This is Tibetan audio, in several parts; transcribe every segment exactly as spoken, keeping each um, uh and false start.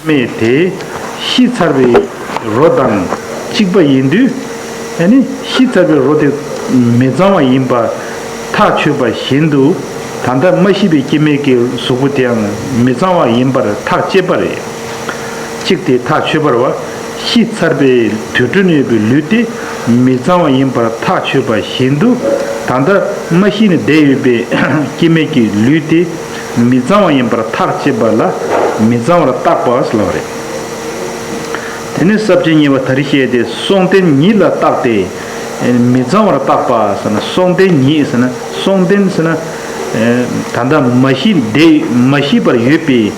མེད་དེ། ཤི་ཚར་བའི་རོ་དང་གཅིག་པ་ཡིན་དུས། ཨ་ནི་ཤི་ཚར་བའི་རོ་དེ་མི་གཙང་བ་ཡིན་པར་ཐག་ཆོད་པ་བཞིན་དུ། ད་ལྟ་མ་ཤི་བའི་སྐྱེ་དམན་གྱི་གཟུགས་པོ་དེའང་མི་གཙང་བ་ཡིན་པར་ཐག་བཅད་པ་རེད། གཅིག་དེ་ཐག་ཆོད་པར་བ། ཤི་ཚར་བའི་དུས་དྲན་ཡོད་པའི་ལུས་དེ་མི་གཙང་བ་ཡིན་པར་ཐག་ཆོད་པ་བཞིན་དུ། ད་ལྟ་མ་ཤི་ནས་བསྡད་ཡོད་པའི་སྐྱེ་དམན་གྱི་ལུས་དེ་མི་གཙང་བ་ཡིན་པར་ཐག་བཅད་པ་ལ་མི་གཙང་བར་བརྟག་པ་ཟེར་ལབ་པ་རེད། དེ་ནས་ས་བཅད་གཉིས་པ་ད་རེས་བཤད་དེ་སྲོག་ལྡན་ཉིད་ལ་བརྟགས་ཏེ། མི་གཙང་བར་བརྟག་པ་ཟེར་ན། སྲོག་ལྡན་ཉིད་ཟེར་ན། སྲོག་ལྡན་ཟེར་ན། ད་ལྟ་མ་ཤི་བསྡད་མ་ཤི་བར་ཡོད་པའི།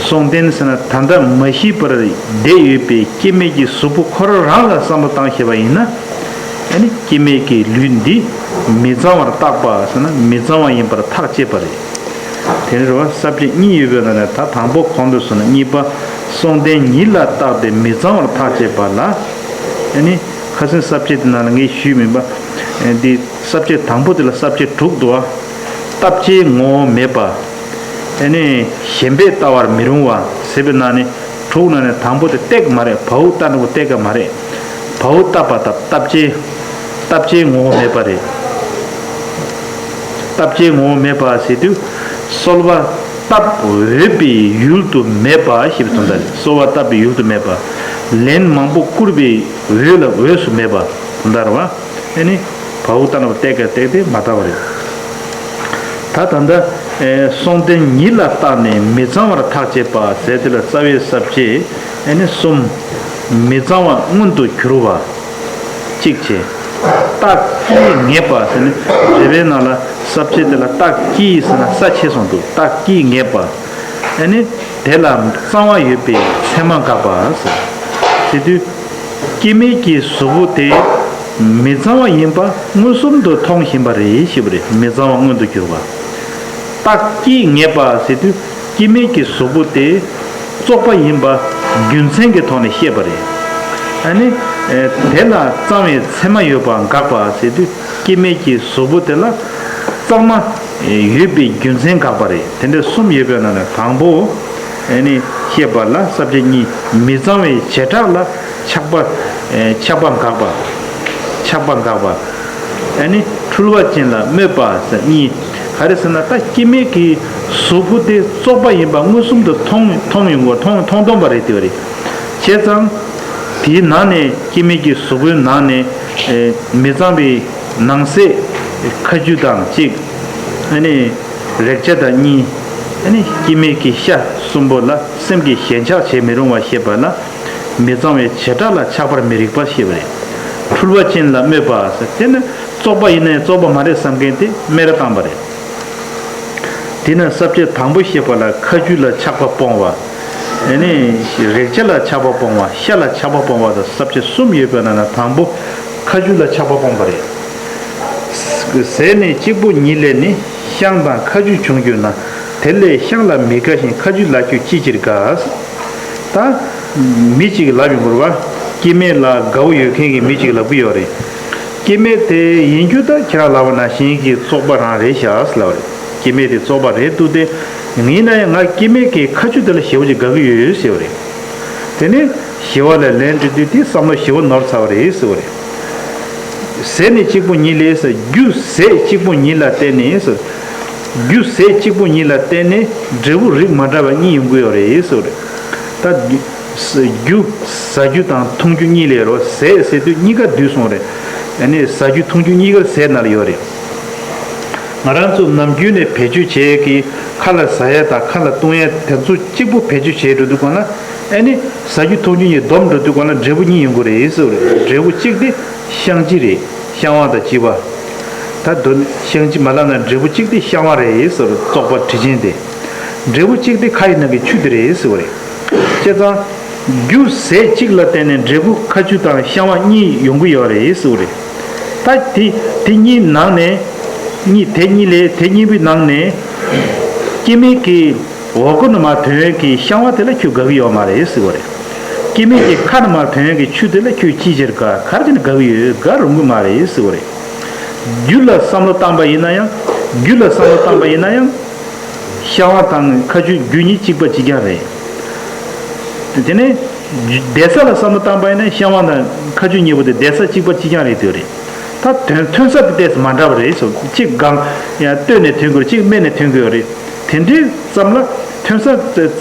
སྲོག་ལྡན་ཟེར་ན་ད་ལྟ་མ་ཤི་བར་བསྡད་ཡོད་པའི་སྐྱེ་དམན་གྱི་གཟུགས་པོ་ཁོ་རང་རང་ལ་བསམ་བློ་བཏང་ཤེས་པ་ཡིན་ན། ཨ་ནི་སྐྱེ་དམན་གྱི་ལུས་འདི་མི་གཙང་བར་བརྟག་པ་ཟེར་ན་མི་གཙང་བ་ཡིན་པར་ཐག་བཅད་པ་རེད། དེ་ནས་རེད་བ། ས་བཅད་གཉིས་ཡོད་པའི་ནང་ནས་ད་དང་པོ་གོང་དུ་སོང་ན་གཉིས་པ། སྲོག་ལྡན་ཉིད་ལ་བརྟགས་ཏེ་མི་གཙང་བར་ཐག་བཅད་པ་ལ། ཨ་ནི་ཁ་སང་ས་བཅད་དེ་ནང་ལ་ངས་ཞུས་མིན་པ། འདི་ས་བཅད་དང་པོ་དེ་ལ་ས་བཅད་དྲུག་འདུག་བ། བརྟག་བྱའི་ངོ་བོ་མེད་པ། ཨ་ནི་ཞེན་པས་བལྟ་བར་མི་རུང་བ་ཟེར་བའི་ནང་ནས། དྲུག་ནང་ནས་དང་པོ་དེ་བལྟས་ཀྱི་མ་རེད། བའུ་བལྟ་ན་བོ་བལྟས་ཀྱི་མ་རེད། བའུ་བལྟ་བ་དང་བརྟག་བྱའི། བརྟག་བྱའི་ངོ་བོ་མེད་པ་རེད། བརྟག་བྱའི་ངོ་བོ་མེད་པ་ཟེར་དུས། གསོལ་བ་བཏབ་འོས་པའི་ཡུལ་དུ་མེད་པ་ཞེས་པའི་དོན་དག་རེད། གསོལ་བ་བཏབ་པའི་ཡུལ་དུ་མེད་པ། ལན་མང་པོ་བསྐུར་བའི་འོས་ལ་འོས་སུ་མེད་པ་དོན་དག་རེད་བ། ཨ་ནི་བའུ་བལྟ་ན་བོ་བལྟས་ཀྱི་བལྟས་ཏེ་མ་བལྟ་བ་རེད། ད་ད་ལྟ་སྲོག་ལྡན་ཉིད་ལ་བརྟགས་ནས་མི་གཙང་བར་ཐག་བཅད་པ་ཟེར་དེ་ལ་རྩ་བའི་ས་བཅད་ཨ་ནི་གསུམ། མི་གཙང་བ་མངོན་དུ་གྱུར་པ་གཅིག་བྱས། རྟགས་ཀྱིས་ངེས་པ་ཟེར་ནས་རེ་བའི་ནང་ལ་ས་བཅད་དེ་ལ་རྟགས་ཀྱིས་ཟེར་ན་ས་ཆེ་སོང་འདུག་རྟགས་ཀྱིས་ངེས་པ། ཨ་ནི་དེ་ལ་གཙང་བ་ཡོད་པའི་མཚན་མ་དགག་པ་ཟེར། དེ་དུས། སྐྱེ་དམན་གྱི་གཟུགས་པོ་དེ་མི་གཙང་བ་ཡིན་པ་མངོན་སུམ་དུ་མཐོང་བཞིན་པ་རེད་ཞེས་པ་རེད། མི་གཙང་བ་མངོན་དུ་གྱུར་པ། རྟགས་ཀྱིས་ངེས་པ་ཟེར་དུས་སྐྱེ་དམན་གྱི་གཟུགས་པོ་དེ་བཙོག་པ་ཡིན་པ་རྒྱུ་མཚན་གྱི་ཐོག་ནས་བཤད་པ་རེད། ཨ་ནི་དེ་ལ་གཙང་བའི་མཚན་མ་ཡོད་པ་དགག་པ་ཟེར་དུས་སྐྱེ་དམན་གྱི་གཟུགས་པོ་དེ་ལ་གཙང་མ་ཡོད་པའི་རྒྱུ་མཚན་དགག་པ་རེད། དེ་འདྲ་གསུམ་ཡོད་པའི་ནང་ནས་དང་པོ། ཨ་ནི་བཤད་པ་ལ་ས་བཅད་གཉིས། མི་གཙང་བའི་བྱེ་བྲག་ལ་ཆགས་པ། ཨེ་ཆགས་པ་དགག་པ། ཆགས་པ་དགག་པ། ཨ་ནི་འཁྲུལ་བ་ཅན་ལ་སྨོད་པ་ཟེར་གཉིས། ག་རེ་ཟེར་ན་ད་སྐྱེ་དམན་གྱི་གཟུགས་པོ་དེ་བཙོག་པ་ཡིན་པ་མངོན་སུམ་དུ་མཐོང་མཐོང་ཡོང་གི་མཐོང་མཐོང་སྟོན་པ་རེད་དེ་བ་རེད། བྱས་ཙང་། དེའི་ནང་ནས་སྐྱེ་དམན་གྱི་གཟུགས་པོའི་ནང་ནས་ཨེ་མི་གཙང་བའི་ནང་གསེས་ཁ་རྒྱུ་དང་གཅིག་ཨ་ནི། རེག་བྱ་དང་གཉིས། ཨ་ནི་སྐྱེ་དམན་གྱི་ཤ་གསུམ་པོ་ལ་སེམས་ཀྱི་ཞེན་ཆགས་བྱེད་མི་རུང་བ་བཤད་པ་ལ། མི་གཙང་བའི་བྱེ་བྲག་ལ་ཆགས་པར་མི་རིགས་པ་བཤད་པ་རེད། འཁྲུལ་བ་ཅན་ལ་སྨོད་པ་ཟེར་དེ་ནི་བཙོག་པ་ཡིན་ན་ཡང་བཙོག་པ་མ་རེད་བསམ་མཁན་དེ་སྨད་ར་བཏང་པ་རེད། དེས་ན་ས་བཅད་དང་པོ་བཤད་པ་ལ་ཁ་རྒྱུ་ལ་ཆགས་པ་སྤོང་བ། ཨ་ནི་རེག་བྱ་ལ་ཆགས་པ་སྤོང་བ། ཤ་ལ་ཆགས་པ་སྤོང་བ་དང་ས་བཅད་གསུམ་ཡོད་པའི་ནང་ན་དང་པོ་ཁ་རྒྱུ་ལ་ཆགས་པ་སྤོང་བ་རེད། ཟས་ནི་གཅིག་པུ་ཉིད་ལས་ནི་བཤང་དང་ཁ་རྒྱུ་བྱུང་གྱུར་ན། དེ་ལས་བཤང་ལ་མི་དགའ་ཞིང་ཁ་རྒྱུ་ལ་ཁྱོད་ཅི་ཕྱིར་དགའ། ད་མི་གཅིག་ལབ་ཡོང་གི་རེད་བ། སྐྱེ་དམན་ལ་དགའ་བོ་ཡོད་མཁན་གྱི་མི་གཅིག་ལབ་ཀྱི་ཡོད་རེད། སྐྱེ་དམན་དེ་ཡིན་རྒྱུ་ད་ཁྱེད་རང་ལབ་པ་ནང་བཞིན་གྱི་བཙོག་པ་རང་རེད་ཤག་ཟེར་ལབ་པ་རེད། སྐྱེ་དམན་དེ་བཙོག་པ་རེད་འདུག་སྟེ། ཡིན་ན་ཡང་ང་སྐྱེ་དམན་གྱི་ཁ་རྒྱུ་དེ་ལ་ཞེ་པོ་ཅིག་དགའ་གི་ཡོད་ཟེར་བ་རེད། དེ་ནས་ཞི་བ་ལྷས་ལན་འབྲི་དུས་དེ་བསམ་བློ་ཞེ་པོ་ནོར་ཚར་བ་རེད་ཟེར་བ་རེད། ཟས་ནི་གཅིག་པུ་ཉིད་ལས་ཟེར། རྒྱུ་ཟས་གཅིག་པུ་ཉིད་ལ་བརྟེན་ནས་ཟེར། རྒྱུ་ཟས་གཅིག་པུ་ཉིད་ལ་བརྟེན་ནས་འབྲས་བུ་རིགས་མ་འདྲ་བ་གཉིས་ཡོང་གི་ཡོད་རེད་ཟེར་བ་རེད། ད་རྒྱུ་ཟ་རྒྱུ་དང་འཐུང་རྒྱུ་གཉིས་ལས་རོ། ཟས་ཟེར་དུས་གཉིས་ཀ་འདུས་སོང་རེད། ཨ་ནི་ཟ་རྒྱུ་འཐུང་རྒྱུ་གཉིས་ཀ་ཟས་ནང་ལ་ཡོད་རེད། ང་རང་ཚོ་ནམ་རྒྱུན་ནས་བེད་སྤྱོད་བྱེད་ཀྱི་ཁ་ལ་ཟ་ཡ་དང་ཁ་ལ་བཏུང་ཡ་དེ་ཚོ་གཅིག་པུ་བེད་སྤྱོད་བྱེད་འགྲོ་དུས་གང་ལ། ཨ་ནི་ཟ་རྒྱུ་འཐུང་རྒྱུ་གཉིས་བསྡོམས་འགྲོ་དུས་གང་ལ་འབྲས་བུ་གཉིས་ཡོང་གི་རེད་ཟེར་བ་རེད། འབྲས་བུ་གཅིག་དེ་བཤང་གཅི་རེད། བཤང་བ་དང་གཅི་བ། ད་དོན་བཤང་གཅི་མ་ལབ་ན་འབྲས་བུ་གཅིག་དེ་བཤང་བ་རེད་ཟེར་བ་རེད། བཙོག་པ་དྲི་ཅན་དེ། འབྲས་བུ་གཅིག་དེ་ཁ་ཡི་ནང་གི་ཆུ་དེ་རེད་ཟེར་བ་རེད། བྱས་ཙང་། རྒྱུ་ཟས་གཅིག་ལ་བརྟེན་ནས་འབྲས་བུ་ཁ་ཆུ་དང་བཤང་བ་གཉིས་ཡོང་གི་ཡོད་རེད་ཟེར་བ་རེད། ད་དེ་དེ་གཉིས་ནང་ནས། གཉིས་དེ་གཉིས་ལས་དེ་གཉིས་པོའི་ནང་ནས། སྐྱེ་དམན་གྱི་འོག་སྒོ་ནས་མར་ཐོན་ཡས་ཀྱི་བཤང་བ་དེ་ལ་ཁྱོད་དགའ་གི་ཡོད་མ་རེད་ཟེར་བ་རེད། སྐྱེ་དམན་གྱི་ཁ་ནས་མར་ཐོན་ཡས་ཀྱི་ཆུ་དེ་ལ་ཁྱོད་ཅིའི་ཕྱིར་དགའ། ག་རེ་བྱས་ནས་དགའ་གི་ཡོད། དགའ་རུང་གི་མ་རེད་ཟེར་བ་རེད། རྒྱུ་ལ་བསམ་བློ་བཏང་པ་ཡིན་ན་ཡང་། རྒྱུ་ལ་བསམ་བློ་བཏང་པ་ཡིན་ན་ཡང་། བཤང་བ་དང་ཁ་ཆུ་རྒྱུ་གཉིས་གཅིག་པ་གཅིག་རྐྱང་རེད། དེ་ནས་བསྡད་ས་ལ་བསམ་བློ་བཏང་པ་ཡིན་ན་བཤང་བ་དང་ཁ་ཆུ་གཉིས་པོ་དེ་བསྡད་ས་གཅིག་པ་གཅིག་རྐྱང་རེད་འདོད་རེད། ད་ཐོན་ཐོན་ས་དེ་ཏོག་ཙམ་མ་འདྲ་བ་རེད་ཟེར། གཅིག་སྒང་ཡང་སྟོད་ནས་ཐོན་དགོས་རེད། གཅིག་སྨད་ནས་ཐོན་དགོས་རེད། དེ་འདྲའི་ཙམ་ལ་ཐོན་ས་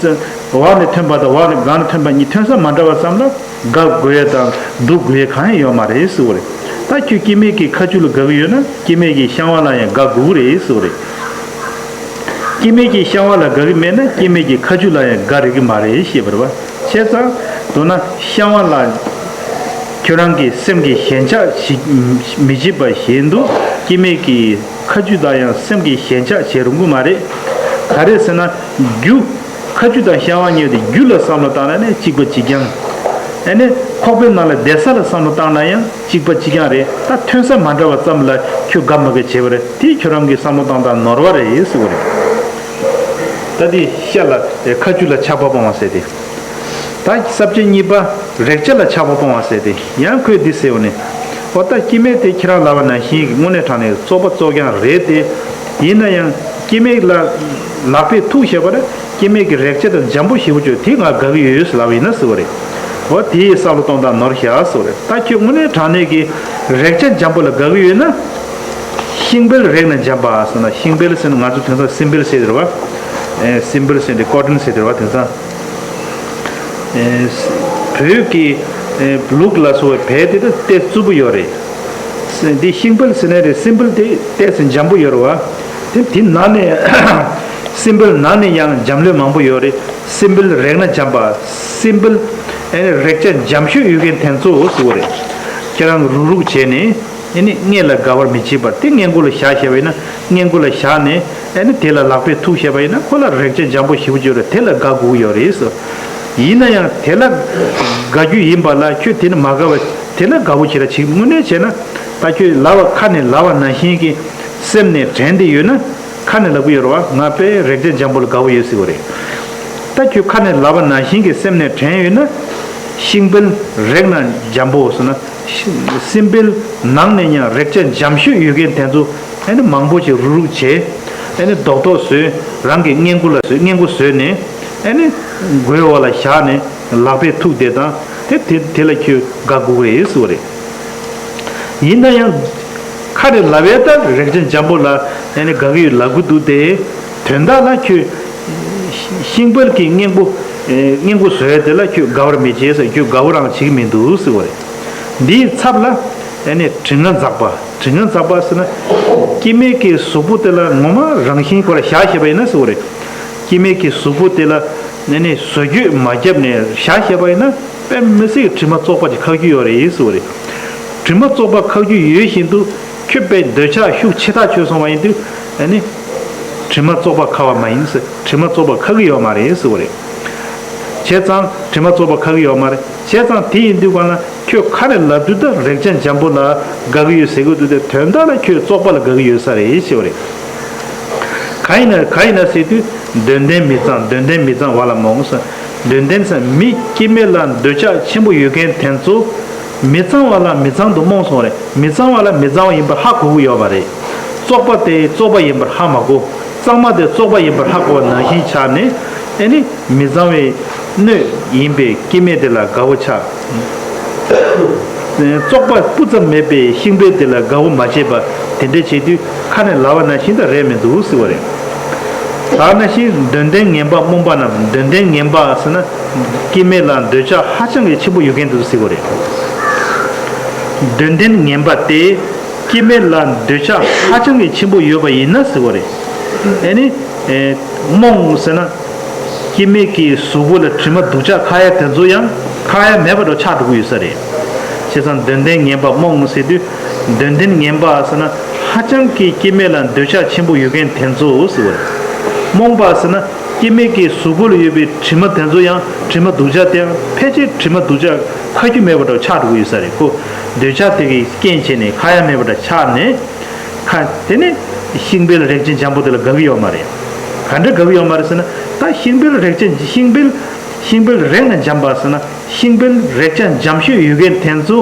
འོག་ནས་ཐོན་པ་དང་འོག་ནས་སྒང་ནས་ཐོན་པ་གཉིས་ཐོན་ས་མ་འདྲ་བ་ཙམ་ལ་དགག་དགོས་ཡ་དང་སྡུག་དགོས་ཡ་གང་ཡང་ཡོད་མ་རེད་ཟེར་བ་རེད། ད་ཁྱོད་སྐྱེ་མེད་ཀྱི་ཁ་ཆུ་ལ་དགག་གི་ཡོད་ན་སྐྱེ་མེད་ཀྱི་བཤང་བ་ལ་ཡང་དགག་དགོས་ཀྱི་རེད་ཟེར་བ་རེད། སྐྱེ་མེད་ཀྱི་བཤང་བ་ལ་དགག་གི་མེད་ན་སྐྱེ་མེད་ཀྱི་ཁ་ཆུ་ལ་ཡང་དགག་རིགས་ཀྱི་མ་རེད་ཞེས་པ་རེད་བ། བྱས་ཙང་མདོར་ན་བཤང་བ་ལ་ཁྱོད་རང་གི་སེམས་ཀྱི་ཞེན་ཆགས་ཞིག་མི་བྱེད་པ་བཞིན་དུ་སྐྱེ་མེད་ཀྱི་ཁ་ཆུ་ལ་ཡང་སེམས་ཀྱི་ཞེན་ཆགས་བྱེད་རུང་གི་མ་རེད། ག་རེ་ཟེར་ན་རྒྱུ། ཁ་ཆུ་དང་བཤང་བ་གཉིས་དེ་རྒྱུ་ལ་བསམ་བློ་བཏང་ན་ནི་གཅིག་པ་གཅིག་རྐྱང་། ཨ་ནི་ཁོག་པའི་ནང་ལ་བསྡད་ས་ལ་བསམ་བློ་བཏང་ན་ཡང་གཅིག་པ་གཅིག་རྐྱང་རེད། ད་ཐོན་ས་མ་འདྲ་བ་ཙམ་ལ་ཁྱོད་དགའ་མ་དགའ་བྱེད་པ་རེད། དེ་ཁྱོད་རང་གི་བསམ་བློ་བཏང་སྟངས་ནོར་བ་རེད་ཟེར་བ་རེད། ད་དེ་ཤ་ལ་ཁ་ཆུ་ལ་ཆགས་པ་སྤོང་བ་ཟེར་ཏེ། ད་ས་བཅད་གཉིས་པ་རེག་བྱ་ལ་ཆགས་པ་སྤོང་བ་ཟེར་ཏེ་ཡང་ཁོས་འདི་ཟེར་བ་ནི། འོ་ད་སྐྱེ་མེད་དེ་ཁྱེད་རང་ལབ་པ་ནང་བཞིན་གྱི་དངོས་གནས་དྲང་གནས་བཙོག་པ་བཙོག་རྐྱང་རེད་དེ། ཡིན་ན་ཡང་སྐྱེ་མེད་ལ་ལག་པས་ཐུག་བྱས་པ་ལ་སྐྱེ་མེད་ཀྱི་རེག་བྱ་དང་འཇམ་པོ་ཞེ་པོ་ཅིག་དེ་ང་དགའ་གི་ཡོད་ཟེར་ལབ་པ་ཡིན་ན་ཟེར་བ་རེད། འོ་དེའི་བསམ་བློ་གཏོང་སྟངས་ནོར་བཞག་ཟེར་བ་རེད། ད་ཁྱོད་དངོས་གནས་དྲང་གནས་ཀྱི་རེག་བྱ་འཇམ་པོ་ལ་དགའ་གི་ཡོད་ན། ཤིང་བལ་རེག་ན་འཇམ་པ་ཟེར་ན། ཤིང་བལ་ཟེར་ན་ང་ཚོ་དེང་སང་སྲིན་བལ་ཟེར་དེ་རེད་བ། ཨེ་སྲིན་བལ་ཟེར་དེ་ཀོ་ཊོན་ཟེར་དེ་རེད་བ། དེང་སང་ཨེ་བོད་ཀྱི་ཨེ་ལུགས་ལ་སོགས་པའི་བལ་དེ་ད་ཏོག་ཙམ་རྩུབ་པོ་ཡོད་རེད། འདི་ཤིང་བལ་ཟེར་ནའི་རེད། སྲིན་བལ་དེ་ཏོག་ཙམ་འཇམ་པོ་ཡོད་རེད་བ། དེ་དེ་ནང་ནས་སྲིན་བལ་ནང་ནས་ཡང་འཇམ་ལོས་མང་པོ་ཡོད་རེད། སྲིན་བལ་རེག་ན་འཇམ་པ། སྲིན་བལ་ཨེ་ནི་རེག་བྱ་འཇམ་ཤོས་ཡོད་མཁན་དེ་ཚོ་ཟེར་བ་རེད། ཁྱེད་རང་རུག་རུག་བྱས་ནས་ཨེ་ནི་སྔས་ལ་དགའ་བར་མི་བྱེད་པར་དེ་སྔས་མགོ་ལ་བཞག་བྱས་པ་ཡིན་ན། སྔས་མགོ་ལ་བཞག་ནས་ཨེ་ནི་དེ་ལ་ལག་པས་ཐུག་བྱས་པ་ཡིན་ན་ཁོ་ལ་རེག་བྱ་འཇམ་པོ་ཞེ་པོ་ཅིག་ཡོད་རེད། དེ་ལ་དགའ་དགོས་ཀྱི་ཡོད་རེད་ཟེར། ཡིན་ན་ཡང་དེ་ལ་དགའ་རྒྱུ་ཡིན་པ་ལ་ཁྱོད་དེ་ནི་མ་དགའ་བ་དེ་ལ་དགའ་བོ་བྱེད་ར་བྱེད། དངོས་གནས་བྱས་ན་ད་ཁྱོད་ལབ་པ་ཁ་ནས་ལབ་པ་ནང་བཞིན་གྱི་སེམས་ནས་དྲན་བསྡད་ཡོད་ན། ཁ་ནས་ལབ་ཀྱི་ཡོད་རེད་བ། ང་དཔེ་རེག་བྱ་འཇམ་པོ་ལ་དགའ་བོ་ཡོད་ཟེར་བ་རེད། ད་ཁྱོད་ཁ་ནས་ལབ་པ་ནང་བཞིན་གྱི་སེམས་ནས་དྲན་ཡོད་ན། ཤིང་བལ་རེག་ན་འཇམ་པོ་ཟེར་ན། སྲིན་བལ་ནང་ནས་ཡང་རེག་བྱ་འཇམ་ཤོས་ཡོད་མཁན་དེ་ཚོ་ཨེ་ནི་མང་པོ་ཅིག་རུག་རུག་བྱས། ཨེ་ནི་རྡོག་རྡོག་བཟོས། རང་གི་སྔས་མགོ་ལ་བཟོས། སྔས་མགོ་བཟོས་ནས་ཨེ་ནི་མགོའི་འོག་ལ་བཞག་ནས་ལག་པས་ཐུག་བསྡད་དང་དེ་དེ་དེ་ལ་ཁྱོད་དགའ་དགོས་ཀྱི་རེད་ཟེར་བ་རེད། ཡིན་ན་ཡང་། ཁ་རེ་ལབ་ཡས་ད་རེག་བྱ་འཇམ་པོ་ལ་ཨེ་ནི་དགའ་གི་ཡོད་ལབ་གི་འདུག་སྟེ། དོན་དག་ལ་ཁྱོད་ཤིང་བལ་གྱི་སྔས་མགོ་ཨེ་སྔས་མགོ་བཟོ་ཡས་དེ་ལ་ཁྱོད་དགའ་བར་མི་བྱེད་ཟེར། ཁྱོད་དགའ་བོ་རང་བྱེད་ཀྱི་མི་འདུག་ཟེར་བ་རེད། འདིའི་ཚབ་ལ་ཨེ་ནི་དྲི་ང་འཛག་པ། དྲི་ང་འཛག་པ་ཟེར་ན། སྐྱེ་མེད་ཀྱི་གཟུགས་པོ་དེ་ལ་ངོ་མ་རང་བཞིན་ཁོ་ལ་བཞག་བཞག་པ་ཡིན་ན་ཟེར་བ་རེད། སྐྱེ་མེད་ཀྱི་གཟུགས་པོ་དེ་ལ་ཨེ་ནི་བཟོ་བཅོས་མ་བརྒྱབ་ནས་བཞག་བཞག་པ་ཡིན་ན། དཔེ་མི་སྲིད་དྲི་མ་བཙོག་པ་ཅིག་ཁ་རྒྱུ་ཡོད་རེད་ཟེར་བ་རེད། དྲི་མ་བཙོག་པ་ཁ་རྒྱུ་ཡོད་བཞིན་དུ་ཁྱོད་དཔེ་འདོད་ཆགས་ཤུགས་ཆེ་ཐག་ཆོད་སོང་བ་ཡིན་དུས་ཨ་ནི་དྲི་མ་བཙོག་པ་ཁ་བ་མ་ཡིན་ཟེར། དྲི་མ་བཙོག་པ་ཁ་གི་ཡོད་མ་རེད་ཟེར་བ་རེད། བྱས་ཙང་དྲི་མ་བཙོག་པ་ཁ་གི་ཡོད་མ་རེད། བྱས་ཙང་དེ་ཡིན་དུས་གང་ལ་ཁྱོད་ཁ་ནས་ལབ་དུས་ད་རེག་བྱ་འཇམ་པོ་ལ་དགའ་གི་ཡོད་ཟེར་གི་འདུག་སྟེ། དོན་དག་ལ་ཁྱོད་བཙོག་པ་ལ་དགའ་གི་ཡོད་ས་རེད་ཞེས་པ་རེད། གང་ཡིན་ན་གང་ཡིན་ན་ཟེར་དུས་དོན་ལྡན་མི་གཙང་། དོན་ལྡན་མི་གཙང་བ་ལ་རྨོངས་སོ། དོན་ལྡན་ཟེར་མི་སྐྱེ་མེད་ལ་འདོད་ཆགས་ཆེན་པོ་ཡོད་མཁན་དེ་ཚོ་མི་གཙང་བ་ལ་མི་གཙང་དུ་རྨོངས་སོང་རེད། མི་གཙང་བ་ལ་མི་གཙང་བ་ཡིན་པར་ཧ་གོ་གི་ཡོད་པ་རེད། བཙོག་པ་དེ་བཙོག་པ་ཡིན་པར་ཧ་མ་གོ། གཙང་མ་དེ་བཙོག་པ་ཡིན་པར་ཧ་གོ་བ་ནང་བཞིན་ཆགས་ནས་ཨེ་ནི་མི་གཙང་བའི་སྣོད་ཡིན་པའི་སྐྱེ་མེད་དེ་ལ་དགའ་བོ་ཆགས། བཙོག་པ་སྤུ་ཙམ་མེད་པའི་ཤིང་བལ་དེ་ལ་དགའ་བོ་མ་བྱེད་པ་དེ་འདྲ་བྱེད་དུས་ཁ་ནས་ལབ་པ་ནང་བཞིན་དུ་རེད་མི་འདུག་ཟེར་བ་རེད། ད་ནང་བཞིན་དོན་ལྡན་ངན་པ་རྨོངས་པ་རྣམས། དོན་ལྡན་ངན་པ་ཟེར་ན་སྐྱེ་མེད་ལ་འདོད་ཆགས་ཧ་ཅང་གི་ཆེན་པོ་ཡོད་མཁན་འདུག་ཟེར་བ་རེད། དོན་ལྡན་ངན་པ་སྟེ། སྐྱེ་མེད་ལ་འདོད་ཆགས་ཧ་ཅང་གི་ཆེན་པོ་ཡོད་པ་ཡིན་ན་ཟེར་བ་རེད། ཨེ་ནི། ཨེ། རྨོངས་ཟེར་ན། སྐྱེ་མེད་ཀྱི་གཟུགས་པོ་ལ་དྲི་མ་སྡུག་ཅག་ཁ་ཡ་དེ་ཚོ་ཡང་ཁ་ཡ་མེད་པ་འདྲ་ཆགས་འགྲོ་གི་ཡོད་ས་རེད། བྱས་ཙང་དོན་ལྡན་ངན་པ་རྨོངས་ཟེར་དུས། དོན་ལྡན་ངན་པ་ཟེར་ན་ཧ་ཅང་གི་སྐྱེ་མེད་ལ་འདོད་ཆགས་ཆེན་པོ་ཡོད་མཁན་དེ་ཚོ་ཟེར་བ་རེད། རྨོངས་པ་ཟེར་ན་སྐྱེ་མེད་ཀྱི་གཟུགས་པོ་ལ་ཡོད་པའི་དྲི་མ་དེ་ཚོ་ཡང་དྲི་མ་སྡུག་ཅག་དེ་ཡང་ཕལ་ཆེར་དྲི་མ་སྡུག་ཅག་ཁ་རྒྱུ་མེད་པ་འདྲ་ཆགས་འགྲོ་གི་ཡོད་ས་རེད། ཁོ་འདོད་ཆགས་དེ་གི་རྐྱེན་བྱས་ནས་ཁ་ཡ་མེད་པ་འདྲ་ཆགས་ནས། ཁ། དེ་ནི་ཤིང་བལ་རེག་བྱ་འཇམ་པོ་དེ་ལ་དགའ་གི་ཡོད་མ་རེད། ག་འདྲ་དགའ་གི་ཡོད་མ་རེད་ཟེར་ན། ད་ཤིང་བལ་རེག་བྱ་ཤིང་བལ་ཤིང་བལ་རེག་ན་འཇམ་པ་ཟེར་ན། ཤིང་བལ་རེག་བྱ་འཇམ་ཤོས་ཡོད་མཁན་དེ་ཚོ།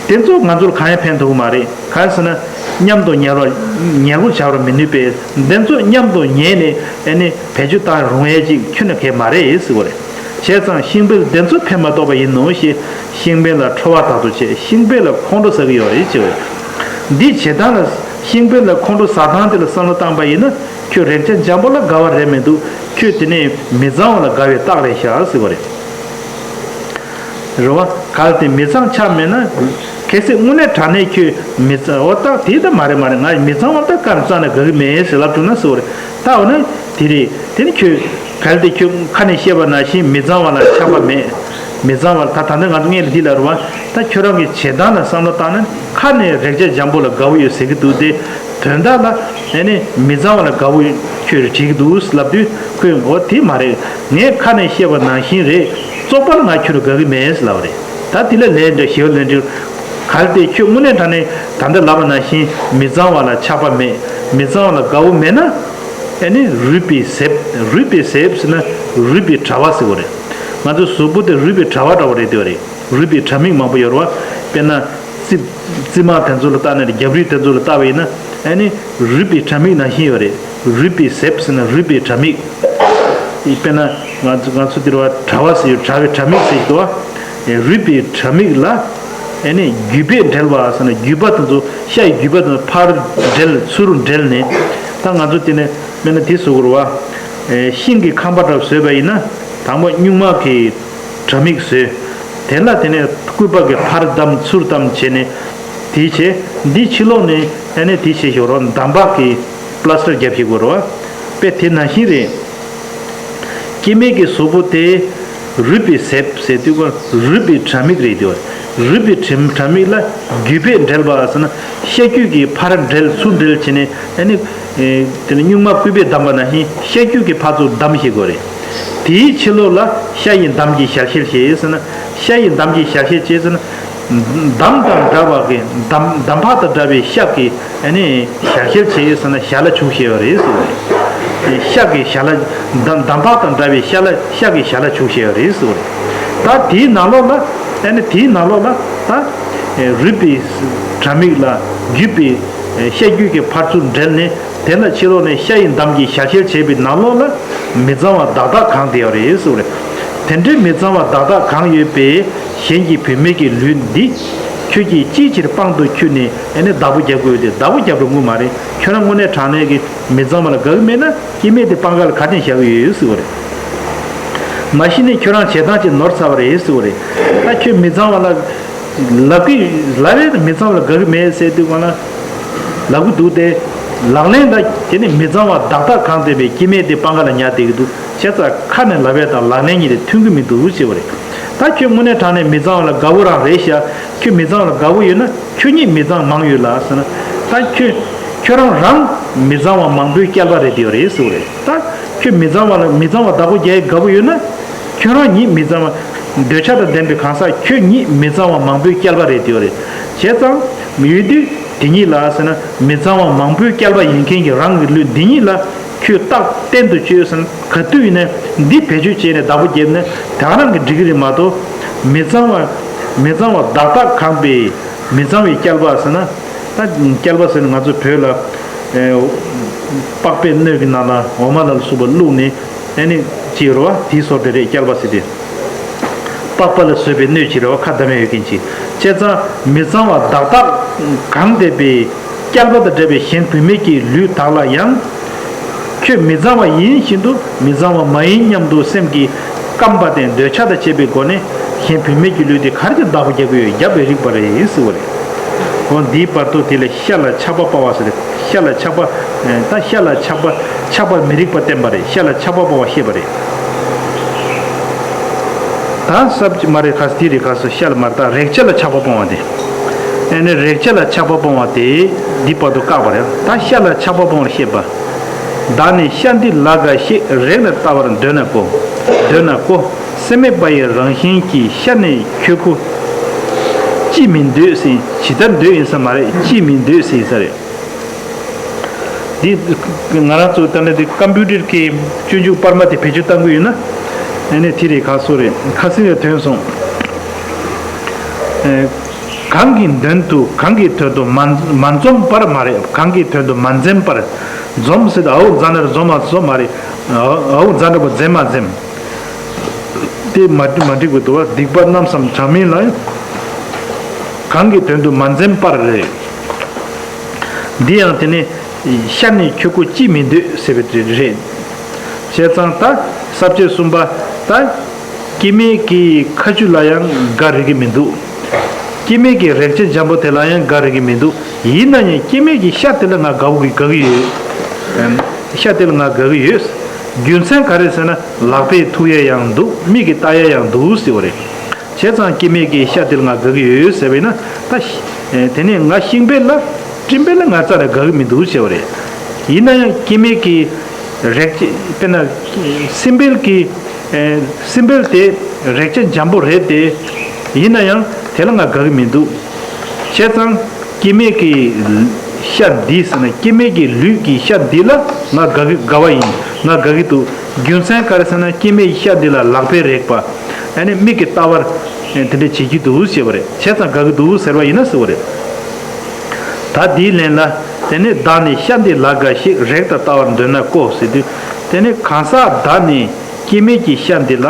དེ་ཚོ་ང་ཚོར་གང་ཡང་ཕན་ཐོགས་ཀྱི་མ་རེད། གང་ཟེར་ན། མཉམ་དུ་ཉལ་བར་ཉལ་པོ་བྱ་བར་མི་ནུས་པས། དེ་ཚོ་མཉམ་དུ་ཉལ་ནས་ཨེ་ནི་བེད་སྤྱོད་བཏང་རུང་ཡས་ཅིག་ཁྱོན་ནས་གལ་མ་རེད་ཟེར་བ་རེད། བྱས་ཙང་ཤིང་བལ་དེ་ཚོ་ཕན་མ་ཐོགས་པ་ཡིན་ནོ་ཞེས་ཤིང་བལ་ལ་ཁྲོ་བ་དག་ཏུ་བྱས། ཤིང་བལ་ལ་ཁོང་ཁྲོ་ཟ་གི་ཡོད་རེད་ཅེས། འདི་བྱེད་སྟངས་ལ་ཤིང་བལ་ལ་ཁོང་ཁྲོ་ཟ་སྟངས་དེ་ལ་བསམ་བློ་བཏང་པ་ཡིན་ན་ཁྱོད་རེག་བྱ་འཇམ་པོ་ལ་དགའ་བ་རེད་མི་འདུག་ཁྱོད་དེ་ནས་མི་གཙང་བ་ལ་དགའ་བའི་རྟགས་རེད་ཤག་ཟེར་བ་རེད། རེད་བ། གལ་ཏེ་མི་གཙང་ཆ་མེད་ན། གལ་སྲིད་དངོས་གནས་དྲང་གནས་ཁྱོད་མི་གཙང་བ་ད་དེ་ད་མ་རེད་མ་རེད། ང་མི་གཙང་བ་ད་ཀར་གཙང་ན་དགའ་གི་མེད་ཟེར་ལབ་བྱུང་ན་ཟེར་བ་རེད། ད་འོ་ན་དེ་རེད། དེ་ནི་ཁྱོད་གལ་ཏེ་ཁྱོད་ཁ་ནས་བཤད་པ་ནང་བཞིན་མི་གཙང་བ་ལ་ཆགས་པ་མེད། མི་གཙང་བ་ད་ད་ལྟ་ང་ཚོ་སྔོན་ལ་འདི་ལ་རེད་བ། ད་ཁྱོད་རང་གི་བྱེད་སྟངས་ལ་བསམ་བློ་བཏང་ན་ཁ་ནས་རེག་བྱ་འཇམ་པོ་ལ་དགའ་བོ་ཡོད་ཟེར་གི་འདུག་སྟེ། དོན་དག་ལ་ཨེ་ནི་མི་གཙང་བ་ལ་དགའ་བོ་ཁྱོད་རེད་བྲིས་ཀྱི་འདུག་ལབ་དུས་ཁོས་འོ་དེ་མ་རེད། ངས་ཁ་ནས་བཤད་པ་ནང་བཞིན་རེད། བཙོག་པ་ལ་ང་ཁྱོད་རུ་དགའ་གི་མེད་ལབ་རེད། ད་དེ་ལ་ལན་འདྲ་ཞེ་བོ་ལན་འདྲ། གལ་ཏེ་ཁྱོད་དངོས་གནས་དྲང་གནས་ད་ལྟ་ལབ་པ་ནང་བཞིན་མི་གཙང་བ་ལ་ཆགས་པ་མེད། མི་གཙང་བ་ལ་དགའ་བོ་མེད་ན། ཨེ་ནི་རུས་པའི་ཟེབ། རུས་པའི་ཟེབ་ཟེར་ན་རུས་པའི་དྲ་བ་ཟེར་བ་རེད། ང་ཚོའི་གཟུགས་པོ་དེ་རུས་པའི་དྲ་བ་འདྲ་བོ་རེད་དེ་བ་རེད། རུས་པའི་དྲ་མིག་མང་པོ་ཡོད་རེད་བ། དཔེར་ན། རྩིབ། རྩིབ་མ་དེ་ཚོ་ལ་བལྟས་ན་རྒྱབ་རུས་དེ་ཚོ་ལ་བལྟས་པ་ཡིན་ན་ཨ་ནི་རུས་པའི་དྲ་མིག་ནང་བཞིན་ཡོད་རེད། རུས་པའི་ཟེབ་ཟེར་ན་རུས་པའི་དྲ་མིག་དཔེར་ན་ང་ཚོ་ང་ཚོ་འདིར་བ་དྲ་བ་ཟེར་ཡོད། དྲ་བའི་དྲ་མིག་ཟེར་གྱི་འདུག་བ། རུས་པའི་དྲ་མིག་ལ་ཨ་ནི་རྒྱུས་པས་འབྲེལ་བ་ཟེར་ན་རྒྱུས་པ་དེ་ཚོ་ཤ་ཡི་རྒྱུས་པ་དེ་ཚོ་ཕར་འབྲེལ་ཚུར་འབྲེལ་ནས། ད་ང་ཚོ་དེ་ནས་དཔེར་ན་དེ་བཟོ་དགོས་རེད་བ། ཤིང་གི་ཁང་པ་འདྲ་བཟོས་པ་ཡིན་ན་དང་པོ་སྨྱུག་མ་གི་དྲ་མིག་བཟོས། དེ་ལ་དེ་ནས་སྐུད་པ་གིས་ཕར་བསྡམས་ཚུར་བསྡམས་བྱས་ནས། དེ་བྱས་འདི་ཕྱི་ལོགས་ནས་ཨ་ནི་དེ་བྱས་ཞོར་འདམ་བག་གི་པ་ལ་སི་ཊར་རྒྱབ་བྱེད་དགོས་རེད་བ། དཔེ་དེ་ནང་བཞིན་རེད། སྐྱེ་དམན་གྱི་གཟུགས་པོ་དེ་རུས་པའི་ཟེབ་ཟེར་དུས་ཀ་རུས་པའི་དྲ་མིག་རེད་དེ་བ། རུས་པའི་དྲ་དྲ་མིག་ལ་རྒྱུས་པས་འབྲེལ་བ་ཟེར་ན་ཤ་རྒྱུས་ཀྱིས་ཕར་འབྲེལ་ཚུར་འབྲེལ་བྱས་ནས་ཨ་ནི། དེ་ནི་སྨྱུག་མ་སྐུད་པས་བསྡམས་པ་ནང་བཞིན་ཤ་རྒྱུས་ཀྱིས་ཕར་ཚུར་བསྡམས་ཤེས་དགོས་རེད། དེའི་ཕྱི་ལོགས་ལ་ཤ་ཡི་འདམ་གྱིས་ཞལ་ཤལ་བྱེད་ཟེར་ན། ཤ་ཡི་འདམ་གྱིས་ཞལ་ཤལ་བྱེད་ཟེར་ན། འདམ་དང་འདྲ་བ་གི་འདམ་འདམ་བག་དང་འདྲ་བའི་ཤ་གི་ཨ་ནི་ཞལ་ཤལ་བྱེད་ཟེར་ན་ཞལ་ལ་བྱུག་ཤེས་པ་རེད་ཟེར་བ་རེད། ཤ་གི་ཞལ་ལ་འདམ་འདམ་བག་དང་འདྲ་བའི་ཤ་ལ་ཤ་གི་ཞལ་ལ་བྱུག་ཤེས་པ་རེད་ཟེར་བ་རེད། ད་དེའི་ནང་ལོགས་ལ་ཨ་ནི་དེའི་ནང་ལོགས་ལ་ད་རུས་པའི་དྲ་མིག་ལ་རྒྱུས་པའི་ཤ་རྒྱུས་ཀྱི་ཕར་ཚུར་འབྲེལ་ནས། དེ་ལ་ཕྱི་ལོགས་ནས་ཤ་ཡི་འདམ་གྱིས་ཞལ་ཤལ་བྱས་པའི་ནང་ལོགས་ལ་མི་གཙང་བ་བདག་རྟག་གང་དེ་ཡོད་རེད་ཟེར་བ་རེད། དེ་འདྲའི་མི་གཙང་བ་བདག་རྟག་གང་ཡོད་པའི་གཞན་གྱི་བུད་མེད་ཀྱི་ལུས་འདི་ཁྱོད་ཀྱིས་ཅིའི་ཕྱིར་དཔང་དུ་འཁྱུད་ནས་ཨ་ནི་བདག་པོ་རྒྱག་དགོས་ཏེ། བདག་པོ་རྒྱག་དགོས་དངུལ་མ་རེད། ཁྱོད་རང་དངོས་གནས་དྲང་གནས་ཀྱི་མི་གཙང་བ་ལ་དགའ་གི་མེད་ན་སྐྱེ་དམན་དེ་སྤང་ཁ་ལ་ག་དེ་བཞག་གི་ཡོད་ཟེར་བ་རེད། མ་གཞི་ནས་ཁྱོད་རང་བྱེད་སྟངས་ཅིག་ནོར་ཚར་བ་རེད་ཟེར་བ་རེད། ད་ཁྱོད་མི་གཙང་བ་ལ། ལབ་ཀྱི། ལབ་ཡས་དང་མི་གཙང་བ་ལ་དགའ་གི་མེད་ཟེར་དུས་གང་ལ། ལབ་ཀྱི་འདུག་སྟེ། ལག་ལེན་དང་དེ་ནི་མི་གཙང་བ་བདག་རྟག་གང་ལྡན་པའི་སྐྱེ་དམན་དེ་སྤང་ཁ་ལ་ཉལ་བསྡད་ཀྱི་འདུག་བྱས་ཙང་ཁ་ནས་ལབ་ཡས་དང་ལག་ལེན་གཉིས་དེ་མཐུན་གྱི་མི་འདུག་ཅེས་པ་རེད། ད་ཁྱོད་དངོས་གནས་དྲང་གནས་མི་གཙང་བ་ལ་དགའ་བོ་རང་རེད་ཤག་ཁྱོད་མི་གཙང་བ་ལ་དགའ་བོ་ཡོད་ན་ཁྱོད་ཉིད་མི་གཙང་མང་ཡོད་ལ་ཟེར་ན། ད་ཁྱོད་ཁྱོད་རང་རང་མི་གཙང་བ་མང་པོའི་སྐྱེལ་པ་རེད་དེ་ཡོད་རེད་ཟེར་བ་རེད། ད་ཁྱོད་མི་གཙང་བ་ལ་མི་གཙང་བ་བདག་པོ་རྒྱག་ཡས་དགའ་བོ་ཡོད་ན། ཁྱོད་རང་ཉིད་མི་གཙང་བ། འདོད་ཆགས་དང་ལྡན་པའི་གང་ཟག་ཁྱོད་ཉིད་མི་གཙང་བ་མང་པོའི་སྐྱེལ་པ་རེད་དེ་ཡོད་རེད། བྱས་ཙང་མི་ཡོད་དུས་དེ་ཉིད་ལ་ཟེར་ན་མི་གཙང་བ་མང་པོའི་སྐྱེལ་པ་ཡིན་མཁན་གྱི་རང་གི་ལུས་འདི་ཉིད་ལ་ཁྱོད་རྟག་བརྟན་དུ་བཅོས་ཟེར་ན་ག་དུས་ཡིན་ནའི་འདི་བེད་སྤྱོད་བྱས་ནས་བདག་པོ་བརྒྱབ་ནས་ད་ག་རང་གིས་འགྲིག་གི་རེད་མ་གཏོགས། མི་གཙང་བ། མི་གཙང་བ་བདག་རྟག་གང་པའི་མི་གཙང་བའི་སྐྱེལ་པ་ཟེར་ན། ད་སྐྱེལ་པ་ཟེར་ན་ང་ཚོ་བོད་ལ། ཨེ། པགས་པའི་སྣོད་ཀྱི་ནང་ལ་འོ་མ་ལ་སོགས་པ་བླུགས་ནས་ཨེ་ནི་ཅིག་རེད་བ། དེའི་སོགས་དེ་རེད་སྐྱེལ་པ་ཟེར་ཏེ། པགས་པ་ལ་བཟོས་པའི་སྣོད་ཅིག་རེད་བ། ཁ་བརྡ་མེད་ཡོད་མཁན་ཅིག་བྱས་ཙང་མི་གཙང་བ་བདག་རྟག་གང་ལྡན་པའི་སྐྱེལ་པ་དང་འདྲ་བའི་གཞན་བུད་མེད་ཀྱི་ལུས་དག་ལ་ཡང་། ཁྱོད་མི་གཙང་བ་ཡིན་བཞིན་དུ་མི་གཙང་བ་མ་ཡིན་སྙམ་དུ་སེམས་ཀྱིས་བརྐམ་པ་དང་འདོད་ཆགས་དང་བཅས་པའི་སྒོ་ནས་གཞན་བུད་མེད་ཀྱི་ལུས་དེ་ག་རེ་བྱས་བདག་པོ་རྒྱག་གི་ཡོད་བརྒྱབ་པའི་རིགས་པ་རེད་ཟེར་བ་རེད། འོ་འདིའི་བར་དུ་དེ་ལ་ཤ་ལ་ཆགས་པ་སྤང་བ་ཟེར་རེད། ཤ་ལ་ཆགས་པ། ད་ཤ་ལ་ཆགས་པ་ཆགས་པ་མི་རིགས་པ་བསྟན་པ་རེད། ཤ་ལ་ཆགས་པ་སྤང་བ་བཤད་པ་རེད། ད་ས་བཅད་མ་རེད་ག་ས་དེ་རེད་ག་ས་ཤ་ལ་མར་ད་རེག་བྱ་ལ་ཆགས་པ་སྤོང་བ་དེ། ཨེ་ནི་རེག་བྱ་ལ་ཆགས་པ་སྤོང་བ་དེ་འདི་བར་དུ་བཀག་པ་རེད། ད་ཤ་ལ་ཆགས་པ་སྤོང་བར་བཤད་པ། བདག་ནི་ཤ་འདི་ལ་དགའ་ཞེས་རེག་ལ་ལྟ་བར་འདོད་ན་ཀོ། འདོད་ན་ཀོ། སེམས་མེད་པ་ཡི་རང་བཞིན་གྱིས་ཤ་ནི་ཁྱོད་ཁོ། ཅི་མི་འདོད་ཟེར་ཇི་ལྟར་འདོད་ཡིན་ས་མ་རེད། ཅི་མི་འདོད་ཟེར་ས་རེད། འདི་ང་རང་ཚོ་ད་ནི་འདི་ཀམ་པུ་ཊར་གྱི་སྤྱོད་འཇུག་པར་མ་དེ་བེད་སྤྱོད་གཏང་གི་ཡོད་ན། ཨ་ནི་དེ་རེད་ག་སོ་རེད་ཁ་སིང་ལ་ཐོན་སོང་། ཨེ། གང་གི་དོན་དུ་གང་གི་དོན་དུ་མ་མ་འཛོམས་པར་མ་རེད། གང་གི་དོན་དུ་མ་འཛེམ་པར། འཛོམས་ཟེར་ཨའུ་ཛ་ན་རོ་འཛོམས་མ་འཛོམས་མ་རེད། ཨའུ་ཛ་ན་རོ་འཛེམ་མ་འཛེམ། མ་མ་འགྲིག་པའི་འདུག་བ། སྡིག་པ་རྣམ་གསུམ་བྱ་མིན་ལ་ཡང་། གང་གི་དོན་དུ་མ་འཛེམ་པར་རེད། འདི་ཡང་དེ་ནི་ཤ་ནི་ཁྱོད་ཀོ་ཅིས་མི་འདོད་ཟེར་བའི་དེ་རེད། བྱས་ཙང་ད་ས་བཅད་གསུམ་པ་ད། སྐྱེ་མེད་ཀྱི་ཁ་ཆུ་ལ་ཡང་དགའ་རིག་གི་མི་འདུག་སྐྱེ་མེད་ཀྱི་རེག་བྱ་འཇམ་པོ་དེ་ལ་ཡང་དགའ་རིག་གི་མི་འདུག་ཡིན་ན་ཡང་སྐྱེ་མེད་ཀྱི་ཤ་དེ་ལ་ང་དགའ་བོ་གི་དགའ་གི་ཡོད། ཤ་དེ་ལ་ང་དགའ་གི་ཡོད། རྒྱུ་མཚན་ག་རེ་ཟེར་ན་ལག་པས་ཐུག་ཡས་ཡང་འདུག་མིག་གིས་ལྟ་ཡས་ཡང་འདུག་ཟེར་བ་རེད། བྱས་ཙང་སྐྱེ་མེད་ཀྱི་ཤ་དེ་ལ་ང་དགའ་གི་ཡོད་ཟེར་བས་ན་ད། དེ་ནས་ང་ཤིང་པའི་ལ་སྤྲིན་པའི་ལ་ང་རྩ་ལ་དགའ་གི་མི་འདུག་ཟེར་བ་རེད། ཡིན་ན་ཡང་སྐྱེ་མེད་ཀྱི་རེག་བྱ་དཔེར་ན་སྲིན་བལ་གྱི་སྲིན་བལ་དེ་རེག་བྱ་འཇམ་པོ་རེད་དེ། ཡིན་ན་ཡང་དེ་ལ་ང་དགའ་གི་མི་འདུག་བྱས་ཙང་སྐྱེ་མེད་ཀྱི་ཤ་འདི་ཟེར་ན་སྐྱེ་མེད་ཀྱི་ལུས་ཀྱི་ཤ་འདི་ལ་ང་དགའ་གི་དགའ་བ་ཡིན། ང་དགའ་གི་འདུག་རྒྱུ་མཚན་ག་རེ་ཟེར་ན་སྐྱེ་མེད་ཤ་འདི་ལ་ལག་པས་རེག་པ། ཨ་ནི་མིག་གིས་ལྟ་བར་དེ་འདྲ་བྱེད་ཀྱི་འདུག་ཟེར་བ་རེད། བྱས་ཙང་དགའ་གི་འདུག་ཟེར་བ་ཡིན་ན་ཟེར་བ་རེད། ད་འདིའི་ལན་ལ། དེ་ནས་བདག་ནི་ཤ་འདི་ལ་དགའ་ཞིག་རེག་དང་ལྟ་བར་འདོད་ན་ཀོ་ཟེར་དུས། དེ་ནས་གང་ཟག་བདག་ནི་སྐྱེ་མེད་ཀྱི་ཤ་འདི་ལ་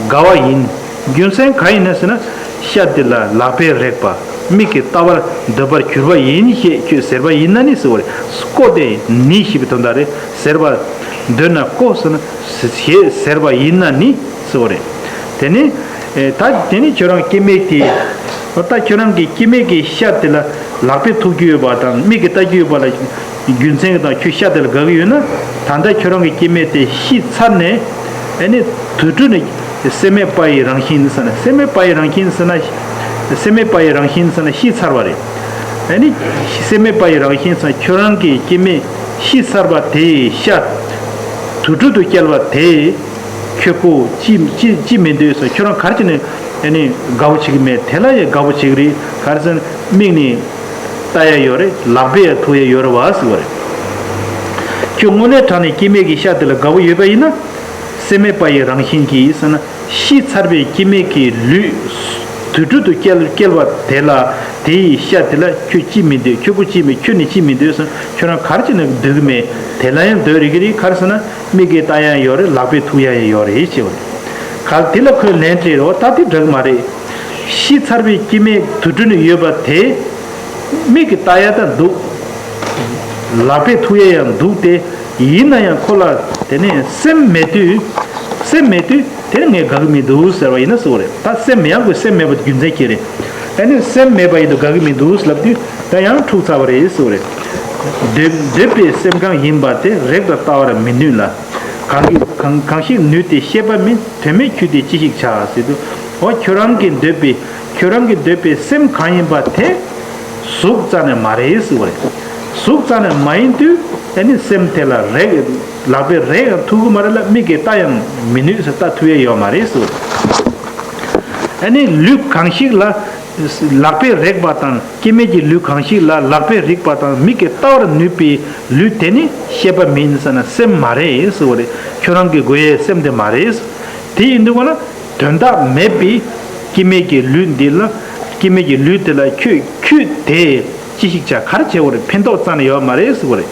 དགའ་བ་ཡིན། རྒྱུ་མཚན་གང་ཡིན་ན་ཟེར་ན། ཤ་འདི་ལ་ལག་པས་རེག་པ། མིག་གིས་ལྟ་བར་འདོད་པར་གྱུར་པ་ཡིན་ཞེས་ཁྱོད་ཟེར་བ་ཡིན་ན་ནི་ཟེར་བ་རེད། ཀོ་དེ་ནི་ཞེས་པའི་དོན་དག་རེད། ཟེར་བར་འདོད་ན་ཀོ་ཟེར་ན། ཞེས་ཟེར་བ་ཡིན་ན་ནི་ཟེར་བ་རེད། དེ་ནི། ད་དེ་ནི་ཁྱོད་རང་སྐྱེ་མེད་དེ། ད་ཁྱོད་རང་གི་སྐྱེ་མེད་ཀྱི་ཤ་དེ་ལ་ལག་པས་ཐུག་རྒྱུ་ཡོད་པ་དང་མིག་གིས་ལྟ་རྒྱུ་ཡོད་པ་ལ། རྒྱུ་མཚན་གྱི་དང་ཁྱོད་ཤ་དེ་ལ་དགའ་གི་ཡོད་ན། ད་ལྟ་ཁྱོད་རང་གི་སྐྱེ་མེད་དེ་ཤི་ཚར་ནས། ཨ་ནི་དུར་ཁྲོད་ནས་སྲེད་མེད་པ་ཡི་རང་བཞིན་ཟེར་ན་སྲེད་མེད་པ་ཡི་རང་བཞིན་ཟེར་ན། སྲེད་མེད་པ་ཡི་རང་བཞིན་ཟེར་ན་ཤི་ཚར་བ་རེད། ཨ་ནི་སྲེད་མེད་པ་ཡི་རང་བཞིན་ཟེར་ན་ཁྱོད་རང་གི་སྐྱེ་མེད་ཤི་ཚར་བ་དེའི་ཤ། དུར་ཁྲོད་དུ་བསྐྱལ་བ་དེ། ཁྱོད་ཀོ་ཅི་ཅི་ཅི་མི་འདོད་ཟེར་ཁྱོད་རང་ག་རེ་བྱས་ནས་ཨ་ནི་དགའ་བོ་བྱེད་ཀྱི་མེད། དེ་ལ་ཡང་དགའ་བོ་བྱེད་ཀྱི་རེད། ག་རེ་ཟེར་ན་མིག་ནི་ལྟ་ཡ་ཡོད་རེད། ལག་པས་ཡང་ཐུག་ཡ་ཡོད་རེད་བ་ཟེར་བ་རེད། ཁྱོད་དངོས་གནས་དྲང་ནས་སྐྱེ་མེད་ཀྱི་ཤ་དེ་ལ་དགའ་བོ་ཡོད་པ་ཡིན་ན། སྲེད་མེད་པ་ཡི་རང་བཞིན་གྱིས་ཟེར་ན་ཤི་ཚར་བའི་སྐྱེ་མེད་ཀྱི་ལུས། དུར་ཁྲོད་དུ་བསྐྱལ་བསྐྱལ་བ་དེ་ལ་དེའི་ཤ་དེ་ལ་ཁྱོད་ཅི་མི་འདོད། ཁྱོད་ཀོ་ཅི་མི་ཁྱོད་ནི་ཅི་མི་འདོད་ཟེར་ན་ཁྱོད་རང་ག་རེ་བྱས་ནས་འདོད་ཀྱི་མེད། དེ་ལ་ཡང་འདོད་རེད་ཀྱི་རེད། ག་རེ་ཟེར་ན། མིག་གིས་ལྟ་ཡ་ཡོད་རེད། ལག་པས་ཐུག་ཡ་ཡང་ཡོད་རེད་ཅེས་པ་རེད། ག་དེ་ལ་ཁོས་ལན་སྤྲད་རོགས། ད་དེ་འགྲིག་མ་རེད། ཤི་ཚར་བའི་སྐྱེ་མེད་དུར་ཁྲོད་ནས་ཡོད་པ་དེ། མིག་གིས་ལྟ་ཡ་ད་འདུག་ལག་པས་ཐུག་ཡ་ཡང་འདུག་སྟེ། ཡིན་ན་ཡང་ཁོ་ལ་དེ་ནས་སེམས་མེད་དུས། སེམས་མེད་དུས་དེ་ནི་ངས་དགའ་གི་མི་འདུག་ཟེར་བ་ཡིན་ན་ཟེར་བ་རེད། ད་སེམས་མེད་ཡང་ཁོས་སེམས་མེད་པ་རྒྱུ་མཚན་གྱིས་རེད། ཨ་ནི་སེམས་མེད་པ་ཡིན་དུས་དགའ་གི་མི་འདུག་ལབ་དུས་ད་ཡང་འཁྲུག་ཚར་བ་རེད་ཟེར་བ་རེད། འདོད་འདོད་པའི་སེམས་གང་ཡིན་པ་དེ་རེག་དང་ལྟ་བར་མི་ནུས་ལ། གང་གིས་གང་གང་ཞིག་ནུས་ཏེ་ཤེས་པ་མིན། དོན་མེད་ཁྱོད་དེ་ཅི་ཞིག་བྱ་ཟེར་དུས། འོ་ཁྱོད་རང་གིས་འདོད་པའི་ཁྱོད་རང་གིས་འདོད་པའི་སེམས་གང་ཡིན་པ་དེ་གཟུགས་རྩ་ནས་མ་རེད་ཟེར་བ་རེད། གཟུགས་རྩ་ནས་མ་ཡིན་དུས་ཨ་ནི་སེམས་དེ་ལ་རེག་ལག་པས་རེག་ཡང་ཐུག་གི་མ་རེད་ལ་མིག་གིས་ལྟ་ཡང་མི་ནུས་ཟེར། ལྟ་ཐུབ་ཡ་ཡོད་མ་རེད་ཟེར་བ་རེད། ཨ་ནི་ལུས་གང་ཞིག་ལ་ལག་པས་རེག་པ་དང་སྐྱེ་མེད་ཀྱི་ལུས་གང་ཞིག་ལ་ལག་པས་རེག་པ་དང་མིག་གིས་ལྟ་བར་ནུས་པའི་ལུས་དེ་ནི་ཤེས་པ་མིན་ཟེར་ན་སེམས་མ་རེད་ཟེར་བ་རེད། ཁྱོད་རང་གི་དགོས་ཡའི་སེམས་དེ་མ་རེད། དེ་ཡིན་དུས་ཀ་ན་དོན་དག་མེད་པའི་སྐྱེ་མེད་ཀྱི་ལུས་འདི་ལ་སྐྱེ་མེད་ཀྱི་ལུས་དེ་ལ་ཁྱོད་ཁྱོད་དེ་ཅི་ཞིག་བྱ་ག་རེ་བྱེད་དགོས་རེད། ཕན་ཐོགས་རྩ་ནས་ཡོད་མ་རེད་ཟེར་བ་རེད།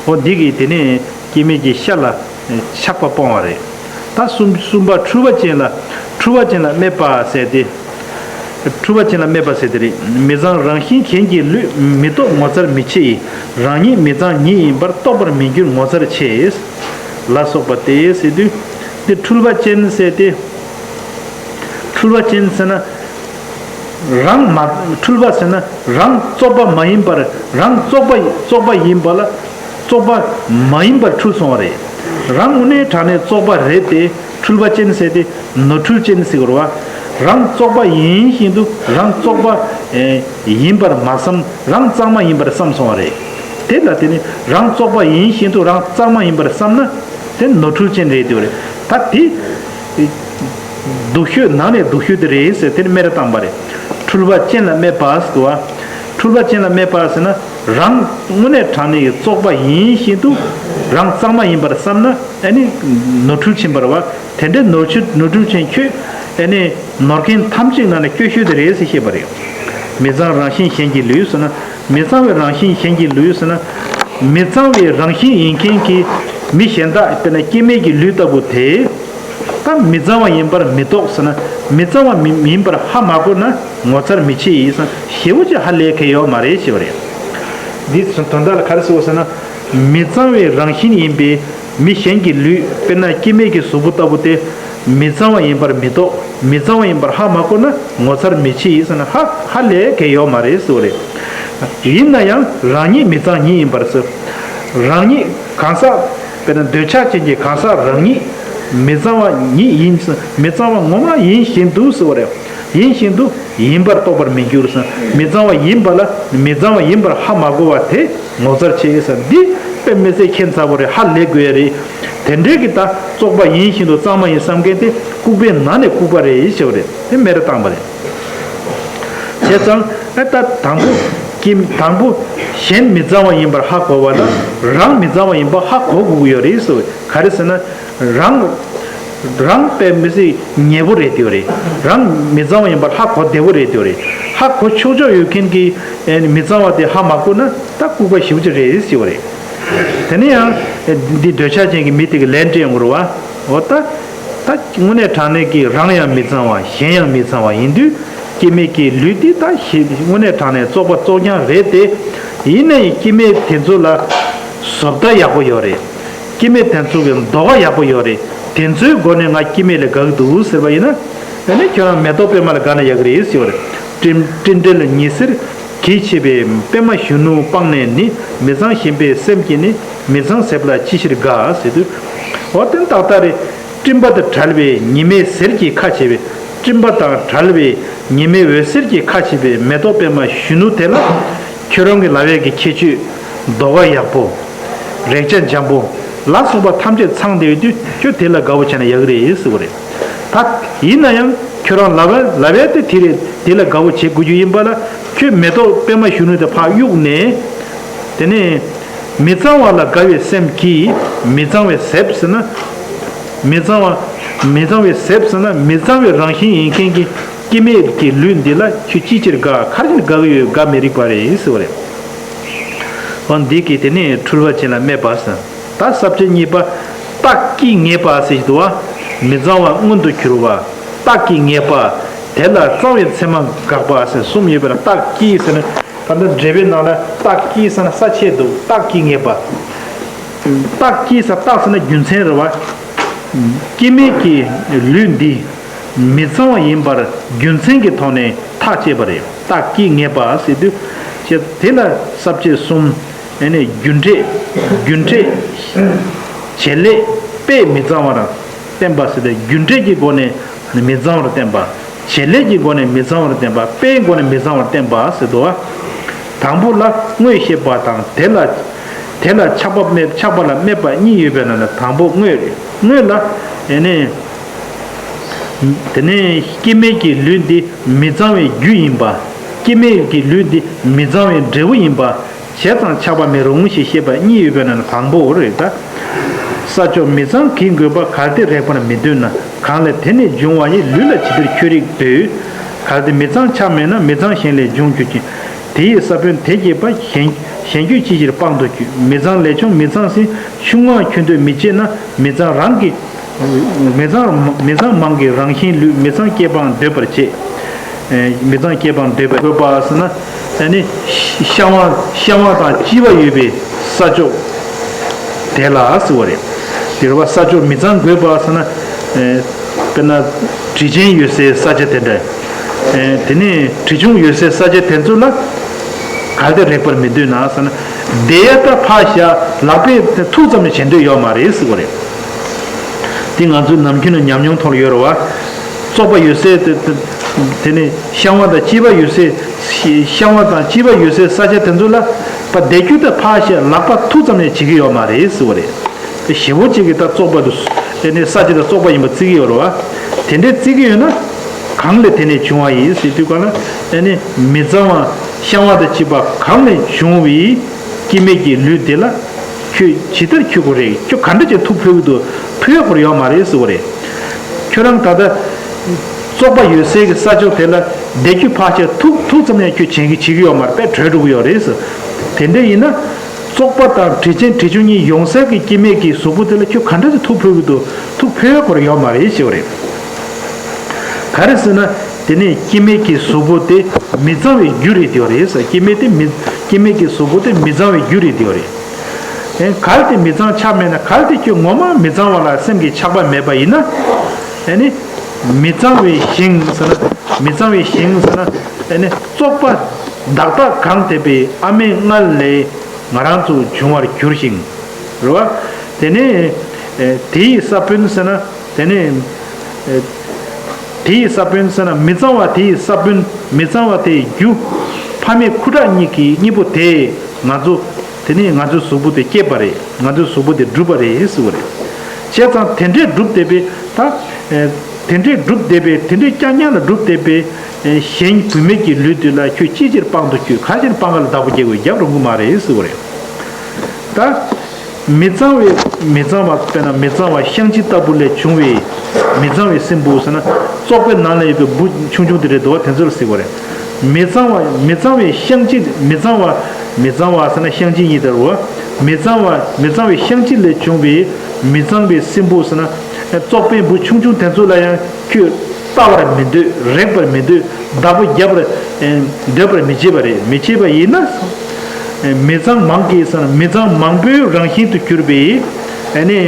འོ་འདི་གིས་དེ་ནས་སྐྱེ་མེད་ཀྱི་ཤ་ལ་ཆགས་པ་སྤོང་བ་རེད། ད་གསུམ་གསུམ་པ་འཁྲུལ་པ་ཅན་ལ་འཁྲུལ་པ་ཅན་ལ་སྨད་པ་ཟེར་ཏེ། འཁྲུལ་པ་ཅན་ལ་སྨད་པ་ཟེར་དེ་རེད། མི་གཙང་རང་བཞིན་གཞན་གྱི་ལུས། མི་རྟོག་ངོ་མཚར་མི་ཕྱེད་ཡིན། རང་ཉིད་མི་གཙང་ཉིད་ཡིན་པར་རྟོག་པར་མི་འགྱུར་ངོ་མཚར་ཆེ། ལ་སོགས་པ་སྟེ་ཟེར་དུས། འདི་འཁྲུལ་པ་ཅན་ཟེར་ཏེ། འཁྲུལ་པ་ཅན་ཟེར་ན། རང་མ་འཁྲུལ་པ་ཟེར་ན་རང་རྩོག་པ་མ་ཡིན་པར་རང་རྩོག་པ་རྩོག་པ་ཡིན་པ་ལ་རྩོག་པ་མ་ཡིན་པར་འཁྲུལ་སོང་བ་རེད། རང་དངོས་གནས་དྲང་གནས་རྩོག་པ་རེད་དེ། འཁྲུལ་པ་ཅན་ཟེར་ཏེ་ནོར་འཁྲུལ་ཅན་ཟེར་དགོས་རེད་བ། རང་རྩོག་པ་ཡིན་བཞིན་དུ་རང་རྩོག་པ་ཨེ་ཡིན་པར་མ་བསམ། རང་གཙང་མ་ཡིན་པར་བསམ་སོང་བ་རེད། དེ་ལ་དེ་ནི་རང་རྩོག་པ་ཡིན་བཞིན་དུ་རང་གཙང་མ་ཡིན་པར་བསམ་ན་དེ་ནོར་འཁྲུལ་ཅན་རེད་དེ་བ་རེད། ད་དེ་སྡུག་ཤོས་ནང་ནས་སྡུག་ཤོས་དེ་རེད་ཟེར་དེ་ནི་སྨད་ར་བཏང་བ་རེད། འཁྲུལ་པ་ཅན་ལ་སྨད་པ་ཟེར་བ། འཁྲུལ་པ་ཅན་ལ་སྨད་པ་ཟེར་ན། རང་དངོས་གནས་དྲང་གནས་ཀྱི་རྩོག་པ་ཡིན་བཞིན་དུ་རང་གཙང་མ་ཡིན་པར་བསམ་ན་ཨ་ནི་ནོར་འཁྲུལ་ཕྱིན་པ་རེད་བ། དེ་འདྲའི་ནོར་འཁྲུལ་ནོར་འཁྲུལ་ཅན་ཁྱོད་ཨ་ནི་ནོར་མཁན་ཐམས་ཅད་ནང་ནས་སྐྱོ་ཤོས་དེ་རེད་ཟེར་བཤད་པ་རེད། མི་གཙང་རང་བཞིན་གཞན་གྱི་ལུས་ཟེར་ན། མི་གཙང་བའི་རང་བཞིན་གཞན་གྱི་ལུས་ཟེར་ན། མི་གཙང་བའི་རང་བཞིན་ཡིན་མཁན་གྱི་མི་གཞན་དག་དཔེར་ན་སྐྱེ་མེད་ཀྱི་ལུས་ལྟ་བུ་དེ། ད་ ད་མི་གཙང་བ་ཡིན་པར་མི་རྟོགས་ཟེར་ན། མི་གཙང་བ་མི་མིན་པར་ཧ་མ་གོ་ན་ངོ་མཚར་མི་ཆེ་ཡིན་ཟེར་ན། ཞེ་པོ་ཅིག་ཧ་ལས་གལ་ཡོད་མ་རེད་ཞེས་པ་རེད། འདིའི་དོན་དག་ལ་ག་རེ་ཟེར་བ་ཟེར་ན། མི་གཙང་བའི་རང་བཞིན་ཡིན་པས་མི་གཞན་གྱི་ལུས། དཔེར་ན་སྐྱེ་མེད་ཀྱི་གཟུགས་པོ་ལྟ་བུ་སྟེ། མི་གཙང་བ་ཡིན་པར་མི་རྟོགས། མི་གཙང་བ་ཡིན་པར་ཧ་མ་གོ་ན་ངོ་མཚར་མི་ཆེ་ཡིན་ཟེར་ན། ཧ་ཧ་ལས་གལ་ཡོད་མ་རེད་ཟེར་བ་རེད། ཡིན་ན་ཡང་རང་ཉིད་མི་གཙང་ཉིད་ཡིན་པར་ཟེར། རང་ཉིད་གང་ཟག་དཔེར་ན་འདོད་ཆགས་ཅན་གྱི་གང་ཟག་རང་ཉིད་མི་གཙང་བ་ཉིད་ཡིན་ཟེར། མི་གཙང་བ་ངོ་མ་ཡིན་བཞིན་དུ་ཟེར་བ་རེད། ཡིན་བཞིན་དུ་ཡིན་པར་རྟོགས་པར་མི་འགྱུར་ཟེར། མི་གཙང་བ་ཡིན་པ་ལ་མི་གཙང་བ་ཡིན་པར་ཧ་མ་གོ་བ་དེ་ངོ་མཚར་ཆེ་ཟེར། འདི་དཔེ་མི་སྲིད་ཁྱད་མཚར་པོ་རེད། ཧ་ལས་དགོས་ཡ་རེད། དེ་འདྲའི་གི་ད་བཙོག་པ་ཡིན་བཞིན་དུ་གཙང་མ་ཡིན་བསམ་མཁན་དེ་ལྐུགས་པའི་ནང་ནས་ལྐུགས་པ་རེད་ཞེས་པ་རེད། དེ་སྨད་ར་བཏང་པ་རེད། བྱས་ཙང་ཨ་ད་དང་པོ་ཀྱི་དང་པོ་གཞན་མི་གཙང་བ་ཡིན་པར་ཧ་གོ་བ་ལ་རང་མི་གཙང་བ་ཡིན་པ་ཧ་གོ་དགོས་ཀྱི་ཡོད་རེད་ཟེར། ག་རེ་ཟེར་ན། རང་རང་དཔེ་མི་སྲིད་ཉེ་པོ་རེད་དེ་རེད། རང་མི་གཙང་བ་ཡིན་པར་ཧ་གོ་བདེ་པོ་རེད་དེ་རེད། ཧ་གོ་ཆོག་ཆོག་ཡོད་མཁན་གྱི་ཨེ་མི་གཙང་བ་དེ་ཧ་མ་གོ་ན་ད་ལྐུགས་པ་ཞེ་པོ་ཅིག་རེད་ཟེར་བ་རེད། དེ་ནས་ཡང་འདི་འདོད་ཆགས་ཅན་གྱི་མི་དེ་གི་ལན་སྤྲད་ཡོང་གི་རེད་བ། འོ་ད་ད་དངོས་གནས་དྲང་གནས་ཀྱི་རང་ཡང་མི་གཙང་བ་གཞན་ཡང་མི་གཙང་བ་ཡིན་དུས། སྐྱེ་མེད་ཀྱི་ལུས་འདི་ད་ཞེ་དངོས་གནས་དྲང་གནས་བཙོག་པ་བཙོག་རྐྱང་རེད་དེ། ཡིན་ནའི་སྐྱེ་མེད་དེ་ཚོ་ལ་བཟོ་ལྟ་ཡག་པོ་ཡོད་རེད། སྐྱེ་མེད་དེ་ཚོ་གི་ལྡོག་པ་ཡག་པོ་ཡོད་རེད། དེ་ཚོའི་སྒོ་ནས་ང་སྐྱེ་མེད་ལ་དགའ་གི་འདུག་ཟེར་བ་ཡིན་ན། ཨ་ནི་ཁྱོད་རང་མེ་ཏོག་པད་མ་ལ་དགའ་ན་ཡག་གི་རེད་ཟེར་བ་རེད། སྤྲིན་སྤྲིན་བྲལ་ཉི་ཟེར་གྱིས་ཕྱེ་བའི་པད་མ་གཞོན་ནུ་སྤངས་ནས་ནི། མི་གཙང་ཞེན་པའི་སེམས་ཀྱིས་ནི། མི་གཙང་ཟེར་བ་ལ་ཅི་ཕྱིར་དགའ་ཟེར་དུས། འོ་དེ་ཏག་ཏག་རེད། སྤྲིན་པ་དང་བྲལ་བའི་ཉི་མའི་ཟེར་གྱིས་ཁ་ཕྱེ་བའི། སྤྲིན་པ་དང་བྲལ་བའི་ཉི་མའི་འོད་ཟེར་གྱིས་ཁ་ཕྱེ་བའི་མེ་ཏོག་པད་མ་གཞོན་ནུ་དེ་ལ། ཁྱོད་རང་གི་ལབ་ཡས་ཀྱི་ཁྱད་ཆོས། ལྡོག་པ་ཡག་པོ། རེག་བྱ་འཇམ་པོ། ལ་སོགས་པ་ཐམས་ཅད་ཚང་བསྡད་ཡོད་དུས་ཁྱོད་དེ་ལ་དགའ་བོ་བྱས་ན་ཡག་རེད་ཟེར་བ་རེད། ད་ཡིན་ན་ཡང་ཁྱོད་རང་ལབ་ཡས་ལབ་ཡས་དེ་དེ་རེད། དེ་ལ་དགའ་བོ་བྱེད་དགོས་རྒྱུ་ཡིན་པ་ལ། ཁྱོད་མེ་ཏོག་པད་མ་གཞོན་ནུ་དེ་ཕར་གཡུགས་ནས། དེ་ནས་མི་གཙང་བ་ལ་དགའ་བའི་སེམས་ཀྱིས་མི་གཙང་བའི་ཟེར་བ་ཟེར་ན། མི་གཙང་བ། མི་གཙང་བའི་ཟེར་བ་ཟེར་ན་མི་གཙང་བའི་རང་བཞིན་ཡིན་མཁན་གྱི་སྐྱེ་མེད་ཀྱི་ལུས་འདི་ལ་ཁྱོད་ཅིའི་ཕྱིར་དགའ། ག་རེ་བྱས་ནས་དགའ་གི་ཡོད། དགའ་མི་རིགས་པ་རེད་ཟེར་བ་རེད། འོ་འདི་གིས་དེ་ནས་འཁྲུལ་པ་ཅན་ལ་སྨྲས་པ་ཟེར། ད་ས་བཅད་གཉིས་པ། རྟགས་ཀྱིས་ངེས་པ་ཟེར་གྱི་འདུག་བ། མི་གཙང་བ་མངོན་དུ་གྱུར་པ། རྟགས་ཀྱིས་ངེས་པ། དེ་ལ་གཙང་བའི་མཚན་མ་དགག་པ་ཟེར་གསུམ་ཡོད་པ་ལ། རྟགས་ཀྱིས་ཟེར་ན། ད་ལྟ་འགྲེལ་པའི་ནང་ལ་རྟགས་ཀྱིས་ཟེར་ན་ས་བཅད་འདུག་རྟགས་ཀྱིས་ངེས་པ། རྟགས་ཀྱིས་ཟེར། རྟགས་ཟེར་ན་རྒྱུ་མཚན་རེད་བ། སྐྱེ་མེད་ཀྱི་ལུས་འདི་མི་གཙང་བ་ཡིན་པར་རྒྱུ་མཚན་གྱི་ཐོག་ནས་ཐག་བཅད་པ་རེད། རྟགས་ཀྱིས་ངེས་པ་ཟེར་དུས། དེ་ལ་ས་བཅད་གསུམ། ཨ་ནི་རྒྱུ་འབྲས། རྒྱུ་འབྲས། བྱེད་ལས། དཔེས་མི་གཙང་བར་བསྟན་པ་ཟེར་ཏེ། རྒྱུ་འབྲས་ཀྱི་སྒོ་ནས་མི་གཙང་བར་བསྟན་པ། བྱེད་ལས་ཀྱི་སྒོ་ནས་མི་གཙང་བར་བསྟན་པ། དཔེའི་སྒོ་ནས་མི་གཙང་བར་བསྟན་པ་ཟེར་དུས། དང་པོ་ལ་དངོས་བཤད་པ་དང་། དེ་ལ་དེ་ལ་ཆགས་པ་སྨྲས། ཆགས་པ་ལ་སྨྲས་པ་གཉིས་ཡོད་པའི་ནང་ནས་དང་པོ་དངོས་རེད། དངོས་ལ་ཨ་ནི། དེ་ནས་སྐྱེ་མེད་ཀྱི་ལུས་འདི་མི་གཙང་བའི་རྒྱུ་ཡིན་པ། སྐྱེ་མེད་ཀྱི་ལུས་འདི་མི་གཙང་བའི་འབྲས་བུ་ཡིན་པ། བྱས་ཙང་ཆགས་པ་མེད་རུང་ཞེས་བཤད་པ་གཉིས་ཡོད་པའི་ནང་ནས་དང་པོ་རེད་ད། ས་ཕྱོགས་མི་གཙང་གིས་འགོས་པ། གལ་ཏེ་རེག་པར་མི་འདོད་ན། གང་ལས་དེ་ནས་འབྱུང་བ་ཡི། ལུས་ལ་ཇི་ལྟར་ཁྱོད་རིག་འདོད། གལ་ཏེ་མི་གཙང་ཆགས་མེད་ན། མི་གཙང་གཞན་ལས་འབྱུང་གྱུར་ཅིང་། དེ་ཡི་ས་བོན་དེ་སྐྱེས་པ། གཞན་གཞན་ཁྱོད་ཅིའི་ཕྱིར་སྤང་དུ་གྱུར། མི་གཙང་ལས་བྱུང་མི་གཙང་ཟིན། ཆུང་ངུའང་ཁྱོད་འདོད་མི་བྱེད་ན། མི་གཙང་རང་གི་མི་གཙང་མི་གཙང་མང་གི་རང་བཞིན་ལུས། མི་གཙང་སྐྱེས་པའང་འདོད་པར་བྱེད། ཨེ། མི་གཙང་སྐྱེས་པའང་འདོད་པར་དགོས་པ་ཟེར་ན། ཨ་ནི་བཤང་བ་བཤང་བ་དང་གཅི་བ་ཡོད་པའི་ས་ཕྱོགས་དེ་ལ་ཟེར་བ་རེད། དེ་རེད་བ། ས་ཕྱོགས་མི་གཙང་དགོས་པ་ཟེར་ན། ཨེ། དཔེར་ན་དྲི་ཆེན་ཡོད་སའི་ས་ཆ་དེ་འདྲ། ཨེ། དེ་ནས་དྲི་ཆུང་ཡོད་སའི་ས་ཆ་དེ་ཚོ་ལ་གལ་ཏེ་རེག་པར་མི་འདོད་ན་ཟེར་ན། དེ་ཡ་ད་ཕར་བཞག་ལག་པས་ཐུག་ཙམ་ཡང་བྱེད་འདོད་ཡོད་མ་རེད་ཟེར་བ་རེད། དེ་ང་ཚོའི་ནམ་རྒྱུན་ལ་ཉམས་མྱོང་ཐོག་ལ་ཡོད་རེད་བ། བཙོག་པ་ཡོད་སའི་དེ་དེ་དེ་ནས་བཤང་བ་དང་གཅི་བ་ཡོད་སའི་བཤང་བ་དང་གཅི་བ་ཡོད་སའི་ས་ཆ་དེ་ཚོ་ལ་བ་བསྡད་རྒྱུ་དང་ཕར་བཤད་ལག་པ་ཐུག་ཙམ་ཡང་བྱེད་ཀྱི་ཡོད་མ་རེད་ཟེར་བ་རེད། ཞེ་པོ་ཅིག་གིས་ད་བཙོག་པ་དེ་དེ་ནས་ས་ཆ་དེ་བཙོག་པ་ཡིན་པ་བརྩི་གི་ཡོད་རེད་བ། དེ་འདྲའི་བརྩི་གི་ཡོད་ན་གང་ལས་དེ་ནས་བྱུང་བ་ཡིན་ཟེར་དུས་ག་ལ། དེ་ནས་མི་གཙང་བ་བཤང་བ་དང་གཅི་བ་གང་ལས་བྱུང་བའི་སྐྱེ་མེད་ཀྱི་ལུས་དེ་ལ། ཁྱོད་ཇི་ལྟར་ཁྱོད་ཁོ་རེད། ཁྱོད་ག་འདྲ་ཅིག་ཐུག་ཕུལ་གི་འདུག་ཕུལ་ཡག་ཁོ་རང་ཡོད་མ་རེད་ཟེར་བ་རེད། ཁྱོད་རང་ད་ལྟ་བཙོག་པ་ཡོད་སའི་གི་ས་ཕྱོགས་དེ་ལ་བསྡད་རྒྱུ་ཕར་བཞག་ཐུག་ཐུག་ཙམ་ཡང་ཁྱོད་བྱེད་ཀྱི་བྱེད་ཀྱི་ཡོད་མ་རེད། དཔེ་བྲོས་འགྲོ་གི་ཡོད་རེད་ཟེར། དེ་འདྲ་ཡིན་ན། བཙོག་པ་དང་དྲི་ཅན་དྲི་ཆུ་གཉིས་ཡོང་སའི་གི་སྐྱེ་དམན་གྱི་གཟུགས་པོ་དེ་ལ་ཁྱོད་ག་འདྲ་ཞིག་ཐུགས་ཕོག་གི་འདུག། ཐུགས་ཕོག་དགོས་ཡོད་མ་རེད་ཞེས་པ་རེད། ག་རེ་ཟེར་ན། དེ་ནས་སྐྱེ་དམན་གྱི་གཟུགས་པོ་དེ་མི་གཙང་བའི་རྒྱུ་རེད་དེ་བ་རེད་ཟེར། སྐྱེ་དམན་དེ་མི། སྐྱེ་དམན་གྱི་གཟུགས་པོ་དེ་མི་གཙང་བའི་རྒྱུ་རེད་དེ་བ་རེད། ཨེ། གལ་ཏེ་མི་གཙང་ཆགས་མེད་ན། གལ་ཏེ་ཁྱོད་ངོ་མ་མི་གཙང་བ་ལ་སེམས་ཀྱི་ཆགས་པ་མེད་པ་ཡིན་ན། ཨེ་ནི། མི་གཙང་བའི་ཞིང་ཟེར་ན། མི་གཙང་བའི་ཞིང་ཟེར་ན། ཨེ་ནི། བཙོག་པ་བདག་རྟག་གང་དེ་པའི་ཨ་མའི་མངལ་ལས་ང་རང་ཚོ་བྱུང་བར་འགྱུར་ཞིང་། རེད་བ། དེ་ནས། ཨེ། དེ་ཡི་ས་བོན་ཟེར་ན། དེ་ནས། ཨེ། དེ་ཡི་ས་བོན་ཟེར་ན། མི་གཙང་བ་དེ་ཡི་ས་བོན། མི་གཙང་བ་དེ་ཡི་རྒྱུ། ཕ་མའི་ཁུ་ཁྲག་གཉིས་ཀྱི་གཉིས་པོ་དེས་ང་ཚོ། དེ་ནས་ང་ཚོའི་གཟུགས་པོ་དེ་སྐྱེས་པ་རེད། ང་ཚོའི་གཟུགས་པོ་དེ་གྲུབ་པ་རེད་ཟེར་བ་རེད། བྱས་ཙང་དེ་འདྲས་གྲུབ་བསྡད་པའི་ད། ཨེ། དེ་འདྲས་གྲུབ་བསྡད་པའི། དེ་འདྲས་རྐྱང་རྐྱང་ལ་གྲུབ་བསྡད་པའི། ཨེ། གཞན་བུད་མེད་ཀྱི་ལུས་དེ་ལ་ཁྱོད་ཅིའི་ཕྱིར་དཔང་དུ་བསྐྱོད། ག་ཕྱིར་དཔང་ག་ལ་བདག་པོ་རྒྱག་དགོས། རྒྱབ་རུང་གི་མ་རེད་ཟེར་བ་རེད། ད། མི་གཙང་བའི། མི་གཙང་བ། དཔེར་ན་མི་གཙང་བ་བཤང་གཅི་ལྟ་བུ་ལས་བྱུང་བའི་མི་གཙང་བའི་སྲིན་འབུ་ཟེར་ན། བཙོག་པའི་ནང་ལ་ཡོད་པའི་འབུ་ཆུང་ཆུང་དེ་རེད་འདུག་བ། དེ་ཚོར་ཟེར་བ་རེད། མི་གཙང་བ། མི་གཙང་བའི་བཤང་གཅི། མི་གཙང་བ། མི་གཙང་བ་ཟེར་ན་བཤང་གཅི་ཡིན་ད་རུང་བ། མི་གཙང་བ། མི་གཙང་བའི་བཤང་གཅི་ལས་བྱུང་བའི་མི་གཙང་བའི་སྲིན་འབུ་ཟེར་ན། བཙོག་པའི་འབུ་ཆུང་ཆུང་དེ་ཚོ་ལ་ཡང་ཁྱོད་ལྟ་བར་མི་འདོད། རེག་པར་མི་འདོད། བདག་པོ་རྒྱབ་པར་འདོད་པར་མི་བྱེད་པ་རེད། མི་བྱེད་པ་ཡིན་ན། མི་གཙང་མང་གིས་ཟེར་ན། མི་གཙང་མང་པོའི་རང་བཞིན་དུ་གྱུར་པའི། ཨ་ནི།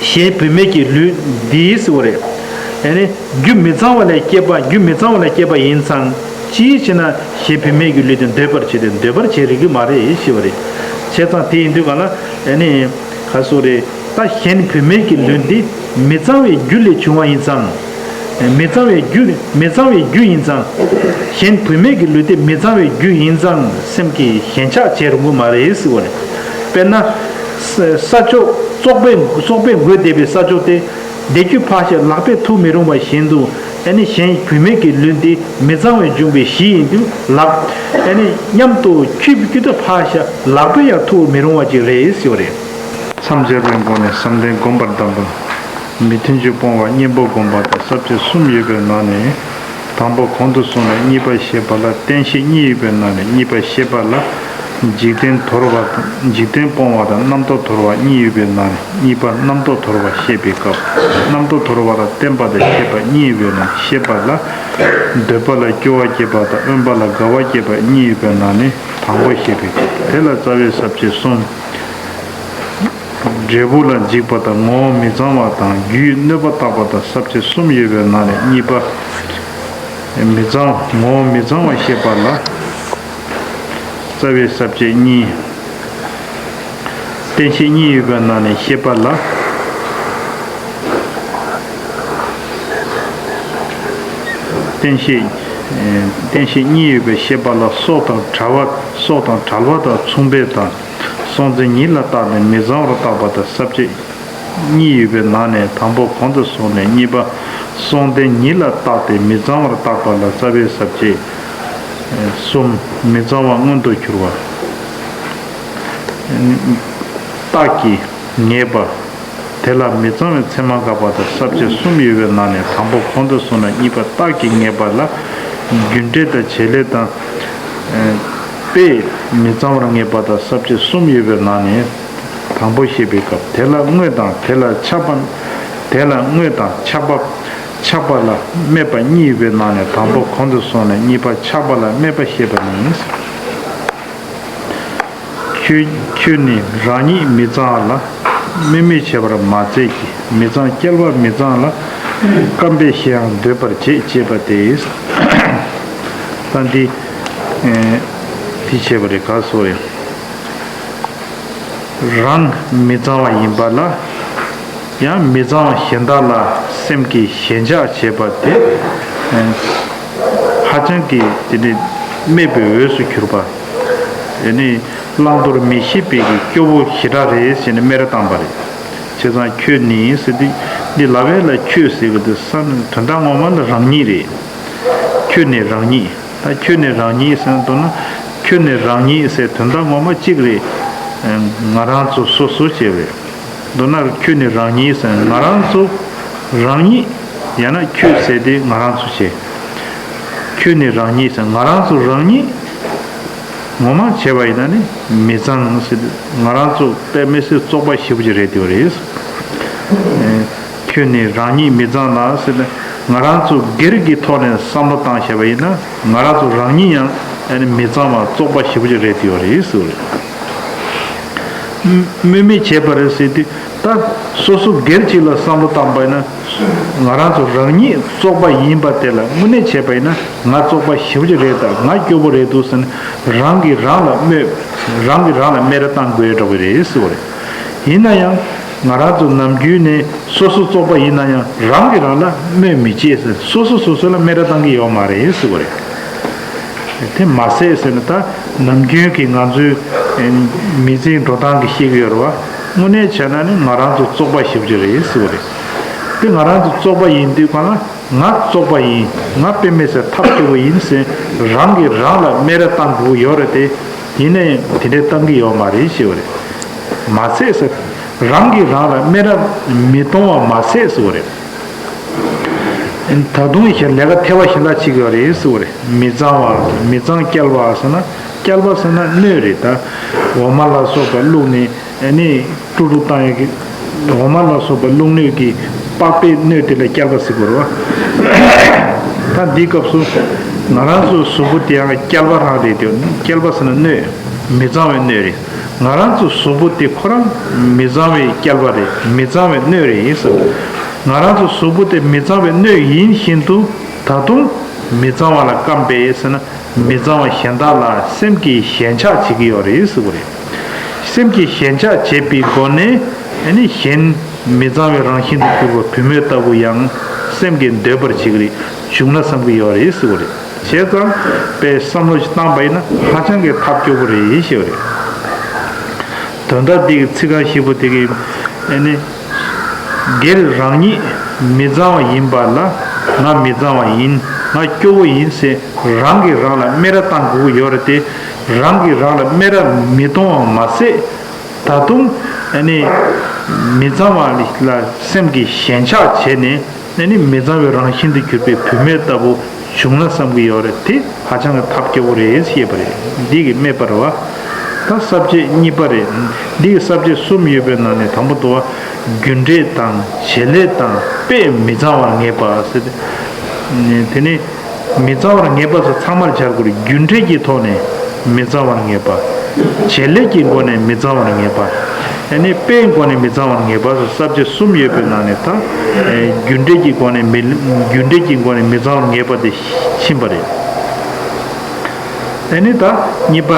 གཞན་བུད་མེད་ཀྱི་ལུས་འདི་ཟེར་བ་རེད། ཨ་ནི། རྒྱུ་མི་གཙང་བ་ལས་སྐྱེས་པ། རྒྱུ་མི་གཙང་བ་ལས་སྐྱེས་པ་ཡིན་ཙང་། ཅིའི་ཕྱིར་ན་གཞན་བུད་མེད་ཀྱི་ལུས་དེ་འདོད་པར་བྱེད་དེ། འདོད་པར་བྱེད་རིགས་ཀྱི་མ་རེད་ཞེས་པ་རེད། བྱས་ཙང་དེ་ཡིན་དུས་ག་ལ། ཨ་ནི། ག་སོ་རེད། ད་གཞན་བུད་མེད་ཀྱི་ལུས་འདི་མི་གཙང་བའི་རྒྱུ་ལས་བྱུང་བ་ཡིན་ཙང་། མི་གཙང་བའི་རྒྱུ། མི་གཙང་བའི་རྒྱུ་ཡིན་ཙང་། གཞན་བུད་མེད་ཀྱི་ལུས་དེ་མི་གཙང་བའི་རྒྱུ་ཡིན་ཙང་། སེམས་ཀྱིས་ཞེན་ཆགས་བྱེད་རུང་གི་མ་རེད་ཟེར་བ་རེད། དཔེར་ན། ས་ས་ཕྱོགས་བཙོག་པས། བཙོག་པས་འགོས་བསྡད་པའི་ས་ཕྱོགས་དེ། བདེ་སྐྱིད་ཕར་བཞག་ལག་པས་ཐུག་མི་རུང་བ་བཞིན་དུ། ཨ་ནི་གཞན་བུད་མེད་ཀྱི་ལུས་འདི་མི་གཙང་བས་འབྱུང་བའི་གཞི་ཡིན་དུས་ལག། ཨ་ནི་མཉམ་དུ་ཁྱོད་ཀྱི་ད་ཕར་བཞག་ལག་པས་ཡང་ཐུག་མི་རུང་བ་ཅིག་རེད་ཟེར་བ་རེད། མཚམས་སྦྱར་བའི་སྒོ་ནས་བསམ་གཏན་བསྒོམ་པར་གདམས་པ། མི་མཐུན་ཕྱོགས་སྤོང་བ་གཉེན་པོ་བསྒོམ་པ་དང་། ས་བཅད་གསུམ་ཡོད་པའི་ནང་ནས། དང་པོ་གོང་དུ་སོང་ནས་གཉིས་པ་བཤད་པ་ལ། རྟེན་བཤད་གཉིས་ཡོད་པའི་ནང་ནས་གཉིས་པ་བཤད་པ་ལ། འཇིག་རྟེན་དོར་བ་དང་། འཇིག་རྟེན་སྤོང་བ་དང་རྣམ་རྟོག་དོར་བ་གཉིས་ཡོད་པའི་ནང་ནས་གཉིས་པ་རྣམ་རྟོག་དོར་བ་བཤད་པའི་སྐབས། རྣམ་རྟོག་དོར་བ་ལ་བརྟེན་པ་དང་བཤད་པ་གཉིས་ཡོད་པའི་ནང་ནས་བཤད་པ་ལ། འདོད་པ་ལ་སྐྱོ་བ་སྐྱེད་པ་དང་དབེན་པ་ལ་དགའ་བ་སྐྱེད་པ་གཉིས་ཡོད་པའི་ནང་ནས་དང་པོ་བཤད་པའི་སྐབས། དེ་ལ་རྩ་བའི་ས་བཅད་གསུམ། འབྲས་བུ་ལ་འཇིགས་པ་དང་། ངོ་བོ་མི་གཙང་བ་དང་། རྒྱུའི་གནོད་པ་བརྟག་པ་དང་། ས་བཅད་གསུམ་ཡོད་པའི་ནང་ནས་གཉིས་པ། མི་གཙང་། ངོ་བོ་མི་གཙང་བ་བཤད་པ་ལ། རྩ་བའི་ས་བཅད་གཉིས། རྟེན་བཤད་གཉིས་ཡོད་པའི་ནང་ནས་བཤད་པ་ལ། རྟེན་བཤད། རྟེན་བཤད་གཉིས་ཡོད་པའི་བཤད་པ་ལ། སྲོག་དང་བྲལ་བ། སྲོག་དང་བྲལ་བ་དང་མཚུངས་པའི་དང་། སྲོག་འཛིན་ཉིད་ལ་བརྟགས་ཏེ་མི་གཙང་བར་བརྟག་པ་དང་། ས་བཅད་གཉིས་ཡོད་པའི་ནང་ནས་དང་པོ་གོང་དུ་སོང་ནས་གཉིས་པ་སྲོག་ལྡན་ཉིད་ལ་བརྟགས་ཏེ་མི་གཙང་བར་བརྟག་པ་ལ་རྩ་བའི་ས་བཅད་གསུམ། མི་གཙང་བ་མངོན་དུ་གྱུར་པ། རྟགས་ཀྱིས་ངེས་པ། དེ་ལ་མི་གཙང་བའི་མཚན་མ་དགག་པ་དང་། ས་བཅད་གསུམ་ཡོད་པའི་ནང་ནས་དང་པོ་གོང་དུ་སོང་ནས་གཉིས་པ་རྟགས་ཀྱིས་ངེས་པ་ལ། རྒྱུ་འབྲས་དང་བྱེད་ལས་དང་། པས་མི་གཙང་བར་ངེས་པ་དང་། ས་བཅད་གསུམ་ཡོད་པའི་ནང་ནས། དང་པོ་བཤད་པའི་སྐབས། དེ་ལ་དངོས་དང་། དེ་ལ་ཆགས་པ། དེ་ལ་དངོས་དང་ཆགས་པ། ཆགས་པ་ལ་སྨད་པ་གཉིས་ཡོད་པའི་ནང་ནས་དང་པོ་གོང་དུ་སོང་ནས་གཉིས་པ་ཆགས་པ་ལ་སྨད་པ་བཤད་པ་ཡིན། ཁྱོད་ཁྱོད་ནི་རང་ཉིད་མི་གཙང་བ་ལ། དམིགས་མེད་བྱེད་པར་མ་མཛད་ཀྱི། མི་གཙང་སྐྱེ་བ་མི་གཙང་ལ། བརྐམ་པས་གཞན་ཡང་འདོད་པར་བྱེད། ཅེས་པ་སྟེ། ད་འདི། འདི་བྱས་པ་རེད། ག་སོ་ཡང་། རང་མི་གཙང་བ་ཡིན་པ་ལ། ཡང་མི་གཙང་བ་གཞན་དག་ལ་སེམས་ཀྱིས་ཞེན་ཆགས་བྱེད་པ་དེ། ཧ་ཅང་གི་དེ་ནི་སྨད་པའི་འོས་སུ་གྱུར་པ། དེ་ནི་བླང་དོར་མི་ཤེས་པའི་གི་སྐྱོ་བོ་ཞེ་དྲག་རེད་ཟེར་ནས་སྨད་ར་བཏང་པ་རེད། བྱས་ཙང་ཁྱོད་ནི་ཟེར་དུས་འདི་ལབ་པ་ལ་ཁྱོད་ཟེར་གི་འདུག་བསམ། དོན་དག་ངོ་མ་ལ་རང་ཉིད་རེད། ཁྱོད་ནི་རང་ཉིད། ད་ཁྱོད་ནི་རང་ཉིད་ཟེར་ན། མདོར་ན་ཁྱོད་ནི་རང་ཉིད་ཟེར་དོན་དག་ངོ་མ་གཅིག་རེད། ང་རང་ཚོ་སོ་སོ་བྱས་པ་རེད། མདོར་ན་ཁྱོད་ནི་རང་ཉིད་ཟེར་ང་རང་ཚོ་རང་ཉིད། ཡང་ན་ཁྱོད་ཟེར་དེ་ང་རང་ཚོ་བྱས། ཁྱོད་ནི་རང་ཉིད་ཟེར་ང་རང་ཚོ་རང་ཉིད། ངོ་མ་བྱས་པ་ཡིན་ན་ནི་མི་གཙང་ཟེར་ང་རང་ཚོ་དཔེ་མི་སྲིད་བཙོག་པ་ཞེ་པོ་ཅིག་རེད་དེ་རེད། ཁྱོད་ནི་རང་ཉིད་མི་གཙང་ལ་ཟེར་ན་ང་རང་ཚོ་སྒེར་གྱི་ཐོག་ནས་བསམ་བློ་བཏང་བྱས་པ་ཡིན་ན་ང་རང་ཚོ་རང་ཉིད་ཡང་ཨ་ནི་མི་གཙང་བ་བཙོག་པ་ཞེ་པོ་ཅིག་རེད་དེ་རེད་ཟེར་བ་རེད། སྨོས་མེད་བྱས་པ་རེད་ཟེར་དུས་ད་སོ་སོ་སྒེར་གཅིག་ལ་བསམ་བློ་བཏང་པ་ཡིན་ན་ང་རང་ཚོ་རང་ཉིད་བཙོག་པ་ཡིན་པ་དེ་ལ་དངོས་གནས་བྱས་པ་ཡིན་ན་ང་བཙོག་པ་ཞེ་པོ་ཅིག་རེད་དང་ང་སྐྱོ་པོ་རེད་འདུག་ཟེར་ནས་རང་གིས་རང་ལ་སྨོས། རང་གིས་རང་ལ་སྨད་ར་བཏང་དགོས་འགྲོ་གི་རེད་ཟེར་བ་རེད། ཡིན་ན་ཡང་ང་རང་ཚོ་ནམ་རྒྱུན་ནས་སོ་སོ་བཙོག་པ་ཡིན་ན་ཡང་རང་གིས་རང་ལ་སྨོས་མི་བྱེད་ཟེར་སོ་སོ་སོ་སོ་ལ་སྨད་ར་བཏང་གི་ཡོད་མ་རེད་ཟེར་བ་རེད། དེ་མ་ཟད་ཟེར་ན་ད་ནམ་རྒྱུན་གྱི་ང་ཚོའི་མི་ཚེའི་འགྲོ་སྟངས་ཀྱི་ཤེས་ཀྱི་ཡོད་རེད་བ། དངོས་གནས་བྱས་ན་ནི་ང་རང་ཚོ་བཙོག་པ་ཞེ་པོ་ཅིག་རེད་ཟེར་བ་རེད། དེ་ང་རང་ཚོ་བཙོག་པ་ཡིན་དུས་གང་ལ་ང་བཙོག་པ་ཡིན་ང་དཔེ་མི་སྲིད་ཐབས་སྐྱོ་པོ་ཡིན་ཟེར་རང་གིས་རང་ལ་སྨད་ར་བཏང་དགོས་ཡོད་རེད་དེ། ཡིན་ན་ཡང་དེ་འདྲའི་བཏང་གི་ཡོད་མ་རེད་ཞེས་པ་རེད། མ་ཚད་ཟེར། རང་གིས་རང་ལ་སྨད་ར་མི་གཏོང་བ་མ་ཟད་ཟེར་བ་རེད། ད་དུང་ཞལ་ལས་ཀ་ཐེ་བ་ཞེ་དྲག་བྱེད་ཀྱི་ཡོད་རེད་ཟེར་བ་རེད། མི་གཙང་བ་མི་གཙང་བསྐྱལ་བ་ཟེར་ན་བསྐྱལ་བ་ཟེར་ན་སྣོད་རེད་ད། འོ་མ་ལ་སོགས་པ་བླུགས་ནས་ཨ་ནི་དཀྲུག་དཀྲུག་བཏང་ཡག་གི་འོ་མ་ལ་སོགས་པ་བླུགས་སྣོད་ཀྱི་པགས་པའི་སྣོད་དེ་ལ་བསྐྱལ་བ་ཟེར་དགོས་རེད་བ། ད་འདིའི་སྐབས་སུ་ང་རང་ཚོའི་གཟུགས་པོ་དེ་ཡང་བསྐྱལ་བ་རང་རེད་དེ་བསྐྱལ་བ་ཟེར་ན་སྣོད། མི་གཙང་བའི་སྣོད་རེད། ང་རང་ཚོའི་གཟུགས་པོ་དེ་ཁོ་རང་མི་གཙང་བའི་བསྐྱལ་བ་རེད། མི་གཙང་བའི་སྣོད་རེད་ཡིན་ཟེར། ང་རང་ཚོའི་གཟུགས་པོ་དེ་མི་གཙང་བའི་སྣོད་ཡིན་བཞིན་དུ་ད་དུང་མི་གཙང་བ་ལ་བརྐམ་པས་ཟེར་ན་མི་གཙང་བ་གཞན་དག་ལ་སེམས་ཀྱིས་ཞེན་ཆགས་བྱེད་ཀྱི་ཡོད་རེད་ཟེར་བ་རེད། སེམས་ཀྱིས་ཞེན་ཆགས་བྱེད་པའི་སྒོ་ནས་ཨ་ནི་གཞན་མི་གཙང་བའི་རང་བཞིན་དུ་གྱུར་པ་བུད་མེད་ལྟ་བུ་ཡང་སེམས་ཀྱིས་འདོད་པར་བྱེད་ཀྱི་རེད། བྱུང་ན་བསམ་གྱི་ཡོད་རེད་ཟེར་བ་རེད། བྱས་ཙང་དཔེ་བསམ་བློ་ཞིག་བཏང་པ་ཡིན་ན་ཧ་ཅང་གི་ཐབས་སྐྱོ་པོ་རེད་ཞེས་པ་རེད། དོན་དག་འདི་གི་ཚིག་རྐང་བཞི་པོ་དེ་གི་ཨ་ནི། སྒེར་རང་ཉིད་མི་གཙང་བ་ཡིན་པ་ལ་ང་མི་གཙང་བ་ཡིན་ང་སྐྱོ་བོ་ཡིན་ཟེར་རང་གིས་རང་ལ་སྨད་ར་བཏང་དགོས་ཀྱི་ཡོད་རེད་དེ། རང་གིས་རང་ལ་སྨད་ར་མི་གཏོང་བ་མ་ཟད། ད་དུང་ཨ་ནི། མི་གཙང་བ་ལ་སེམས་ཀྱིས་ཞེན་ཆགས་བྱས་ནས་ཨ་ནི་མི་གཙང་བའི་རང་བཞིན་དུ་གྱུར་པའི་བུད་མེད་ལྟ་བུ་བྱུང་ན་བསམ་གྱི་ཡོད་རེད་དེ་ཧ་ཅང་གི་ཐབས་སྐྱོ་བོ་རེད་ཞེས་པ་རེད། འདི་གི་སྨྲས་པ་རེད་བ། ད་ས་བཅད་གཉིས་པ་རེད། འདི་གི་ས་བཅད་གསུམ་ཡོད་པའི་ནང་ནས་དང་པོ་དུ་བ། རྒྱུ་འབྲས་དང་བྱེད་ལས་དང་དཔེ་མི་གཙང་བར་ངེས་པ་ཟེར་ཏེ། དེ་ནས། མི་གཙང་བར་ངེས་པ་སོགས་ཚང་མར་སྦྱར་དགོས་རེད། རྒྱུ་འབྲས་ཀྱི་ཐོག་ནས་མི་གཙང་བར་ངེས་པ། བྱེད་ལས་ཀྱི་སྒོ་ནས་མི་གཙང་བར་ངེས་པ། ཨ་ནི་དཔེའི་སྒོ་ནས་མི་གཙང་བར་ངེས་པ་སོགས་ས་བཅད་གསུམ་ཡོད་པའི་ནང་ནས་ད། རྒྱུ་འབྲས་ཀྱི་སྒོ་ནས་མི་རྒྱུ་འབྲས་ཀྱི་སྒོ་ནས་མི་གཙང་བར་ངེས་པ་དེ་ཕྱིན་པ་རེད། ཨ་ནི་ད་གཉིས་པ།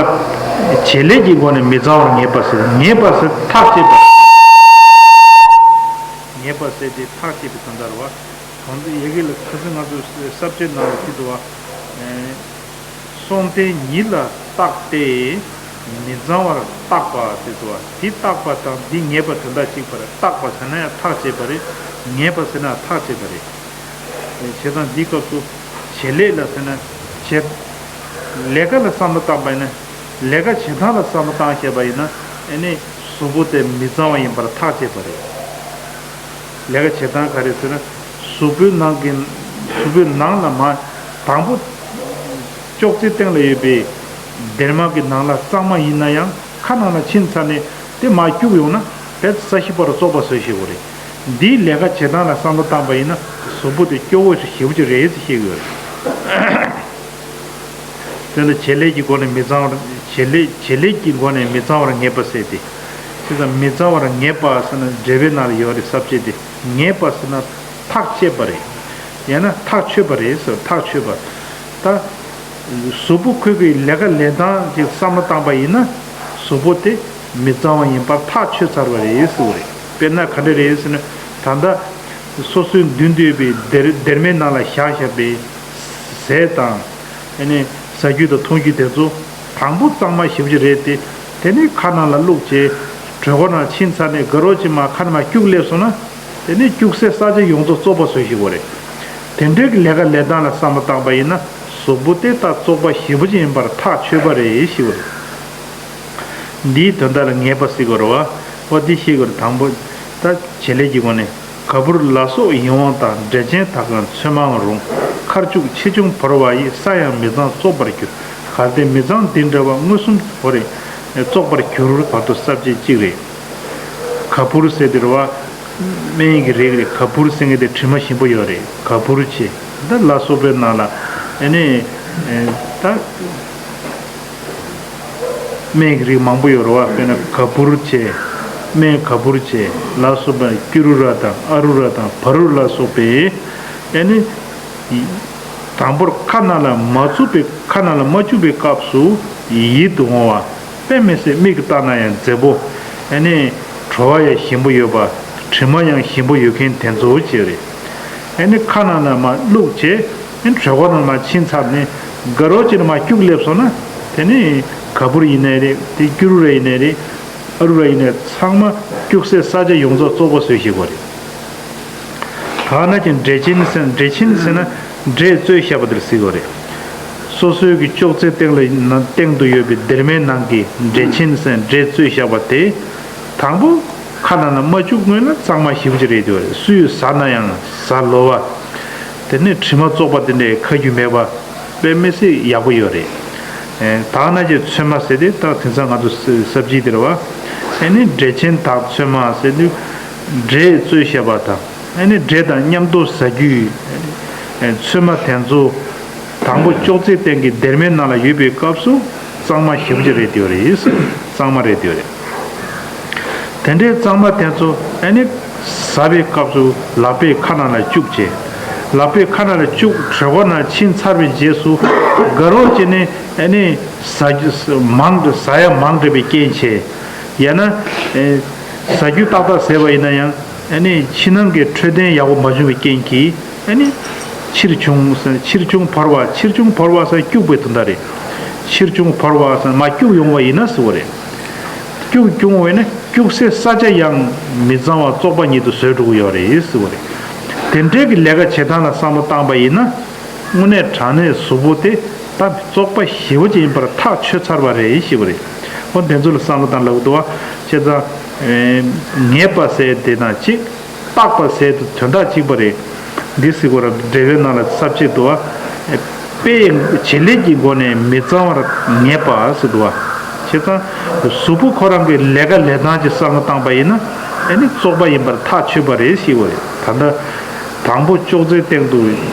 བྱེད་ལས་ཀྱི་སྒོ་ནས་མི་གཙང་བར་ངེས་པ་ཟེར་ངེས་པ་ཟེར་ཐག་བཅད་པ། ངེས་པ་ཟེར་དེ་ཐག་བཅད་པའི་དོན་དག་རེད་བ། གང་ཚེ་ཡ་གི་ལ་ཁ་སང་ང་ཚོ་ས་བཅད་ནང་ལ་ཅི་འདུག་བ། སྲོང་བཙན་ཉིད་ལ་བརྟགས་ཏེ་མི་གཙང་བར་བརྟགས་པ་ཟེར་འདུག་བ། དེ་བརྟགས་པ་དང་འདི་ངེས་པ་དོན་དག་གཅིག་པ་རེད། བརྟགས་པ་ཟེར་ན་ཡང་ཐག་བཅད་པ་རེད། ངེས་པ་ཟེར་ན་ཐག་བཅད་པ་རེད། བྱས་ཙང་འདིའི་སྐབས་སུ་བྱེད་ལས་ལ་ཟེར་ན་བྱེད། ལས་ཀ་ལ་བསམ་བློ་བཏང་པ་ཡིན་ན། ལས་ཀ་བྱེད་སྟངས་ལ་བསམ་བློ་བཏང་ཤེས་པ་ཡིན་ན་ཨ་ནི་གཟུགས་པོ་དེ་མི་གཙང་བ་ཡིན་པར་ཐག་བཅད་པ་རེད། ལས་ཀ་བྱེད་སྟངས་ག་རེ་ཟེར་ན། གཟུགས་པོའི་ནང་གི་གཟུགས་པོའི་ནང་ལ་མ། དང་པོ། ཅོག་ཙེ་སྟེང་ལ་ཡོད་པའི་སྡེར་མ་གི་ནང་ལ་གཙང་མ་ཡིན་ན་ཡང་ཁ་ནང་ལ་ཕྱིན་ཚར་ནས་དེ་མར་སྐྱུག་ཡོང་ན་དེ་ས་གཞི་པར་བཙོག་པ་བཟོས་ཤེས་དགོས་རེད། འདིའི་ལས་ཀ་བྱེད་སྟངས་ལ་བསམ་བློ་བཏང་པ་ཡིན་ན་གཟུགས་པོ་དེ་སྐྱོ་བོ་ཞེ་པོ་ཅིག་རེད་ཟེར་ཤེས་དགོས་རེད། དེ་ལ་བྱེད་ལས་ཀྱི་སྒོ་ནས་མི་གཙང་བར་བྱེད་ལས་བྱེད་ལས་ཀྱི་སྒོ་ནས་མི་གཙང་བར་ངེས་པ་ཟེར་ཏེ། དེ་ཙམ་མི་གཙང་བར་ངེས་པ་ཟེར་ན་འགྲེལ་པའི་ནང་ལ་ཡོད་རེད་ས་བཅད་དེ། ངེས་པ་ཟེར་ན་ཐག་བཅད་པ་རེད། ཡང་ན་ཐག་ཆོད་པ་རེད་ཟེར་ཐག་ཆོད་པ། ད། གཟུགས་པོ་ཁོ་གི་ལས་ཀ་ལས་སྟངས་ཀྱི་བསམ་བློ་བཏང་པ་ཡིན་ན། གཟུགས་པོ་དེ་མི་གཙང་བ་ཡིན་པར་ཐག་ཆོད་ཚར་བ་རེད་ཟེར་བ་རེད། དཔེར་ན་ག་འདྲ་རེད་ཟེར་ན། ད་ལྟ། སོ་སོའི་མདུན་དུ་ཡོད་པའི་སྡེར་སྡེར་མའི་ནང་ལ་བཞག་བཞག་པའི་ཟས་དང་། ཨ་ནི་ཟ་རྒྱུ་དང་འཐུང་རྒྱུ་དེ་ཚོ་དང་པོ་གཙང་མ་ཞེ་པོ་ཅིག་རེད་དེ། དེ་ནས་ཁ་ནང་ལ་བླུགས་བྱས་གྲོད་ཁོག་ནང་ཕྱིན་ཚར་ནས་དགའ་རོགས་ཅིག་མར་ཁ་ནས་མར་སྐྱུག་སླེབས་སོང་ན། དེ་ནས་སྐྱུག་སའི་ས་ཆ་ཡོངས་རྫོགས་བཙོག་པ་བཟོས་ཤིག་གོ་རེད། དེ་འདྲའི་གི་ལས་ཀ་ལས་སྟངས་ལ་བསམ་བློ་བཏང་པ་ཡིན་ན་གཟུགས་པོ་དེ་ད་བཙོག་པ་ཞེ་པོ་ཅིག་ཡིན་པར་ཐག་ཆོད་པ་རེད་ཞེས་པ་རེད། འདིའི་དོན་དག་ལ་ངེས་པ་ཟེར་གོ་རེད་བ། འོ་འདི་ཤེས་དགོས་རེད། དང་པོ། ད་བྱེད་ལས་ཀྱི་སྒོ་ནས། ག་བུར་ལ་སོགས་ཡིད་འོང་དང་། འབྲས་ཆན་དག་ཀྱང་ཚོད་མང་རུང་། ཁར་བཅུག་ཆེ་ཆུང་བོར་བ་ཡིས། ས་ཡང་མི་གཙང་བཙོག་པར་འགྱུར། གལ་ཏེ་མི་གཙང་འདི་འདྲ་བ་མངོན་སུམ་དུ་རེད། བཙོག་པར་གྱུར་བར་དུ་ས་བཅད་གཅིག་རེད། ག་བུར་ཟེར་དེ་རེད་བ། སྨན་གྱི་རིགས་རེད། ག་བུར་ཟེར་མཁན་དེ་དྲི་མ་ཞིམ་པོ་ཡོད་རེད། ག་བུར་བྱས། ད་ལ་སོགས་པའི་ནང་ལ་ཨ་ནི་ད་སྨན་གྱི་རིགས་མང་པོ་ཡོད་རེད་བ། དཔེར་ན་ག་བུར་བྱས། སྨན་ག་བུར་བྱས་ལ་སོགས་པ་ཀྱུ་རུ་ར་དང་ཨ་རུ་ར་དང་བ་རུ་ལ་སོགས་པའི་ཨ་ནི། དང་པོར་ཁ་ནང་ལ་མ་བཙུགས་པའི་ཁ་ནང་ལ་མ་བཅུག་པའི་སྐབས་སུ་ཡིད་དུ་འོང་བ། དཔེ་མི་སྲིད་མིག་གིས་བལྟས་ན་ཡང་མཛེས་པོ། ཨ་ནི་བྲོ་བ་ཡང་ཞིམ་པོ་ཡོད་པ། དྲི་མ་ཡང་ཞིམ་པོ་ཡོད་མཁན་དེ་ཚོ་ཅིག་རེད། ཨ་ནི་ཁ་ནང་ལ་མར་བླུགས་བྱས། ཨ་ནི་གྲོད་ཁོག་ནང་མར་ཕྱིན་ཚར་ནས་དགའ་རོགས་ཅིག་ལ་མར་སྐྱུག་སླེབས་སོང་ན། དེ་ནི་ག་བུར་ཡིན་ནའི་རེད། དེ་ཀྱུ་རུ་ར་ཡིན་ནའི་རེད། ཨ་རུ་ར་ཡིན་ནའི་ཚང་མ་སྐྱུག་སའི་ས་ཆ་ཡོངས་རྫོགས་བཙོག་པ་བཟོས་ཤིག་གོ་རེད། ད་ནང་བཞིན་འབྲས་ཆན་ཟེར། འབྲས་ཆན་ཟེར་ན་འབྲས་བཙོས་བཞག་པ་དེར་ཟེར་གྱི་ཡོད་རེད། སོ་སོའི་གི་ཅོག་ཙེ་སྟེང་ལ་ན་སྟེང་དུ་ཡོད་པའི་སྡེར་མའི་ནང་གི་འབྲས་ཆན་ཟེར། འབྲས་བཙོས་བཞག་པ་དེ་དང་པོ་ཁ་ནང་ལ་མ་བཅུག་སྔོན་ལ་གཙང་མ་ཞེ་པོ་ཅིག་རེད་འདུག་རེད། སུས་ཟ་ན་ཡང་ཟ་ལོ་བ། དེ་ནས་དྲི་མ་བཙོག་པ་དེ་འདྲའི་ཁ་རྒྱུན་མེད་པ། དཔེ་མི་སྲིད་ཡག་པོ་ཡོད་རེད། ཨེ། ད་ནང་བཞིན་ཚོད་མ་ཟེར་དེ་ད་དེང་སང་ང་ཚོ་ས་ས་བཅད་དེ་རེད་བ། ཨ་ནི་འབྲས་ཆན་དང་ཚོད་མ་ཟེར་དུས་འབྲས་བཙོས་བཞག་པ་དང་། ཨ་ནི་འབྲས་དང་མཉམ་དུ་ཟ་རྒྱུའི་ཨེ་ཚོད་མ་དེ་ཚོ་དང་པོ་ཅོག་ཙེ་སྟེང་གི་སྡེར་མའི་ནང་ལ་ཡོད་པའི་སྐབས་སུ་གཙང་མ་ཞེ་པོ་ཅིག་རེད་འདུག་རེད། གཙང་མ་རེད་འདུག་རེད། དེ་འདྲའི་གཙང་མ་དེ་ཚོ་ཨ་ནི་ཟ་བའི་སྐབས་སུ་ལག་པས་ཁ་ནང་ལ་བཅུག་བྱས། ལག་པས་ཁ་ནང་ལ་བཅུག་གྲོད་ཁོག་ནང་ཕྱིན་ཚར་བའི་རྗེས་སུ་དགའ་རོགས་བྱས་ནས་ཨ་ནི་ཟ་རྒྱུ་མང་དུ་ཟ་ཡ་མང་དྲགས་པའི་རྐྱེན་བྱས། ཡང་ན་ཨེ་ཟ་རྒྱུ་ཏག་ཏག་ཟས་པ་ཡིན་ན་ཡང་ཨ་ནི་ཕྱི་ནང་གི་འཕྲོད་བསྟེན་ཡག་པོ་མ་བྱུང་བའི་རྐྱེན་གྱིས། ཨ་ནི་ཕྱིར་བྱུང་ཟེར། ཕྱིར་བྱུང་བོར་བ། ཕྱིར་བྱུང་བོར་བ་ཟེར་སྐྱུག་པའི་དོན་དག་རེད། ཕྱིར་བྱུང་བོར་བ་ཟེར་མར་སྐྱུག་ཡོང་བ་ཡིན་ན་ཟེར་བ་རེད། སྐྱུག་བྱུང་བ་ཡིན་ན་སྐྱུག་སའི་ས་ཆ་ཡང་མི་གཙང་བ་བཙོག་པ་ཉིད་དུ་བཟོས་འགྲོ་གི་ཡོད་རེད་ཟེར་བ་རེད། དེ་འདྲའི་གི་ལས་ཀ་བྱེད་སྟངས་ལ་བསམ་བློ་བཏང་པ་ཡིན་ན། དངོས་གནས་དྲང་གནས་གཟུགས་པོ་དེ་ད་བཙོག་པ་ཞེ་པོ་ཅིག་ཡིན་པར་ཐག་ཆོད་ཚར་བ་རེད་ཞེས་པ་རེད། འོ་དེ་ཚོ་ལ་བསམ་བློ་བཏང་ལབ་འདུག་བ། བྱས་ཙང་། ཨེ། ངེས་པ་ཟེར་དེ་དང་གཅིག་བརྟག་པ་ཟེར་དུས་དོན་དག་གཅིག་པ་རེད། འདི་ཟེར་གོ་ར་འགྲེལ་པའི་ནང་ལ་ས་བཅད་འདུག་བ། དཔེ་བྱེད་ལས་ཀྱི་སྒོ་ནས་མི་གཙང་བར་ངེས་པ་ཟེར་འདུག་བ། བྱས་ཙང་གཟུགས་པོ་ཁོ་རང་གི་ལས་ཀ་ལས་སྟངས་ཀྱི་བསམ་བློ་བཏང་པ་ཡིན་ན་ཨ་ནི་བཙོག་པ་ཡིན་པར་ཐག་ཆོད་པ་རེད་ཞེས་པ་རེད། ད་ལྟ་དང་པོ་ཅོག་ཙེ་སྟེང་དུ་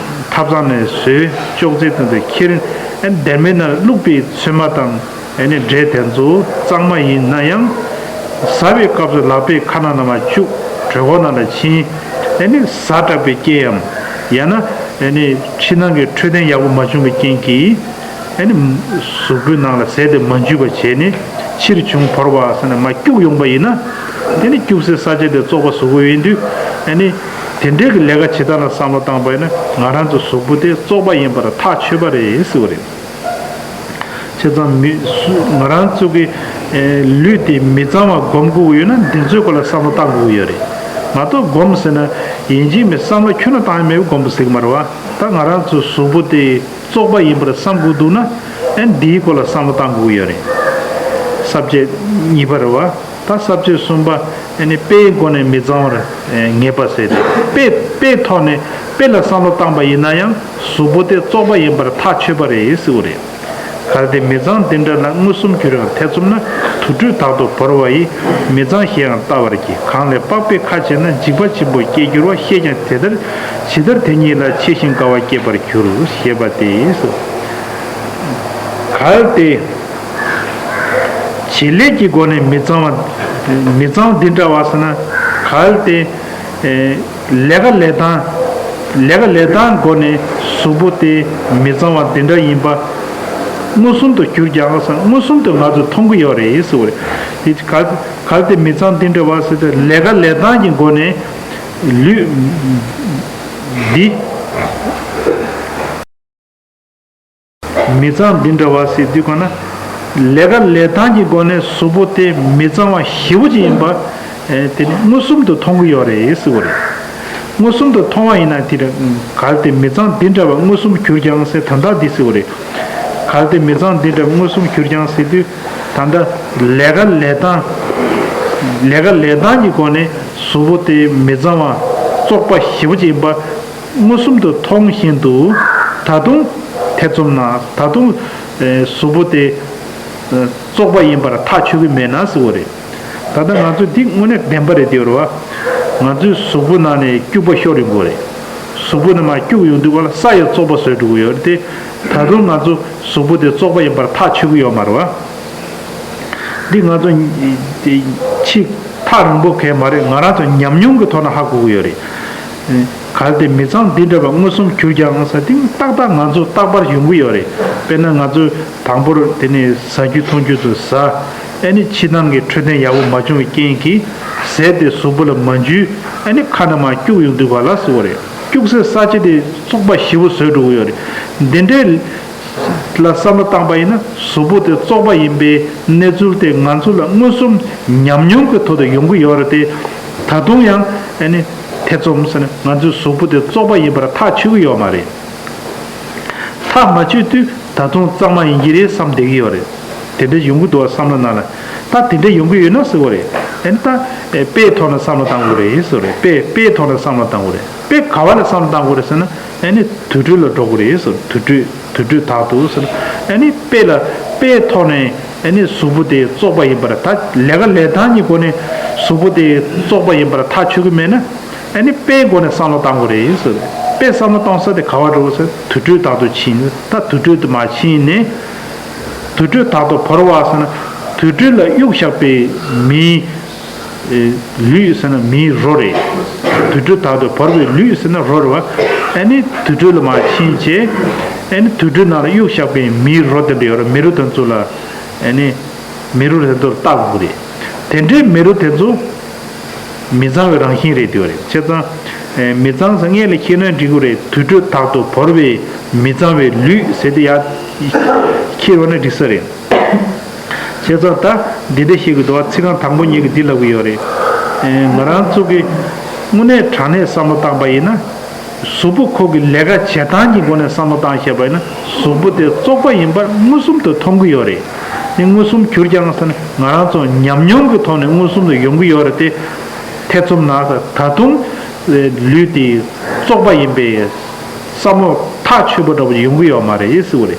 ཐབ་ཚང་ནས་བཟོས། ཅོག་ཙེ་སྟེང་དུ་ཁྱེར། ཨ་ནི་སྡེར་མའི་ནང་བླུགས་པའི་ཚོད་མ་དང་། ཨ་ནི་འབྲས་དེ་ཚོ་གཙང་མ་ཡིན་ན་ཡང་། ཟ་བའི་སྐབས་སུ་ལག་པས་ཁ་ནང་ལ་མར་བཅུག་གྲོད་ཁོག་ནང་ལ་ཕྱིན། ཨ་ནི་ཟ་དྲགས་པའི་རྐྱེན་ཡང་། ཡང་ན་ཨ་ནི་ཕྱི་ནང་གི་འཕྲོད་བསྟེན་ཡག་པོ་མ་བྱུང་བའི་རྐྱེན་གྱིས། ཨ་ནི་གཟུགས་པོའི་ནང་ལ་ཟས་དེ་མ་འཇུ་བ་བྱས་ནས་ཕྱིར་བྱུང་བོར་བ་ཟེར་ནས་མར་སྐྱུག་ཡོང་པ་ཡིན་ན། དེ་ནི་སྐྱུག་སའི་ས་ཆ་དེ་བཙོག་པ་བཟོ་དགོས་ཡིན་དུས། ཨ་ནི་དེ་འདྲའི་གི་ལས་ཀ་བྱེད་སྟངས་ལ་བསམ་བློ་བཏང་པ་ཡིན་ན་ང་རང་ཚོ་གཟུགས་པོ་དེ་བཙོག་པ་ཡིན་པར་ཐག་ཆོད་པ་རེད་ཟེར་བ་རེད། བྱས་ཙང་མི་སུ་ང་རང་ཚོ་གི་ཨེ་ལུས་དེ་མི་གཙང་བ་སྒོམ་དགོས་ཀྱི་ཡོད་ན་འདི་ཚོའི་སྐོར་ལ་བསམ་བློ་བཏང་དགོས་ཀྱི་ཡོད་རེད། མ་གཏོགས་སྒོམ་ཟེར་ན་ཡིན་གཅིག་མིན་བསམ་བློ་ཁྱོན་ནས་བཏང་ཡ་མེད་པའི་སྒོམ་པ་ཟེར་གྱི་མ་རེད་བ། ད་ང་རང་ཚོའི་གཟུགས་པོ་དེ་བཙོག་པ་ཡིན་པར་བསམ་དགོས་འདུག་ན་ཨེ་འདིའི་སྐོར་ལ་བསམ་བློ་བཏང་དགོས་ཀྱི་ཡོད་རེད། ས་བཅད་གཉིས་པ་རེད་བ། ད་ས་བཅད་གསུམ་པ་ཨ་ནི་དཔེའི་སྒོ་ནས་མི་གཙང་བར་ངེས་པ་ཟེར་ཏེ། དཔེ་དཔེའི་ཐོག་ནས་དཔེ་ལ་བསམ་བློ་བཏང་པ་ཡིན་ན་ཡང་གཟུགས་པོ་དེ་བཙོག་པ་ཡིན་པར་ཐག་ཆོད་པ་རེད་ཟེར་བ་རེད། གལ་ཏེ་མི་གཙང་འདི་འདྲ་ལ་མངོན་སུམ་གྱུར་ཡང་ཐེ་ཚོམ་ན། དུར་ཁྲོད་དག་ཏུ་བོར་བ་ཡིས། མི་གཙང་ཞེས་ཡང་བལྟ་བར་བགྱི། གང་ལས་པགས་པས་ཁ་ཕྱེ་ན། འཇིགས་པ་ཆེན་པོ་སྐྱེ་འགྱུར་བ། ཤེས་ཀྱང་དེ་ལྟར་ཇི་ལྟར་དེ་ཉིད་ལ། ཆེས་ཤིང་དཀའ་བ་སྐྱེད་པར་འགྱུར། ཞེས་པ་སྟེ། གལ་ཏེ། བྱེད་ལས་ཀྱི་སྒོ་ནས་མི་གཙང་བ། མི་གཙང་འདི་འདྲ་བ་ཟེར་ན། གལ་ཏེ། ཨེ། ལས་ཀ་ལས་སྟངས། ལས་ཀ་ལས་སྟངས་སྒོ་ནས་གཟུགས་པོ་དེ་མི་གཙང་བ་འདི་འདྲ་ཡིན་པ་མངོན་སུམ་དུ་གྱུར་ཀྱང་ཟེར། མངོན་སུམ་དུ་ང་ཚོས་མཐོང་གི་ཡོད་རེད་ཟེར་བ་རེད། དེ་གལ་གལ་ཏེ་མི་གཙང་འདི་འདྲ་བ་ཟེར་ཏེ་ལས་ཀ་ལས་སྟངས་ཀྱི་སྒོ་ནས་ལུས་འདི། མི་གཙང་འདི་འདྲ་བ་ཟེར་དུས་གང་ན། ལས་ཀ་ལས་སྟངས་ཀྱི་སྒོ་ནས་གཟུགས་པོ་དེ་མི་གཙང་བ་ཞེ་པོ་ཅིག་ཡིན་པ། ཨེ། དེ་ནི་མངོན་སུམ་དུ་མཐོང་གི་ཡོད་རེད་ཟེར་བ་རེད། མངོན་སུམ་དུ་མཐོང་བ་ཡིན་ན་དེ་རེད། གལ་ཏེ་མི་གཙང་འདི་འདྲ་བ་མངོན་སུམ་གྱུར་ཀྱང་ཟེར་ད་ལྟ་འདི་ཟེར་བ་རེད། གལ་ཏེ་མི་གཙང་འདི་འདྲ་བ་མངོན་སུམ་གྱུར་ཀྱང་ཟེར་དུས་ད་ལྟ་ལས་ཀ་ལས་སྟངས། ལས་ཀ་ལས་སྟངས་ཀྱི་སྒོ་ནས་གཟུགས་པོ་དེ་མི་གཙང་བ་བཙོག་པ་ཞེ་པོ་ཅིག་ཡིན་པ། མངོན་སུམ་དུ་མཐོང་བཞིན་དུ། ད་དུང་ཐེ་ཚོམ་ན། ད་དུང་ གཟུགས་པོ་དེ་བཙོག་པ་ཡིན་པར་ཐག་ཆོད་ཀྱི་མེད་ན་ཟེར་བ་རེད། ད་ལྟ་ང་ཚོ་འདི་དངོས་གནས་བདེན་པ་རེད་དེ་རེད་བ། ང་ཚོའི་གཟུགས་པོ་ནང་ནས་སྐྱུག་པ་ཤོར་ཡོང་གི་རེད། གཟུགས་པོ་ནས་མར་སྐྱུག་ཡོང་དུས་སྒང་ལ་ས་ཡང་བཙོག་པ་བཟོས་འགྲོ་གི་ཡོད་རེད་དེ། ད་དུང་ང་ཚོ་གཟུགས་པོ་དེ་བཙོག་པ་ཡིན་པར་ཐག་ཆོད་ཀྱི་ཡོད་མ་རེད་བ། འདི་ང་ཚོ་ཕྱི་ཐག་རིང་པོ་གས་མ་རེད། ང་རང་ཚོ་ཉམས་མྱོང་གི་ཐོག་ནས་ཧ་གོ་གི་ཡོད་རེད། གལ་ཏེ་མི་ཚང་འདི་འདྲ་བ་མངོན་སུམ་གྱུར་ཀྱང་ཟེར་དེ་ཏག་ཏག་ང་ཚོ་རྟག་པར་ཡོང་གི་ཡོད་རེད། དཔེར་ན་ང་ཚོས་དང་པོར་དེ་ནས་ཟ་རྒྱུ་འཐུང་རྒྱུ་ཚོ་ཟ། ཨ་ནི་ཕྱི་ནང་གི་འཕྲོད་བསྟེན་ཡག་པོ་མ་བྱུང་བའི་རྐྱེན་གྱིས་ཟས་དེ་གཟུགས་པོ་ལ་མ་འཇུས། ཨ་ནི་ཁ་ནས་མར་སྐྱུག་ཡོང་དུས་སྒང་ལ་ཟེར་བ་རེད། སྐྱུག་སའི་ས་ཆ་དེ་བཙོག་པ་ཞེ་པོ་བཟོས་འགྲོ་གི་ཡོད་རེད། འདི་འདྲའི་ལ་བསམ་བློ་བཏང་པ་ཡིན་ན་གཟུགས་པོ་དེ་བཙོག་པ་ཡིན་པའི་གནས་ཚུལ་དེ་ང་ཚོ་ལ་མངོན་སུམ་ཉམས་མྱོང་གི་ཐོག་ཏུ་ཡོང་གི་ཡོད་རེད་དེ། ད་དུང་ཡང་ཨ་ནི་ཐེ་ཚོམ་ཟེར་ན་ང་ཚོའི་གཟུགས་པོ་དེ་བཙོག་པ་ཡིན་པར་ཐག་ཆོད་ཀྱི་ཡོད་མ་རེད། ཐག་མ་ཆོད་དུས་ད་དུང་གཙང་མ་ཡིན་གྱི་རེད་བསམ་བསྡད་ཀྱི་ཡོད་རེད། དེ་འདྲ་ཡོང་གི་འདུག་བ། བསམ་བློ་ནང་ལ་ད་དེ་འདྲ་ཡོང་གི་ཡོད་ན་ཟེར་བ་རེད། ཨ་ནི་ད་དཔེའི་ཐོག་ནས་བསམ་བློ་བཏང་དགོས་རེད་ཟེར་བ་རེད། དཔེ་དཔེའི་ཐོག་ནས་བསམ་བློ་བཏང་དགོས་རེད། དཔེ་ག་བ་ལ་བསམ་བློ་བཏང་དགོས་རེད་ཟེར་ན། ཨ་ནི་དུར་ཁྲོད་ལ་འགྲོ་དགོས་རེད་ཟེར། དུར་ཁྲོད་དུར་ཁྲོད་དག་ཏུ་ཟེར། ཨ་ནི་དཔེ་ལ་དཔེའི་ཐོག་ནས་ཨ་ནི་གཟུགས་པོ་དེ་བཙོག་པ་ཡིན་པར། ད་ལས་ཀ་ལས་སྟངས་ཀྱི་སྒོ་ནས་གཟུགས་པོ་དེ་བཙོག་པ་ཡིན་པར་ཐག་ཆོད་ཀྱི་མེད་ན། ཨ་ནི་དཔེའི་སྒོ་ནས་བསམ་བློ་བཏང་དགོས་རེད་ཟེར། དཔེ་བསམ་བློ་གཏོང་ས་དེ་ག་བ་འགྲོ་དགོས་ཟེར། དུར་ཁྲོད་དག་ཏུ་ཕྱིན། ད་དུར་ཁྲོད་དུ་མར་ཕྱིན་ནས། དུར་ཁྲོད་དག་ཏུ་བོར་བ་ཟེར་ན། དུར་ཁྲོད་ལ་གཡུགས་བཞག་པའི་མིའི་ལུས་ཟེར་ན་མིའི་རོ་རེད། དུར་ཁྲོད་དག་ཏུ་བོར་བའི་ལུས་ཟེར་ན་རོ་རེད་བ། ཨ་ནི་དུར་ཁྲོད་ལ་མར་ཕྱིན་བྱས། ཨ་ནི་དུར་ཁྲོད་ནང་ལ་གཡུགས་བཞག་པའི་མིའི་རོ་དེ་འདྲ་ཡོད་རེད། མི་རོ་དེ་ཚོ་ལ། ཨ་ནི་མི་རོ་དེ་ཚོར་བལྟ་དགོས་རེད། དེ་འདྲའི་མི་རོ་དེ་ཚོ་མི་གཙང་བའི་རང་བཞིན་རེད་དེ་རེད། བྱས་ཙང་། ཨ། མི་གཙང་ཟེར་སྔོན་ལ་ཤེས་ན་འགྲིག་གི་རེད། དུར་ཁྲོད་དག་ཏུ་བོར་བའི་མི་གཙང་བའི་ལུས་ཟེར་དེ་ཡ་ཁྱེར་བ་ན་འགྲིག་ས་རེད། བྱས་ཙང་ད་འདི་འདྲ་ཞིག་གི་འདུག་བ། ཚིག་རྐང་དང་པོ་ཉིད་ཀྱིས་འདི་ལབ་ཀྱི་ཡོད་རེད། ཨེ། ང་རང་ཚོ་གི་དངོས་གནས་དྲང་གནས་བསམ་བློ་བཏང་པ་ཡིན་ན། གཟུགས་པོ་ཁོ་གི་ལས་ཀ་བྱེད་སྟངས་ཀྱི་སྒོ་ནས་བསམ་བློ་བཏང་བྱས་པ་ཡིན་ན། གཟུགས་པོ་དེ་བཙོག་པ་ཡིན་པར་མངོན་སུམ་དུ་མཐོང་གི་ཡོད་རེད། དེ་མངོན་སུམ་གྱུར་ཀྱང་ཟེར་ན། ང་རང་ཚོ་ཉམས་མྱོང་གི་ཐོག་ནས་མངོན་སུམ་དུ་ཡོང་གི་ཡོད་རེད་དེ། ཐེ་ཚོམ་ན་ད་དུང་ལུས་དེ་བཙོག་པ་ཡིན་པའི་བསམ་བློ་ཐག་ཆོད་པ་འདྲ་པོ་ཡོང་གི་ཡོད་མ་རེད་ཟེར་བ་རེད།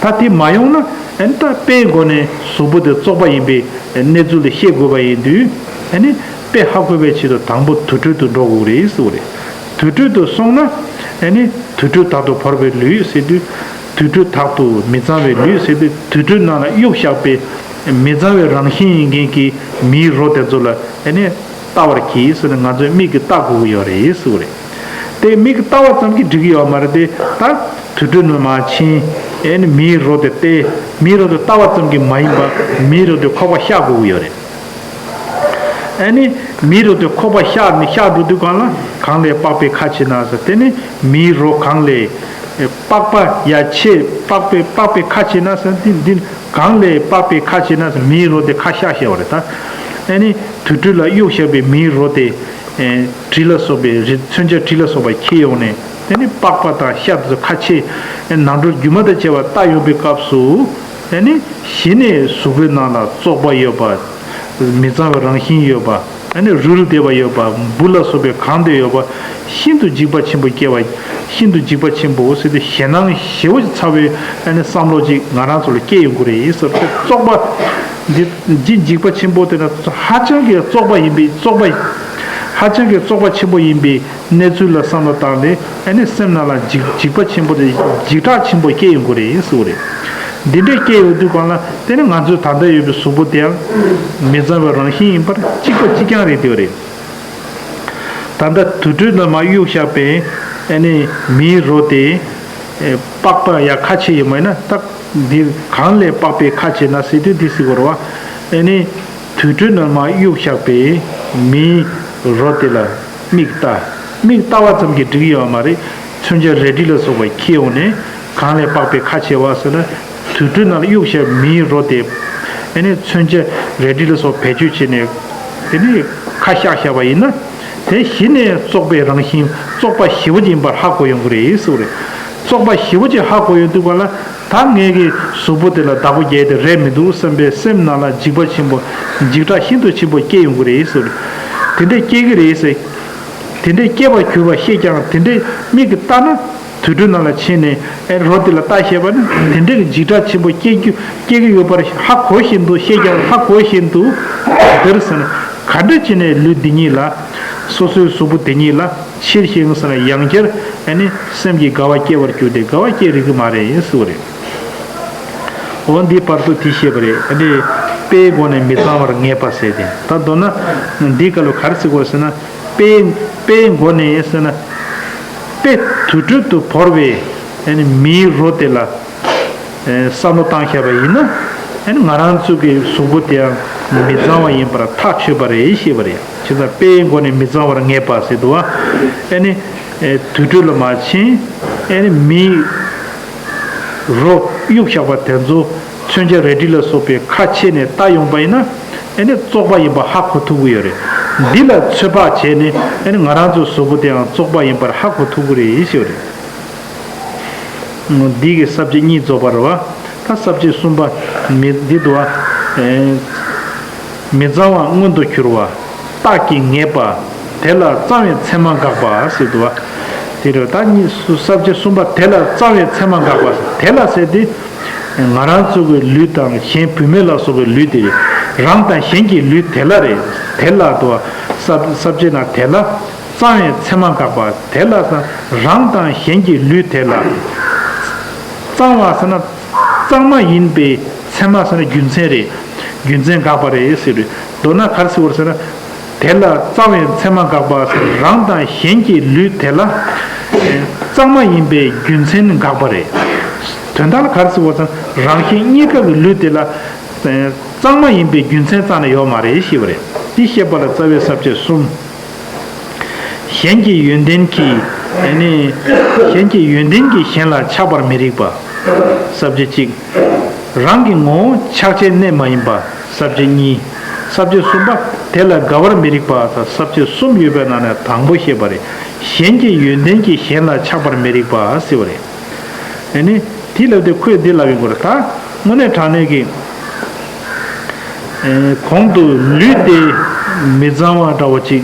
ད་དེ་མ་ཡོང་ན། ཨ་ནི་ད་དཔེའི་སྒོ་ནས་གཟུགས་པོ་དེ་བཙོག་པ་ཡིན་པའི་གནས་ཚུལ་དེ་ཤེས་དགོས་པ་ཡིན་དུས། ཨ་ནི་དཔེ་ཧ་གོ་བའི་ཆེད་དུ་དང་པོ་དུར་ཁྲོད་དུ་འགྲོ་དགོས་རེད་ཟེར་བ་རེད། དུར་ཁྲོད་དུ་སོང་ན། ཨ་ནི་དུར་ཁྲོད་དག་ཏུ་བོར་བའི་ལུས་ཟེར་དུས། དུར་ཁྲོད་དག་ཏུ་མི་གཙང་བའི་ལུས་ཟེར་དུས། དུར་ཁྲོད་ནང་ལ་གཡུགས་བཞག་པའི་མི་གཙང་བའི་རང་བཞིན་ཡིན་མཁན་གྱི་མིའི་རོ་དེ་ཚོ་ལ། ཨ་ནི་ལྟ་བར་གྱིས་ཟེར་ནས་ང་ཚོས་མིག་གིས་ལྟ་དགོས་ཀྱི་ཡོད་རེད་ཟེར་བ་རེད། དེ་མིག་གིས་ལྟ་བ་ཙམ་གྱིས་འགྲིག་གི་ཡོད་མ་རེད་དེ། ད་དུར་ཁྲོད་ནང་མར་ཕྱིན། ཨ་ནི་མིའི་རོ་དེ་བལྟས། མིའི་རོ་དེ་ལྟ་བ་ཙམ་གྱིས་མ་ཡིན་པ། མིའི་རོ་དེ་ཁོག་པ་བཤགས་དགོས་ཀྱི་ཡོད་རེད། ཨ་ནི་མིའི་རོ་དེ་ཁོག་པ་བཤགས་ནས་བཤགས་འགྲོ་དུས་སྒང་ལ། གང་ལས་པགས་པའི་ཁ་ཕྱེ་ན་ཟེར། དེ་ནི་མིའི་རོ་གང་ལས་པགས་པ་ཡར་ཕྱེ། པགས་པའི་པགས་པའི་ཁ་ཕྱེ་ན་ཟེར། འདི་འདི་གང་ལས་པགས་པའི་ཁ་ཕྱེ་ན་ཟེར། མིའི་རོ་དེ་ཁ་བཤགས་བཤགས་པ་རེད་ད། ཨ་ནི་དུར་ཁྲོད་ལ་གཡུགས་བཞག་པའི་མིའི་རོ་དེ། ཨེ། གྲི་ལ་སོགས་པའི་རི། མཚོན་ཆ་གྲི་ལ་སོགས་པ་འཁྱེར་ཡོང་ནས། དེ་ནི་པགས་པ་དང་ཤ་དེ་ཚོ་ཁ་ཕྱེ། ཨེ། ནང་ཁྲོལ་རྒྱུ་མ་དང་བཅས་པ་བལྟ་ཡོང་པའི་སྐབས་སུ། ཨ་ནི་གཞི་ནས་གཟུགས་པོའི་ནང་ལ་བཙོག་པ་ཡོད་པ། མི་གཙང་བའི་རང་བཞིན་ཡོད་པ། ཨ་ནི་རུལ་བསྡད་པ་ཡོད་པ། འབུ་ལ་སོགས་པས་གང་བསྡད་ཡོད་པ། ཤིན་ཏུ་འཇིགས་པ་ཆེན་པོ་སྐྱེ་བ། ཤིན་ཏུ་འཇིགས་པ་ཆེན་པོ་ཟེར་ཏེ་ཞེད་སྣང་ཞེ་པོ་ཅིག་ཚ་བའི། ཨ་ནི་བསམ་བློ་ཅིག་ང་རང་ཚོ་ལ་སྐྱེ་ཡོང་གི་རེད་ཟེར་ཏེ། བཙོག་པ་འདི་འཇིགས་འཇིགས་པ་ཆེན་པོ་དེ་ན་ཧ་ཅང་གི་བཙོག་པ་ཡིན་པའི། བཙོག་པ་ཧ་ཅང་གི་བཙོག་པ་ཆེན་པོ་ཡིན་པའི་གནས་ཚུལ་ལ་བསམ་བློ་བཏང་སྟེ། ཨ་ནི་སེམས་ནང་ལ་འཇིགས་འཇིགས་པ་ཆེན་པོ་དེ། འཇིགས་སྐྲག་ཆེན་པོ་སྐྱེ་ཡོང་གི་རེད་ཟེར་བ་རེད། འདི་འདྲས་སྐྱེ་ཡོང་དུས་སྒང་ལ། དེ་ནི་ང་ཚོའི་ད་ལྟ་ཡོད་པའི་གཟུགས་པོ་དེའང་མི་གཙང་བའི་རང་བཞིན་ཡིན་པར་གཅིག་པ་གཅིག་རྐྱང་རེད་དེ་བ་རེད། ད་ལྟ་དུར་ཁྲོད་ནང་མར་གཡུགས་བཞག་པའི། ཨ་ནི་མིའི་རོ་དེ། ཨེ། པགས་པ་ཡར་ཁ་ཕྱེ་ཡོད་མ་ཡིན་ན། ད་འདི་གང་ལས་པགས་པའི་ཁ་ཕྱེ་ན་ཟེར་དུས་འདི་ཟེར་དགོས་རེད་བ། ཨ་ནི་དུར་ཁྲོད་ནང་མར་གཡུགས་བཞག་པའི་མིའི་རོ་དེ་ལ་མིག་ལྟ། མིག་ལྟ་བ་ཙམ་གྱིས་འགྲིག་གི་ཡོད་མ་རེད། མཚོན་ཆ་རལ་གྲི་ལ་སོགས་པ་འཁྱེར་ཡོང་ནས། གང་ལས་པགས་པའི་ཁ་ཕྱེ་བ་ཟེར་ན། དུར་ཁྲོད་ནང་ལ་གཡུགས་བཞག་མིའི་རོ་དེ། ཨ་ནི་མཚོན་ཆ་རལ་གྲི་ལ་སོགས་བེད་སྤྱོད་བྱས་ནས། དེ་ནི་ཁ་བཤགས་བཞག་པ་ཡིན་ན། དེ་གཞི་ནས་བཙོག་པའི་རང་བཞིན། བཙོག་པ་ཞེ་པོ་ཅིག་ཡིན་པར་ཧ་གོ་ཡོང་གི་རེད་ཟེར་བ་རེད། བཙོག་པ་ཞེ་པོ་ཅིག་ཧ་གོ་ཡོང་དུས་སྒང་ལ། ད་ངའི་གི་གཟུགས་པོ་དེ་ལ་བདག་པོ་རྒྱག་ཡས་དེ་རེད་མི་འདུག་བསམ་པའི་སེམས་ནང་ལ་འཇིགས་པ་ཆེན་པོ། འཇིགས་སྐྲག་ཤིན་ཏུ་ཆེན་པོ་སྐྱེ་ཡོང་གི་རེད་ཟེར་བ་རེད། དེ་འདྲས་སྐྱེ་གི་རེད་ཟེར། དེ་འདྲས་སྐྱེ་བར་གྱུར་པ་ཤེས་ཀྱང་། དེ་འདྲས་མིག་གིས་ལྟ་ན། དུར་ཁྲོད་ནང་ལ་ཕྱིན་ནས་ཨེ་རོ་དེ་ལ་ལྟ་ཤེས་པ་ནི་དེ་འདྲའི་གི་འཇིགས་སྐྲག་ཆེན་པོ་སྐྱེ་རྒྱུ་སྐྱེ་གི་ཡོད་པར་ཧ་གོ་བཞིན་དུ། ཤེས་ཀྱང་ཧ་གོ་བཞིན་དུ་འདིར་ཟེར་ན། ག་འདྲ་བྱས་ནས་ལུས་འདི་ཉིད་ལ། སོ་སོའི་གཟུགས་པོ་དེ་ཉིད་ལ་ཕྱིར་ཞེན་ཟེར་ན། ཡང་བསྐྱར་ཨ་ནི་སེམས་ཀྱི་དགའ་བ་སྐྱེ་བར་འགྱུར་ཏེ་དགའ་བ་སྐྱེ་རིགས་ཀྱི་མ་རེད་ཟེར་བ་རེད། འོ་འདི་བར་དུ་དེ་བཤད་པ་རེད། ཨ་ནི་དཔེའི་སྒོ་ནས་མི་གཙང་བར་ངེས་པ་ཟེར་ཏེ། ད་མདོར་ན་འདི་སྐབས་ལ་ག་རེ་ཟེར་དགོས་ཟེར་ན། དཔེ་དཔེའི་སྒོ་ནས་ཟེར་ན། དཔེ་དུར་ཁྲོད་དུ་བོར་བའི་ཨ་ནི་མིའི་རོ་དེ་ལ་ཨེ་བསམ་བློ་བཏང་བཞག་པ་ཡིན་ན། ཨ་ནི་ང་རང་ཚོ་གི་གཟུགས་པོ་དེའང་མི་གཙང་བ་ཡིན་པར་ཐག་ཆོད་པ་རེད་ཞེས་པ་རེད། བྱས་ཙང་དཔེའི་སྒོ་ནས་མི་གཙང་བར་ངེས་པ་ཟེར་འདུག་བ། ཨ་ནི་ཨེ་དུར་ཁྲོད་ལ་མ་ཕྱིན། ཨ་ནི་མིའི་རོ་གཡུགས་བཞག་པ་དེ་ཚོ་མཚོན་ཆ་རལ་གྲི་ལ་སོགས་པའི་ཁ་ཕྱེ་ནས་བལྟ་ཡོང་པ་ཡིན་ན། ཨ་ནི་བཙོག་པ་ཡིན་པ་ཧ་གོ་ཐུབ་ཀྱི་ཡོད་རེད། འདི་ལ་ཚོད་དཔག་བྱས་ནས་ཨ་ནི་ང་རང་ཚོའི་གཟུགས་པོ་དེའང་བཙོག་པ་ཡིན་པར་ཧ་གོ་ཐུབ་ཀྱི་རེད་ཞེས་པ་རེད། འདི་གི་ས་བཅད་གཉིས་རྫོགས་པ་རེད་བ། ད་ས་བཅད་གསུམ་པ་མི་འདི་འདུག་བ། ཨེ་མི་གཙང་བ་མངོན་དུ་གྱུར་པ། རྟགས་ཀྱིས་ངེས་པ། དེ་ལ་གཙང་བའི་མཚན་མ་འགགས་པ་ཟེར་འདུག་བ། དེ་རེད། ད་གཉིས་སུ་ས་བཅད་གསུམ་པ་དེ་ལ་གཙང་བའི་མཚན་མ་འགགས་པ། དེ་ལ་ཟེར་དེ། ང་རང་ཚོ་གི་ལུས་དང་གཞན་བུད་མེད་ལ་སོགས་པའི་ལུས་དེ་རེད། རང་དང་གཞན་གྱི་ལུས་དེ་ལ་རེད། དེ་ལ་འདུག་བ། ས་ས་བཅད་ན་དེ་ལ་གཙང་བའི་མཚན་མ་འགགས་པ། དེ་ལ་ཟེར་ན་རང་དང་གཞན་གྱི་ལུས་དེ་ལ། གཙང་བ་ཟེར་ན་གཙང་མ་ཡིན་པའི་མཚན་མ་ཟེར་ན་རྒྱུ་མཚན་རེད། རྒྱུ་མཚན་འགགས་པ་རེད་ཟེར་རེད། མདོར་ན་ག་རེ་ཟེར་བ་རེད་ཟེར་ན། དེ་ལ་གཙང་བའི་མཚན་མ་འགགས་པ་ཟེར། རང་དང་གཞན་གྱི་ལུས་དེ་ལ་གཙང་མ་ཡིན་པའི་རྒྱུ་མཚན་འགགས་པ་རེད། དོན་དག་ལ་ག་རེ་ཟེར་བ་ཟེར་ན། རང་གཞན་གཉིས་ཀ་གི་ལུས་དེ་ལ་གཙང་མ་ཡིན་པའི་རྒྱུ་མཚན་རྩ་ནས་ཡོད་མ་རེད་ཞེས་པ་རེད། འདི་བཤད་པ་ལ་རྩ་བའི་ས་བཅད་གསུམ། གཞན་གྱི་ཡོན་ཏན་གྱིས། ཨ་ནི་གཞན་གྱི་ཡོན་ཏན་གྱིས་གཞན་ལ་ཆགས་པར་མི་རིགས་པ། ས་བཅད་གཅིག། རང་གི་ངོ་བོ་ཆགས་བྱའི་གནས་མ་ཡིན་པ། ས་བཅད་གཉིས། ས་བཅད་གསུམ་པ། དེ་ལ་དགའ་བར་མི་རིགས་པ་དང་། ས་བཅད་གསུམ་ཡོད་པའི་ནང་ནས་དང་པོ་བཤད་པ་རེད། གཞན་གྱི་ཡོན་ཏན་གྱིས་གཞན་ལ་ཆགས་པར་མི་རིགས་པ་ཟེར་བ་རེད། ཨ་ནི་དེ་ལབ་དུས་ཁོས་འདི་ལབ་ཡོང་གི་རེད། ད་དངོས་གནས་དྲང་གནས་ཀྱི་ཨེ་གོང་དུ་ལུས་དེ་མི་གཙང་བ་འདྲ་བོ་ཅིག།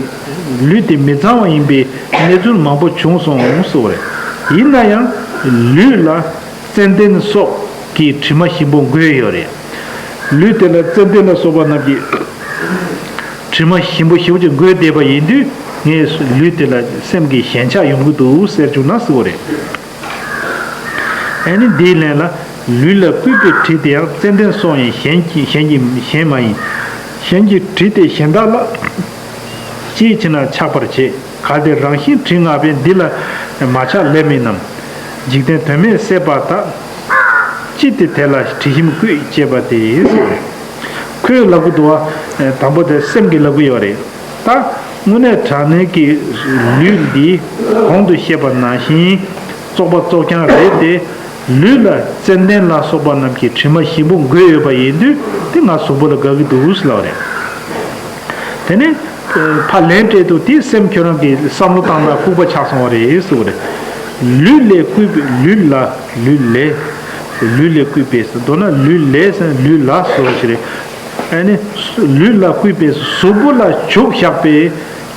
ལུས་དེ་མི་གཙང་བ་ཡིན་པའི་གནས་ཚུལ་མང་པོ་བྱུང་སོང་ཟེར་བ་རེད། ཡིན་ན་ཡང་ལུས་ལ་ཙན་དན་སོགས་ཀྱི་དྲི་མ་ཞིམ་པོ་འགོས་ཡོད་རེད། ལུས་དེ་ལ་ཙན་དན་ལ་སོགས་པ་རྣམས་ཀྱི་དྲི་མ་ཞིམ་པོ་ཞེ་པོ་ཅིག་འགོས་བསྡད་པ་ཡིན་དུས། ངའི་ལུས་དེ་ལ་སེམས་ཀྱི་ཞེན་ཆགས་ཡོང་གི་འདུག་ཟེར་བྱུང་ན་ཟེར་བ་རེད། ཨ་ནི་འདིའི་ལན་ལ། ལུས་ལ་བསྐུས་པའི་དྲི་དེ་ཡང་ཙན་དན་སོགས་ཡིན། གཞན་གྱི་གཞན་གྱི་གཞན་མ་ཡིན། གཞན་གྱི་དྲི་དེ་གཞན་དག་ལ་ཅིའི་ཕྱིར་ན་ཆགས་པར་བྱེད། གལ་ཏེ་རང་བཞིན་དྲི་མངར་བས་འདི་ལ་མ་ཆགས་ལེ་མིན་ནམ། འཇིག་རྟེན་དོན་མེད་ཟད་པ་དག། ཅི་སྟེ་དེ་ལ་དྲི་ཞིམ་བསྐུས་ཅེས་པ་དེ་ཟེར། ཁོས་ལབ་གི་འདུག་བ། དང་པོ་དེ་སེམས་ཀྱིས་ལབ་གི་ཡོད་རེད། ད་དངོས་གནས་དྲང་གནས་ཀྱི་ལུས་འདི་གོང་དུ་བཤད་པ་ནང་བཞིན་བཙོག་པ་བཙོག་རྐྱང་རེད་དེ། ལུས་ལ་ཙན་དན་ལ་སོགས་པ་རྣམས་ཀྱི་དྲི་མ་ཞིམ་པོ་འགོས་ཡོད་པ་ཡིན་དུས། དེ་ང་གཟུགས་པོ་ལ་དགའ་གི་འདུག་ཟེར་ལབ་པ་རེད། དེ་ནས་ཕར་ལན་སྤྲད་དུས་དེ་སེམས་ཁྱོད་རང་གིས་བསམ་བློ་བཏང་ན་ལྐུགས་པ་ཆགས་སོང་བ་རེད་ཟེར་བ་རེད། ལུས་ལས་བསྐུས་པའི་ལུས་ལ་ལུས་ལས། ལུས་ལས་བསྐུས་པའི་ཟེར། མདོར་ན་ལུས་ལས་ཟེར་ལུས་ལ་ཟེར་བ་ཞིག་རེད། ཨ་ནི་ལུས་ལ་བསྐུས་པའི་གཟུགས་པོ་ལ་བྱུགས་བཞག་པའི་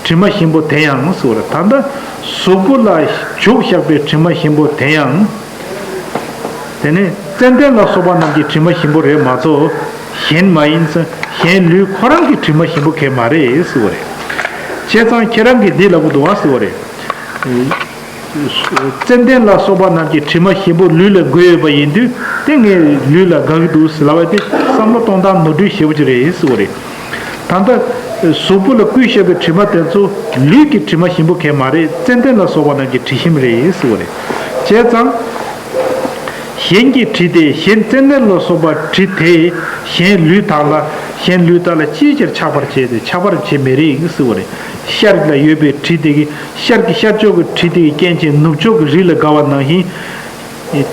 དྲི་མ་ཞིམ་པོ་དེ་ཡང་ཟེར་བ་རེད། ད་ལྟ་གཟུགས་པོ་ལ་བྱུགས་བཞག་པའི་དྲི་མ་ཞིམ་པོ་དེ་ཡང་། དེ་ནས་ཙན་དན་ལ་སོགས་པ་རྣམས་ཀྱི་དྲི་མ་ཞིམ་པོ་རེད་མ་གཏོགས་གཞན་མ་ཡིན་ཟེར། གཞན་ལུས་ཁོ་རང་གི་དྲི་མ་ཞིམ་པོ་གང་ཡང་མ་རེད་ཟེར་བ་རེད། བྱས་ཙང་ཁྱེད་རང་གིས་འདི་ལབ་དགོས་འདུག་བ་ཟེར་བ་རེད། ཙན་དན་ལ་སོགས་པ་རྣམས་ཀྱི་དྲི་མ་ཞིམ་པོ་ལུས་ལ་འགོས་ཡོད་པ་ཡིན་དུས། དེ་ངའི་ལུས་ལ་དགའ་གི་འདུག་ཟེར་ལབ་པ་དེ་བསམ་བློ་གཏོང་སྟངས་ནོར་འཁྲུལ་ཞེ་པོ་ཅིག་རེད་ཟེར་བ་རེད། ད་ལྟ་གཟུགས་པོ་ལ་བསྐུས་བཞག་པའི་དྲི་མ་དེ་ཚོ་ལུས་ཀྱི་དྲི་མ་ཞིམ་པོ་གང་ཡང་མ་རེད། ཙན་དན་ལ་སོགས་པ་རྣམས་ཀྱི་དྲི་ཞིམ་རེད་ཟེར་བ་རེད། བྱས་ཙང་། གཞན་གྱི་དྲི་དེ། གཞན་ཙན་དན་ལ་སོགས་པ་དྲི་དེ་གཞན་ལུས་དག་ལ། གཞན་ལུས་དག་ལ་ཅིའི་ཕྱིར་ཆགས་པར་བྱེད་དེ། ཆགས་པར་བྱེད་མི་རིགས་ཟེར་བ་རེད། ཤར་ལ་ཡོད་པའི་དྲི་དེ་གིས། ཤར་གྱི་ཤར་ཕྱོགས་ཀྱི་དྲི་དེ་གི་རྐྱེན་བྱས་ནུབ་ཕྱོགས་ཀྱི་རི་ལ་དགའ་བ་ནང་བཞིན།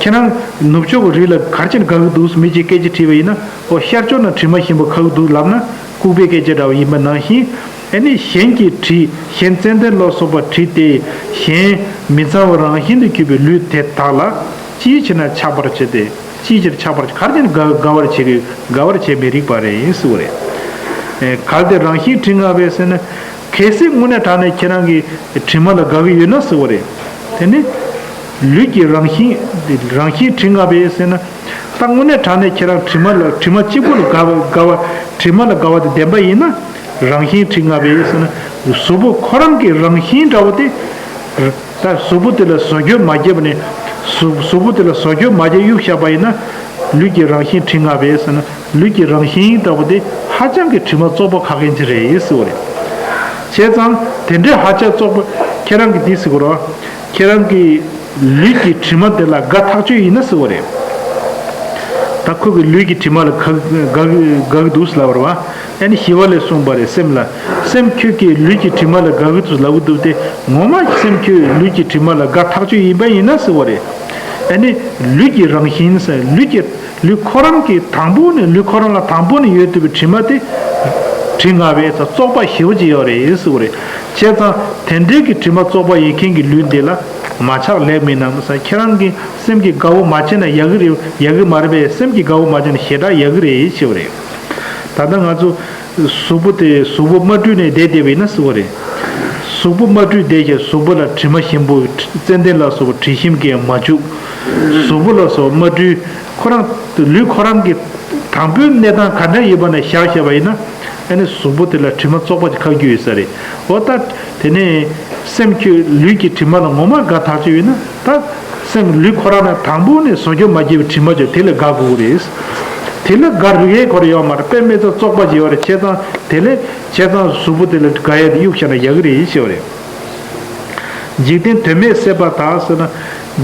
ཁྱེད་རང་ནུབ་ཕྱོགས་ཀྱི་རི་ལ་ག་རེ་བྱས་ནས་དགའ་གི་འདུག་མི་གཅིག་སྐད་ཆ་དྲིས་པ་ཡིན་ན། ཨོ་ཤར་ཕྱོགས་ན་དྲི་མ་ཞིམ་པོ་ཁ་གི་འདུག་ལབ་ན་ལྐུགས་པའི་སྐད་ཆ་འདྲ་བ་ཡིན་པ་ནང་བཞིན། ཨ་ནི་གཞན་གྱི་དྲི། གཞན་ཙན་དན་ལ་སོགས་པ་དྲི་དེ་གཞན་མི་གཙང་བ་རང་བཞིན་དུ་གྱུར་པའི་ལུས་དེ་དག་ལ་ཅིའི་ཕྱིར་ན་ཆགས་པར་བྱེད་དེ། ཅིའི་ཕྱིར་ཆགས་པར། ག་རེ་བྱས་ནས་དགའ་དགའ་བར་བྱེད་ཀྱི། དགའ་བར་བྱེད་མི་རིགས་པ་རེད་ཟེར་བ་རེད། ཨེ་གལ་ཏེ་རང་བཞིན་དྲི་མངར་བས་ཟེར་ན། གལ་སྲིད་དངོས་གནས་དྲང་གནས་ཁྱེད་རང་གིས་དྲི་མ་ལ་དགའ་གི་ཡོད་ན་ཟེར་བ་རེད། དེ་ནི། ལུས་ཀྱི་རང་བཞིན། རང་བཞིན་དྲི་ང་བས་ཟེར་ན། ད་དངོས་གནས་དྲང་གནས་ཁྱེད་རང་དྲི་མ་ལ་དྲི་མ་གཅིག་པུ་ལ་དགའ་བ་དགའ་བ། དྲི་མ་ལ་དགའ་བ་དེ་བདེན་པ་ཡིན་ན། རང་བཞིན་དྲི་ང་བས་ཟེར་ན། གཟུགས་པོ་ཁོ་རང་གི་རང་བཞིན་འདྲ་བོ་དེ། ད་གཟུགས་པོ་དེ་ལ་བཟོ་བཅོས་མ་བརྒྱབ་ནས། གཟུགས་གཟུགས་པོ་དེ་ལ་བཟོ་བཅོས་མ་བརྒྱབ་གཡུག་བཞག་པ་ཡིན་ན། ལུས་ཀྱི་རང་བཞིན་དྲི་ང་བས་ཟེར་ན། ལུས་ཀྱི་རང་བཞིན་འདྲ་བོ་དེ་ཧ་ཅང་གི་དྲི་མ་བཙོག་པ་ཁ་མཁན་ཅིག་རེད་ཟེར་བ་རེད། བྱས་ཙང་དེ་འདྲའི་ཧ་ཅང་བཙོག་པ། ཁྱེད་རང་གིས་འདི་ཟེར་དགོས་རེད་བ། ཁྱེད་རང་གི་ལུས་ཀྱི་དྲི་མ་དེ་ལ་དགའ་ཐག་ཆོད་ཡིན་ན་ཟེར་བ་རེད། ད་ཁོ་གི་ལུས་ཀྱི་དྲི་མ་ལ་དགའ་དགའ་དགའ་གི་འདུག་ཟེར་ལབ་པ་རེད་བ། ཨ་ནི་ཞི་བ་ལྷས་གསུངས་པ་རེད། སེམས་ལ། སེམས་ཁྱོད་ཀྱིས་ལུས་ཀྱི་དྲི་མ་ལ་དགའ་གི་འདུག་ལབ་གི་འདུག་སྟེ། ངོ་མ་སེམས་ཁྱོད་ལུས་ཀྱི་དྲི་མ་ལ་དགའ་ཐག་ཆོད་ཡིན་པ་ཡིན་ན་ཟེར་བ་རེད། ཨ་ནི་ལུས་ཀྱི་རང་བཞིན་ཟེར། ལུས་ཀྱི་ལུས་ཁོ་རང་གི་དང་པོ་ནས། ལུས་ཁོ་རང་ལ་དང་པོ་ནས་ཡོད་བསྡད་པའི་དྲི་མ་དེ་དྲི་ང་བས་ཟེར། བཙོག་པ་ཞེ་པོ་ཅིག་ཡོད་རེད་ཟེར་བ་རེད། བྱས་ཙང་དེ་འདྲའི་གི་དྲི་མ་བཙོག་པ་ཡོད་མཁན་གྱི་ལུས་འདི་ལ་མ་ཆགས་ལེགས་མིན་ནམ་ཟེར། ཁྱེད་རང་གི་སེམས་ཀྱིས་དགའ་བོ་མ་བྱས་ན་ཡག་གི་རེད། ཡག་གི་མ་རེད་པས། སེམས་ཀྱིས་དགའ་བོ་མ་བྱས་ན་ཞེ་དྲག་ཡག་གི་རེད་ཟེར་བ་རེད། ད་ལྟ་ང་ཚོ་གཟུགས་པོ་དེ་གཟུགས་པོ་མ་བཀྲུས་ནས་བསྡད་བསྡད་པ་ཡིན་ན་ཟེར་བ་རེད། གཟུགས་པོ་མ་བཀྲུས་བསྡད་ཀྱང་གཟུགས་པོ་ལ་དྲི་མ་ཞིམ་པོ། ཙན་དན་ལ་སོགས་པ་དྲི་ཞིམ་གྱིས་མ་བྱུགས། གཟུགས་པོ་ལ་སོགས་པ་མ་བཀྲུས། ཁོ་རང་ལུས་ཁོ་རང་གི་དང་པོའི་གནས་སྟངས་ག་འདྲ་ཡོད་པ་ནས་བཞག་བཞག་པ་ཡིན་ན། ཨ་ནི་གཟུགས་པོ་དེ་ལ་དྲི་མ་བཙོག་པ་ཅིག་ཁ་རྒྱུ་ཡོད་ས་རེད། འོ་ད་དེ་ནས་སེམས་ཁྱོད་ལུས་ཀྱི་དྲི་མ་ལ་ངོ་མ་དགའ་ཐག་ཆོད་ཡོད་ན། ད་སེམས་ལུས་ཁོ་རང་ལ་དང་པོ་ནས་བཟོ་བཅོས་མ་བརྒྱབ་པའི་དྲི་མ་ཅིག་དེ་ལ་དགའ་དགོས་ཀྱི་རེད། དེ་ལ་དགའ་རིགས་ཡས་ཁོ་ར་ཡོད་མ་རེད། དཔེ་མེད་ཙམ་བཙོག་པ་ཅིག་ཡོད་རེད། བྱས་ཙང་དེ་ལས་བྱས་ཙང་གཟུགས་པོ་དེ་ལ་དགའ་ཡས་དེ་གཡུག་བཞག་ན་ཡག་གི་རེད་ཞེས་པ་རེད། འཇིག་རྟེན་དོན་མེད་སྲེད་པ་དག་ཟེར་ན།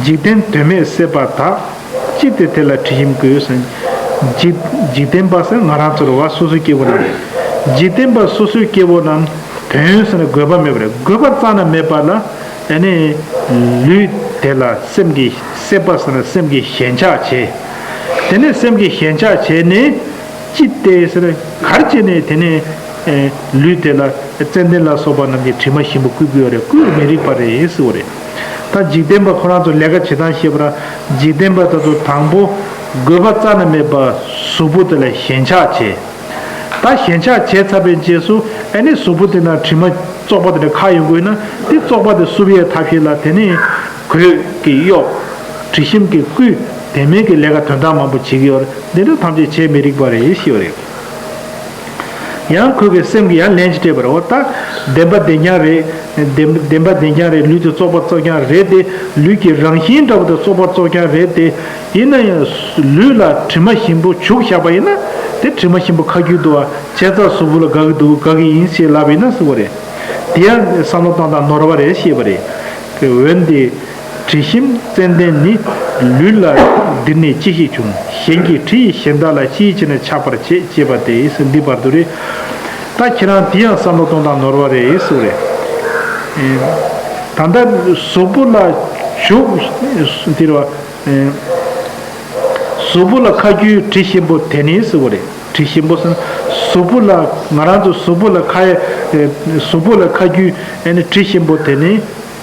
འཇིག་རྟེན་དོན་མེད་སྲེད་པ་དག་ཅི་སྟེ་དེ་ལ་དྲི་ཞིམ་དགོས་ཟེར། འཇིག་འཇིག་རྟེན་པ་ཟེར་ང་རང་ཚོ་རེད་བ། སོ་སོའི་སྐྱེ་བོ་རྣམས། འཇིག་རྟེན་པ་སོ་སོའི་སྐྱེ་བོ་རྣམས་དོན་ཟེར་ན་དགོས་པ་མེད་པ་རེད། དགོས་པ་རྩ་ནས་མེད་པ་ལ། ཨ་ནི་ལུས་དེ་ལ་སེམས་ཀྱི། སྲེད་པ་ཟེར་ན་སེམས་ཀྱི་ཞེན་ཆགས་བྱས། དེ་ནས་སེམས་ཀྱི་ཞེན་ཆགས་བྱས་ནས། ཅི་སྟེ་ཟེར་ག་རེ་བྱས་ནས་དེ་ནས་ཨེ་ལུས་དེ་ལ་ཙན་དན་ལ་སོགས་པ་རྣམས་ཀྱི་དྲི་མ་ཞིམ་པོ་བསྐུས་ཀྱི་ཡོད་རེད། བསྐུས་མི་རིགས་པ་རེད་ཟེར་བ་རེད། ད་འཇིག་རྟེན་པ་ཁོ་རང་ཚོ་ལས་ཀ་བྱེད་སྟངས་ཤེས་པ་ར། འཇིག་རྟེན་པ་དེ་ཚོ་དང་པོ་དགོས་པ་རྩ་ནས་མེད་པ་གཟུགས་པོ་དེ་ལ་ཞེན་ཆགས་བྱས། ད་ཞེན་ཆགས་བྱས་ཚར་བའི་རྗེས་སུ་ཨ་ནི་གཟུགས་པོ་དེ་ན་དྲི་མ་བཙོག་པ་དེ་འདྲ་ཁ་ཡོང་དགོས་ན། དེ་བཙོག་པ་དེ་བསུབ་ཡས་ཐབས་ཤེས་ལ་དེ་ནི་གོས་ཀྱིས་གཡོགས། དྲི་ཞིམ་གྱིས་བསྐུས། དེ་མིན་གྱི་ལས་ཀ་དོན་དག་མང་པོ་བྱེད་ཀྱི་ཡོད་རེད། འདི་འདྲ་ཐམས་ཅད་བྱེད་མི་རིགས་པ་རེད་ཞེས་པ་རེད། ཡང་ཁོ་གི་སེམས་ཀྱིས་ཡང་ལན་ཅིག་སྤྲད་པ་རེད། འོ་ད་བདེན་པ་བདེན་རྐྱང་རེད། བདེན་བདེན་པ་བདེན་རྐྱང་རེད། ལུས་དེ་བཙོག་པ་བཙོག་རྐྱང་རེད་དེ། ལུས་ཀྱི་རང་བཞིན་འདྲ་བོ་དེ་བཙོག་པ་བཙོག་རྐྱང་རེད་དེ། ཡིན་ན་ཡང་ལུས་ལ་དྲི་མ་ཞིམ་པོ་བྱུགས་བཞག་པ་ཡིན་ན། དེ་དྲི་མ་ཞིམ་པོ་ཁ་རྒྱུ་འདུག་བ། བྱས་ཙང་གཟུགས་པོ་ལ་དགའ་གི་འདུག་དགའ་གི་ཡིན་ཞེས་ལབ་པ་ཡིན་ན་ཟེར་བ་རེད། དེ་ཡང་བསམ་བློ་གཏོང་སྟངས་ནོར་བ་རེད་ཞེས་པ་རེད། འོན་ཏེ། དྲི་ཞིམ་ཙན་དན་ནི། ལུས་ལ་འདིར་ནི་ཅི་ཞིག་བྱུང་། གཞན་གྱི་དྲི་ཡིས་གཞན་དག་ལ། ཅི་ཡིས་བྱས་ནས་ཆགས་པར་བྱེད། ཅེས་པ་སྟེ་ཟེར་འདི་བར་དུ་རེད། ད་ཁྱེད་རང་དེ་ཡང་བསམ་བློ་གཏོང་སྟངས་ནོར་བ་རེད་ཟེར་བ་རེད། ད་ལྟ་གཟུགས་པོ་ལ་བྱུག་འདིར་བ། གཟུགས་པོ་ལ་ཁ་རྒྱུའི་དྲི་ཞིམ་པོ་དེ་ནི་ཟེར་བ་རེད། དྲི་ཞིམ་པོ་ཟེར་ན་གཟུགས་པོ་ལ་ང་རང་ཚོ་གཟུགས་པོ་ལ་ཁ་ཡ། གཟུགས་པོ་ལ་ཁ་རྒྱུའི་ཨ་ནི་དྲི་ཞིམ་པོ་དེ་ནི།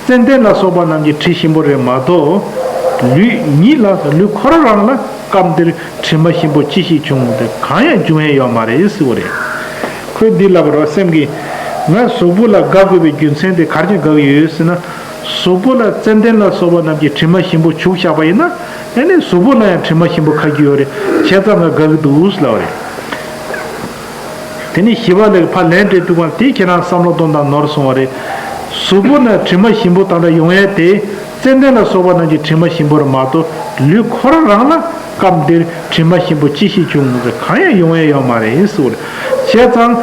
ཙན་དན་ལ་སོགས་པ་རྣམས་ཀྱི་དྲི་ཞིམ་པོ་རེད་མ་གཏོགས། ལུས་ཉིད་ལ་ལུས་ཁོ་རང་རང་ལ་སྐབས་འདིར་དྲི་མ་ཞིམ་པོ་ཅི་ཞིག་བྱུང་སྟེ་གང་ཡང་འབྱུང་ཡས་ཡོད་མ་རེད་ཟེར་བ་རེད། ཁོས་འདི་ལབ་པ་རེད། སེམས་ཀྱིས་ང་གཟུགས་པོ་ལ་དགའ་དགོས་པའི་རྒྱུ་མཚན་དེ་ག་རེ་བྱས་དགའ་གི་ཡོད་ཟེར་ན། གཟུགས་པོ་ལ་ཙན་དན་ལ་སོགས་པ་རྣམས་ཀྱི་དྲི་མ་ཞིམ་པོ་བྱུགས་བཞག་པ་ཡིན་ན། ཨ་ནི་གཟུགས་པོ་ལ་ཡང་དྲི་མ་ཞིམ་པོ་ཁ་རྒྱུ་ཡོད་རེད། བྱས་ཙང་ང་དགའ་གི་འདུག་ལབ་པ་རེད། དེ་ནས་ཞི་བ་ལྷས་ཕར་ལན་སྤྲད་དུས་གང་དེ་ཁྱེད་རང་བསམ་བློ་གཏོང་སྟངས་ནོར་སོང་བ་རེད། གཟུགས་པོ་ན་དྲི་མ་ཞིམ་པོ་དང་འདྲ་ཡོང་ཡས་དེ། ཙན་དན་ལ་སོགས་པ་རྣམས་ཀྱི་དྲི་མ་ཞིམ་པོར་མ་གཏོགས། ལུས་ཁོ་རང་རང་ལ་སྐབས་འདིར་དྲི་མ་ཞིམ་པོ་ཅི་ཞིག་བྱུང་མི་འདུག་གང་ཡང་ཡོང་ཡས་ཡོད་མ་རེད་ཟེར་བ་རེད། བྱས་ཙང་།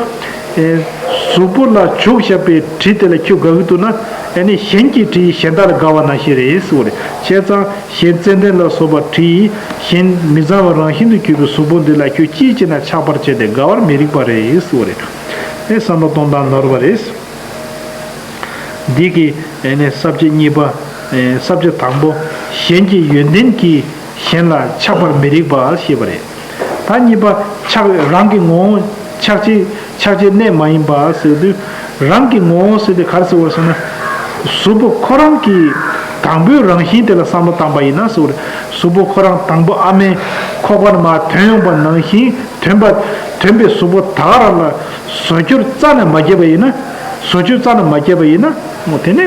ཨེ། གཟུགས་པོ་ལ་བྱུགས་བཞག་པའི་དྲི་དེ་ལ་ཁྱོད་དགའ་གི་འདུག་ན། ཨ་ནི་གཞན་གྱི་དྲི་ཡིས་གཞན་དག་ལ་དགའ་བ་ནང་བཞིན་རེད་ཟེར་བ་རེད། བྱས་ཙང་། གཞན་ཙན་དན་ལ་སོགས་པ་དྲི་ཡིས་གཞན་མི་གཙང་བ་རང་བཞིན་དུ་གྱུར་པའི་གཟུགས་པོ་འདི་ལ་ཁྱོད་ཅིའི་ཕྱིར་ན་ཆགས་པར་བྱས་ཏེ་དགའ་བར་མི་རིགས་པ་རེད་ཟེར་བ་རེད། ཨེ་བསམ་བློ་གཏོང་སྟངས་ནོར་བ་རེད། འདི་གི་ཨེ་ནས་ས་བཅད་གཉིས་པ། ཨེ་ས་བཅད་དང་པོ། གཞན་གྱི་ཡོན་ཏན་གྱིས་གཞན་ལ་ཆགས་པར་མི་རིགས་པ་ཞེས་པ་རེད། ད་གཉིས་པ་ཆགས་རང་གི་ངོ་བོ་ཆགས་བྱེད་ཆགས་བྱེད་གནས་མ་ཡིན་པ་ཟེར་དུས། རང་གི་ངོ་བོ་ཟེར་དུས་ག་རེ་ཟེར་བ་ཟེར་ན། གཟུགས་པོ་ཁོ་རང་གི་དང་པོའི་རང་བཞིན་དེ་ལ་བསམ་བློ་བཏང་པ་ཡིན་ན་ཟེར་བ་རེད། གཟུགས་པོ་ཁོ་རང་དང་པོ་ཨ་མའི་ཁོག་པ་ནས་མར་ཐོན་ཡོང་པ་ནང་བཞིན་ཐོན་པ་ཐོན་པའི་གཟུགས་པོ་ད་ག་རང་ལ་བཟོ་བཅོས་རྩ་ནས་མ་བརྒྱབ་པ་ཡིན་ན། བཟོ་བཅོས་རྩ་ནས་མ་བརྒྱབ་པ་ཡིན་ན། དེ་ནི་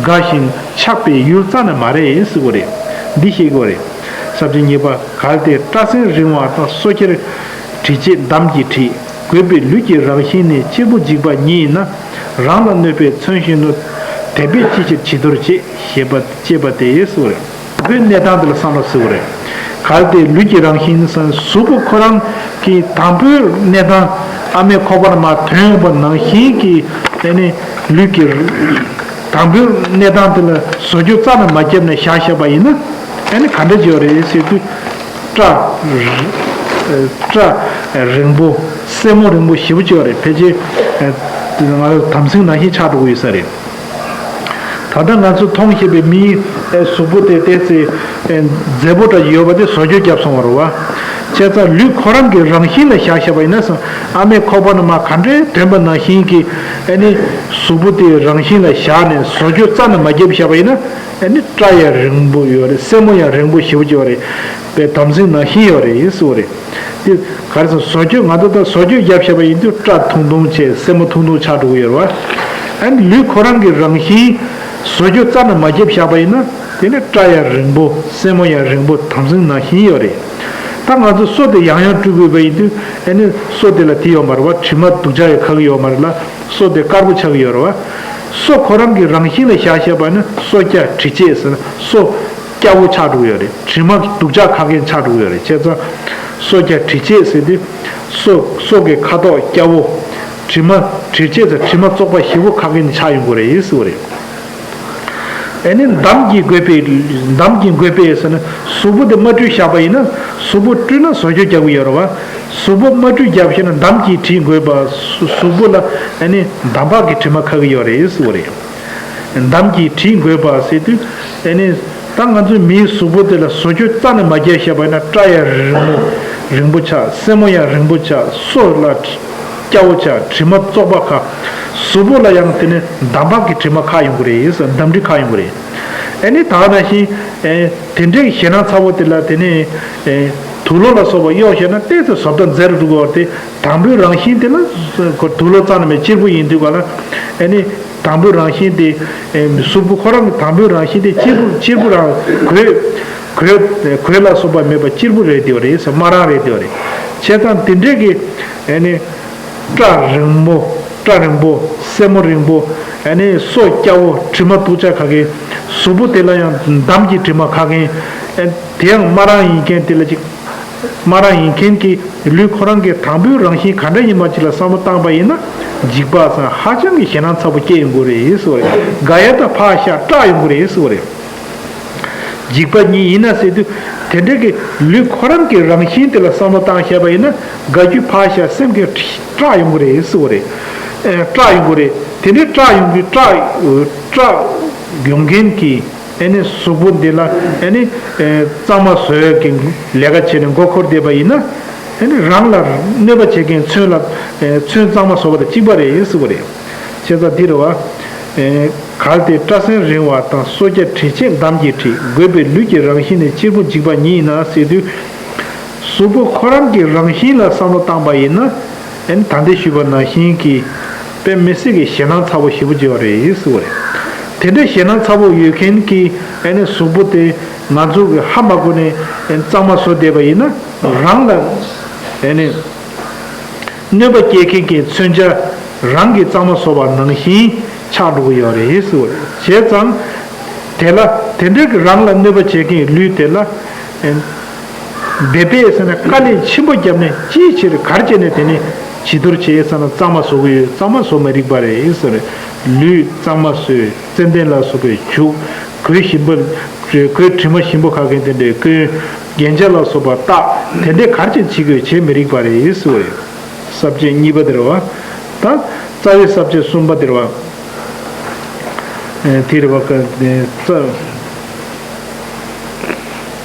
དགའ་ཞིང་ཆགས་པའི་ཡུལ་རྩ་ནས་མ་རེད་ཟེར་གྱི་ཡོད་རེད། འདི་ཤེས་དགོས་རེད། ས་བཅད་གཉིས་པ། གལ་ཏེ་སྐྲ་སེན་རིང་བ་དང་སོ་ཁྱེར་དྲི་བཅས་འདམ་གྱིས་བྲིས། གོས་པའི་ལུས་ཀྱི་རང་བཞིན་ནི་གཅེར་བུ་འཇིགས་པ་ཉིད་ཡིན་ན། རང་ལ་གནོད་པའི་མཚོན་བཞིན་དུ། དེ་བས་ཅི་ཕྱིར་བྱི་དོར་བྱེད། ཞེས་པ་ཅེས་པ་དེ་ཟེར་བ་རེད། དང་པོའི་གནས་སྟངས་དེ་ལ་བསམ་བློ་ཟེར་བ་རེད། གལ་ཏེ་ལུས་ཀྱི་རང་བཞིན་ཟེར་གཟུགས་པོ་ཁོ་རང་གི་དང་པོའི་གནས་སྟངས་ཨ་མའི་ཁོག་པ་ནས་མར་ཐོན་ཡོང་བ་ནང་བཞིན་གྱི་ཨ་ནི་ལུས་ཀྱི་དང་པོའི་གནས་སྟངས་དེ་ལ་བཟོ་བཅོས་རྩ་ནས་མ་བརྒྱབ་ནས་བཞག་བཞག་པ་ཡིན་ན། ཨ་ནི་ག་འདྲ་བྱེད་པ་རེད་ཟེར་དུས། སྐྲ། སྐྲ་རིང་པོ། སེན་མོ་རིང་པོ་ཞེ་པོ་ཅིག་ཡོད་རེད། ཕལ་ཆེར་ང་ཚོ་དམ་སྲི་ནང་བཞིན་ཆགས་འགྲོ་གི་ཡོད་ས་རེད། ད་ལྟ་ང་ཚོ་མཐོང་བཞིན་པའི་མིའི་གཟུགས་པོ་དེ་ཏོག་ཙམ་མཛེས་པོ་འདྲ་ཡོད་པ་དེ་བཟོ་བཅོས་བརྒྱབ་སོང་བ་རེད་བ། བྱས་ཙང་ལུས་ཁོ་རང་གི་རང་བཞིན་ལ་བཞག་བཞག་པ་ཡིན་ན། ཨ་མའི་ཁོག་པ་ནས་མར་ག་འདྲའི་ཐོན་པ་ནང་བཞིན་གྱི་ཨ་ནི་གཟུགས་པོ་དེའི་རང་བཞིན་ལ་བཞག་ནས་བཟོ་བཅོས་རྩ་ནས་མ་བརྒྱབ་བཞག་པ་ཡིན་ན། ཨ་ནི་སྐྲ་ཡང་རིང་པོ་ཡོད་རེད། སེན་མོ་ཡང་རིང་པོ་ཞེ་པོ་ཅིག་ཡོད་རེད། པའི་དམ་སྲི་ནང་བཞིན་ཡོད་རེད་ཟེར་བ་རེད། དེ་ག་རེ་ཟེར། བཟོ་བཅོས་ང་ཚོ་ད་བཟོ་བཅོས་བརྒྱབ་བཞག་པ་ཡིན་དུས་སྐྲ་ཐུང་ཐུང་བྱས། སེན་མོ་ཐུང་ཐུང་ཆགས་འགྲོ་གི་ཡོད་རེད་བ། ཨ་ནི་ལུས་ཁོ་རང་གི་རང་བཞིན་བཟོ་བཅོས་རྩ་ནས་མ་བརྒྱབ་བཞག་པ་ཡིན་ན། དེ་ནི་སྐྲ་ཡང་རིང་པོ། སེན་མོ་ཡང་རིང་པོ། དམ་སྲི་ནང་བཞིན་ཡོད་རེད། ད་ང་ཚོ་སོ་དེ་ཡང་ཡང་བཀྲུ་དགོས་པ་ཡིན་དུས། ཨ་ནི་སོ་དེ་ལ་དེ་ཡོད་མ་རེད་བ། དྲི་མ་སྡུག་ཅག་ཡང་ཁ་གི་ཡོད་མ་རེད་ལ། སོ་དེ་དཀར་པོ་ཆགས་ཀྱི་ཡོད་རེད་བ། སོ་ཁོ་རང་གི་རང་བཞིན་ལ་བཞག་བཞག་པ་ནི་སོ་སྐྱ་དྲི་བཅས་ཟེར་ན་སོ་སྐྱ་བོ་ཆགས་འགྲོ་གི་ཡོད་རེད། དྲི་མ་སྡུག་ཅག་ཁ་མཁན་ཆགས་འགྲོ་གི་ཡོད་རེད། བྱས་ཙང་སོ་སྐྱ་དྲི་བཅས་ཟེར་དུས། སོ་སོ་གི་ཁ་དོག་སྐྱ་བོ། དྲི་མ་དྲི་བཅས་ཟེར་དྲི་མ་བཙོག་པ་ཞེ་པོ་ཁ་མཁན་ཆགས་ཡོང་གི་རེད་ཟེར་བ་རེད། ཨ་ནི་འདམ་གྱིས་བསྒོས་པའི། འདམ་གྱིས་བསྒོས་པའི་ཟེར་ན་གཟུགས་པོ་དེ་མ་བཀྲུས་བཞག་པ་ཡིན་ན། གཟུགས་པོ་བཀྲུས་ན་བཟོ་བཅོས་རྒྱག་གི་ཡོད་རེད་བ། གཟུགས་པོ་མ་བཀྲུས་བརྒྱབ་བཞག་ན་འདམ་གྱིས་བྲིས་བསྒོས་པ། གཟུགས་པོ་ལ་ཨ་ནི་འདམ་བག་གི་དྲི་མ་ཁ་གི་ཡོད་རེད་ཟེར་བ་རེད། འདམ་གྱིས་བྲིས་བསྒོས་པ་ཟེར་དུས། ཨ་ནི་ད་ང་ཚོའི་མིའི་གཟུགས་པོ་དེ་ལ་བཟོ་བཅོས་རྩ་ནས་མ་བརྒྱབ་བཞག་པ་ཡིན་ན། སྐྲ་ཡང་རིང་མོ་རིང་པོ་ཆགས། སེན་མོ་ཡང་རིང་པོ་ཆགས། སོ་ལ་སྐྱ་བོ་ཆགས། དྲི་མ་བཙོག་པ་ཁ། གཟུགས་པོ་ལ་ཡང་དེ་ནི་འདམ་བག་གི་དྲི་མ་ཁ་ཡོང་གི་རེད། འདམ་དྲི་ཁ་ཡོང་གི་རེད། ཨ་ནི་ད་ག་ནང་བཞིན་ཨེ་དེ་འདྲའི་ཞེད་སྣང་ཚ་བོ་དེ་ལ་དེ་ནི་ཨེ་དུག་ལོག་ལ་སོགས་པ་གཡོགས་བཞག་ན་ཏོག་ཙམ་བཟོ་ལྟ་མཛེས་རུ་འགྲོ་གི་ཡོད་རེད། དང་པོའི་རང་བཞིན་དེ་ལ་ཁོ་དུག་ལོག་རྩ་ནས་མེད། གཅེར་བུ་ཡིན་དུས་ག་ལ་ཨ་ནི། དང་པོའི་རང་བཞིན་དེ། ཨེ་གཟུགས་པོ་ཁོ་རང་གི་དང་པོའི་རང་བཞིན་དེ་གཅེར་བུ་གཅེར་བུ་རང་། གོས་གོས་གོས་ལ་སོགས་པ་མེད་པ་གཅེར་བུ་རེད་དེ་བ་རེད་ཟེར། དམར་རང་རེད་དེ་བ་རེད། བྱས་ཙང་དེ་འདྲས་ཀྱི་ཨ་ནི་སྐྲ་རིང་མོ། སྐྲ་རིང་པོ། སེན་མོ་རིང་པོ། ཨ་ནི་སོ་སྐྱ་བོ། དྲི་མ་སྡུག་ཅག་ཁ་གི་གཟུགས་པོ་དེ་ལ་ཡང་འདམ་གྱི་དྲི་མ་ཁ་མཁན། ཨ་དེ་ཡང་དམར་རང་ཡིན་མཁན་དེ་ལ་ཅིག་དམར་རང་ཡིན་མཁན་གྱི་ལུས་ཁོ་རང་གི་དང་པོའི་རང་བཞིན་ག་འདྲ་ཡིན་པ་ཅིག་ལ་བསམ་བློ་བཏང་པ་ཡིན་ན། འཇིགས་པ་ཟེར་ཧ་ཅང་གི་ཞེད་སྣང་ཚ་པོ་སྐྱེ་ཡོང་གི་རེད་ཟེར་བ་རེད། དགའ་ཡ་དང་ཕར་བཞག་སྐྲག་ཡོང་གི་རེད་ཟེར་བ་རེད། འཇིགས་པ་ཉིད་ཡིན་ན་ཟེར་དུས། དེ་འདྲ་གི་ལུས་ཁོ་རང་གི་རང་བཞིན་དེ་ལ་བསམ་བློ་བཏང་བཞག་པ་ཡིན་ན། དགའ་རྒྱུ་ཕར་བཞག་སེམས་ཀྱི་སྐྲག་ཡོང་གི་རེད་ཟེར་བ་རེད། ཨེ་སྐྲག་ཡོང་གི་རེད། དེ་འདྲའི་སྐྲག་ཡོང་གི་སྐྲག་སྐྲག་ཡོང་མཁན་གྱི། ཨ་ནི་གཟུགས་པོ་འདི་ལ་ཨ་ནི་ཨེ་གཙང་མ་བཟོ་ཡག་གི་ལས་ཀ་བྱས་ནས་མགོ་འཁོར་བསྡད་པ་ཡིན་ན། ཨ་ནི་རང་ལ་གནོད་པ་བྱེད་མཁན་ཚོན་ལ་ཨེ་ཚོན་གཙང་མ་བཟོ་བ་དང་གཅིག་པ་རེད་ཟེར་བ་རེད། བྱས་ཙང་འདི་རེད་བ། ཨེ་གལ་ཏེ་སྐྲ་སེན་རིང་བ་དང་སོ་སྐྱ་དྲི་བཅས་འདམ་གྱིས་བྲིས། གོས་པའི་ལུས་ཀྱི་རང་བཞིན་ནི་གཅེར་བུ་འཇིགས་པ་ཉིད་ཡིན་ན་ཟེར་དུས། གཟུགས་པོ་ཁོ་རང་གི་རང་བཞིན་ལ་བསམ་བློ་བཏང་པ་ཡིན་ན། ཨ་ནི་ད་ལྟ་ཞུས་པ་ནང་བཞིན་གྱི་དཔེ་མི་སྲིད་ཀྱི་ཞེད་སྣང་ཚ་པོ་ཞེ་པོ་ཅིག་ཡོད་རེད་ཟེར་བ་རེད། དེ་འདྲའི་ཞེད་སྣང་ཚ་པོ་ཡོད་མཁན་གྱི་ཨ་ནི་གཟུགས་པོ་དེ་ང་ཚོ་གི་ཧ་མ་གོ་ནས་ཨ་ནི་གཙང་མ་བཟོ་བསྡད་པ་ཡིན་ན། རང་ལ་ཨ་ནི་གནོད་པ་སྐྱེལ་མཁན་གྱི་མཚོན་ཆ་རང་གིས་གཙང་མ་བཟོ་བ་ནང་བཞིན་ཆགས་འགྲོ་གི་ཡོད་རེད་ཟེར་བ་རེད། བྱས་ཙང་དེ་ལ་དེ་འདྲའི་གི་རང་ལ་གནོད་པ་བྱེད་མཁན་ལུས་དེ་ལ། འབད་པས་ཟེར་ན་དཀའ་ལས་ཆེན་པོ་བརྒྱབ་ནས་ཅིའི་ཕྱིར་ག་རེ་བྱས་ནས་དེ་ནས་བྱི་དོར་བྱས་ཟེར་ན་གཙང་མ་བཟོ་གི་ཡོད། གཙང་མ་བཟོ་མི་རིགས་པ་རེད་ཟེར། ལུས་གཙང་མ་བཟོས། ཙན་དན་ལ་སོགས་པས་བྱུག་གོས་ཞིམ་པོ། གོས་དྲི་མ་ཞིམ་པོ་ཁ་མཁན་དེ་འདྲས་གོས། རྒྱན་ཆ་ལ་སོགས་པ་བཏགས། དེ་འདྲས་ག་རེ་བྱས་བྱེད་དགོས། བྱེད་མི་རིགས་པ་རེད་ཟེར་བ་རེད། ས་བཅད་གཉིས་པ་དེ་རེད་བ། ད་རྩ་བའི་ས་བཅད་གསུམ་པ་དེ་རེད་བ། ཨེ་དེ་རེད་བ། ཀ་ཨེ་རྩ་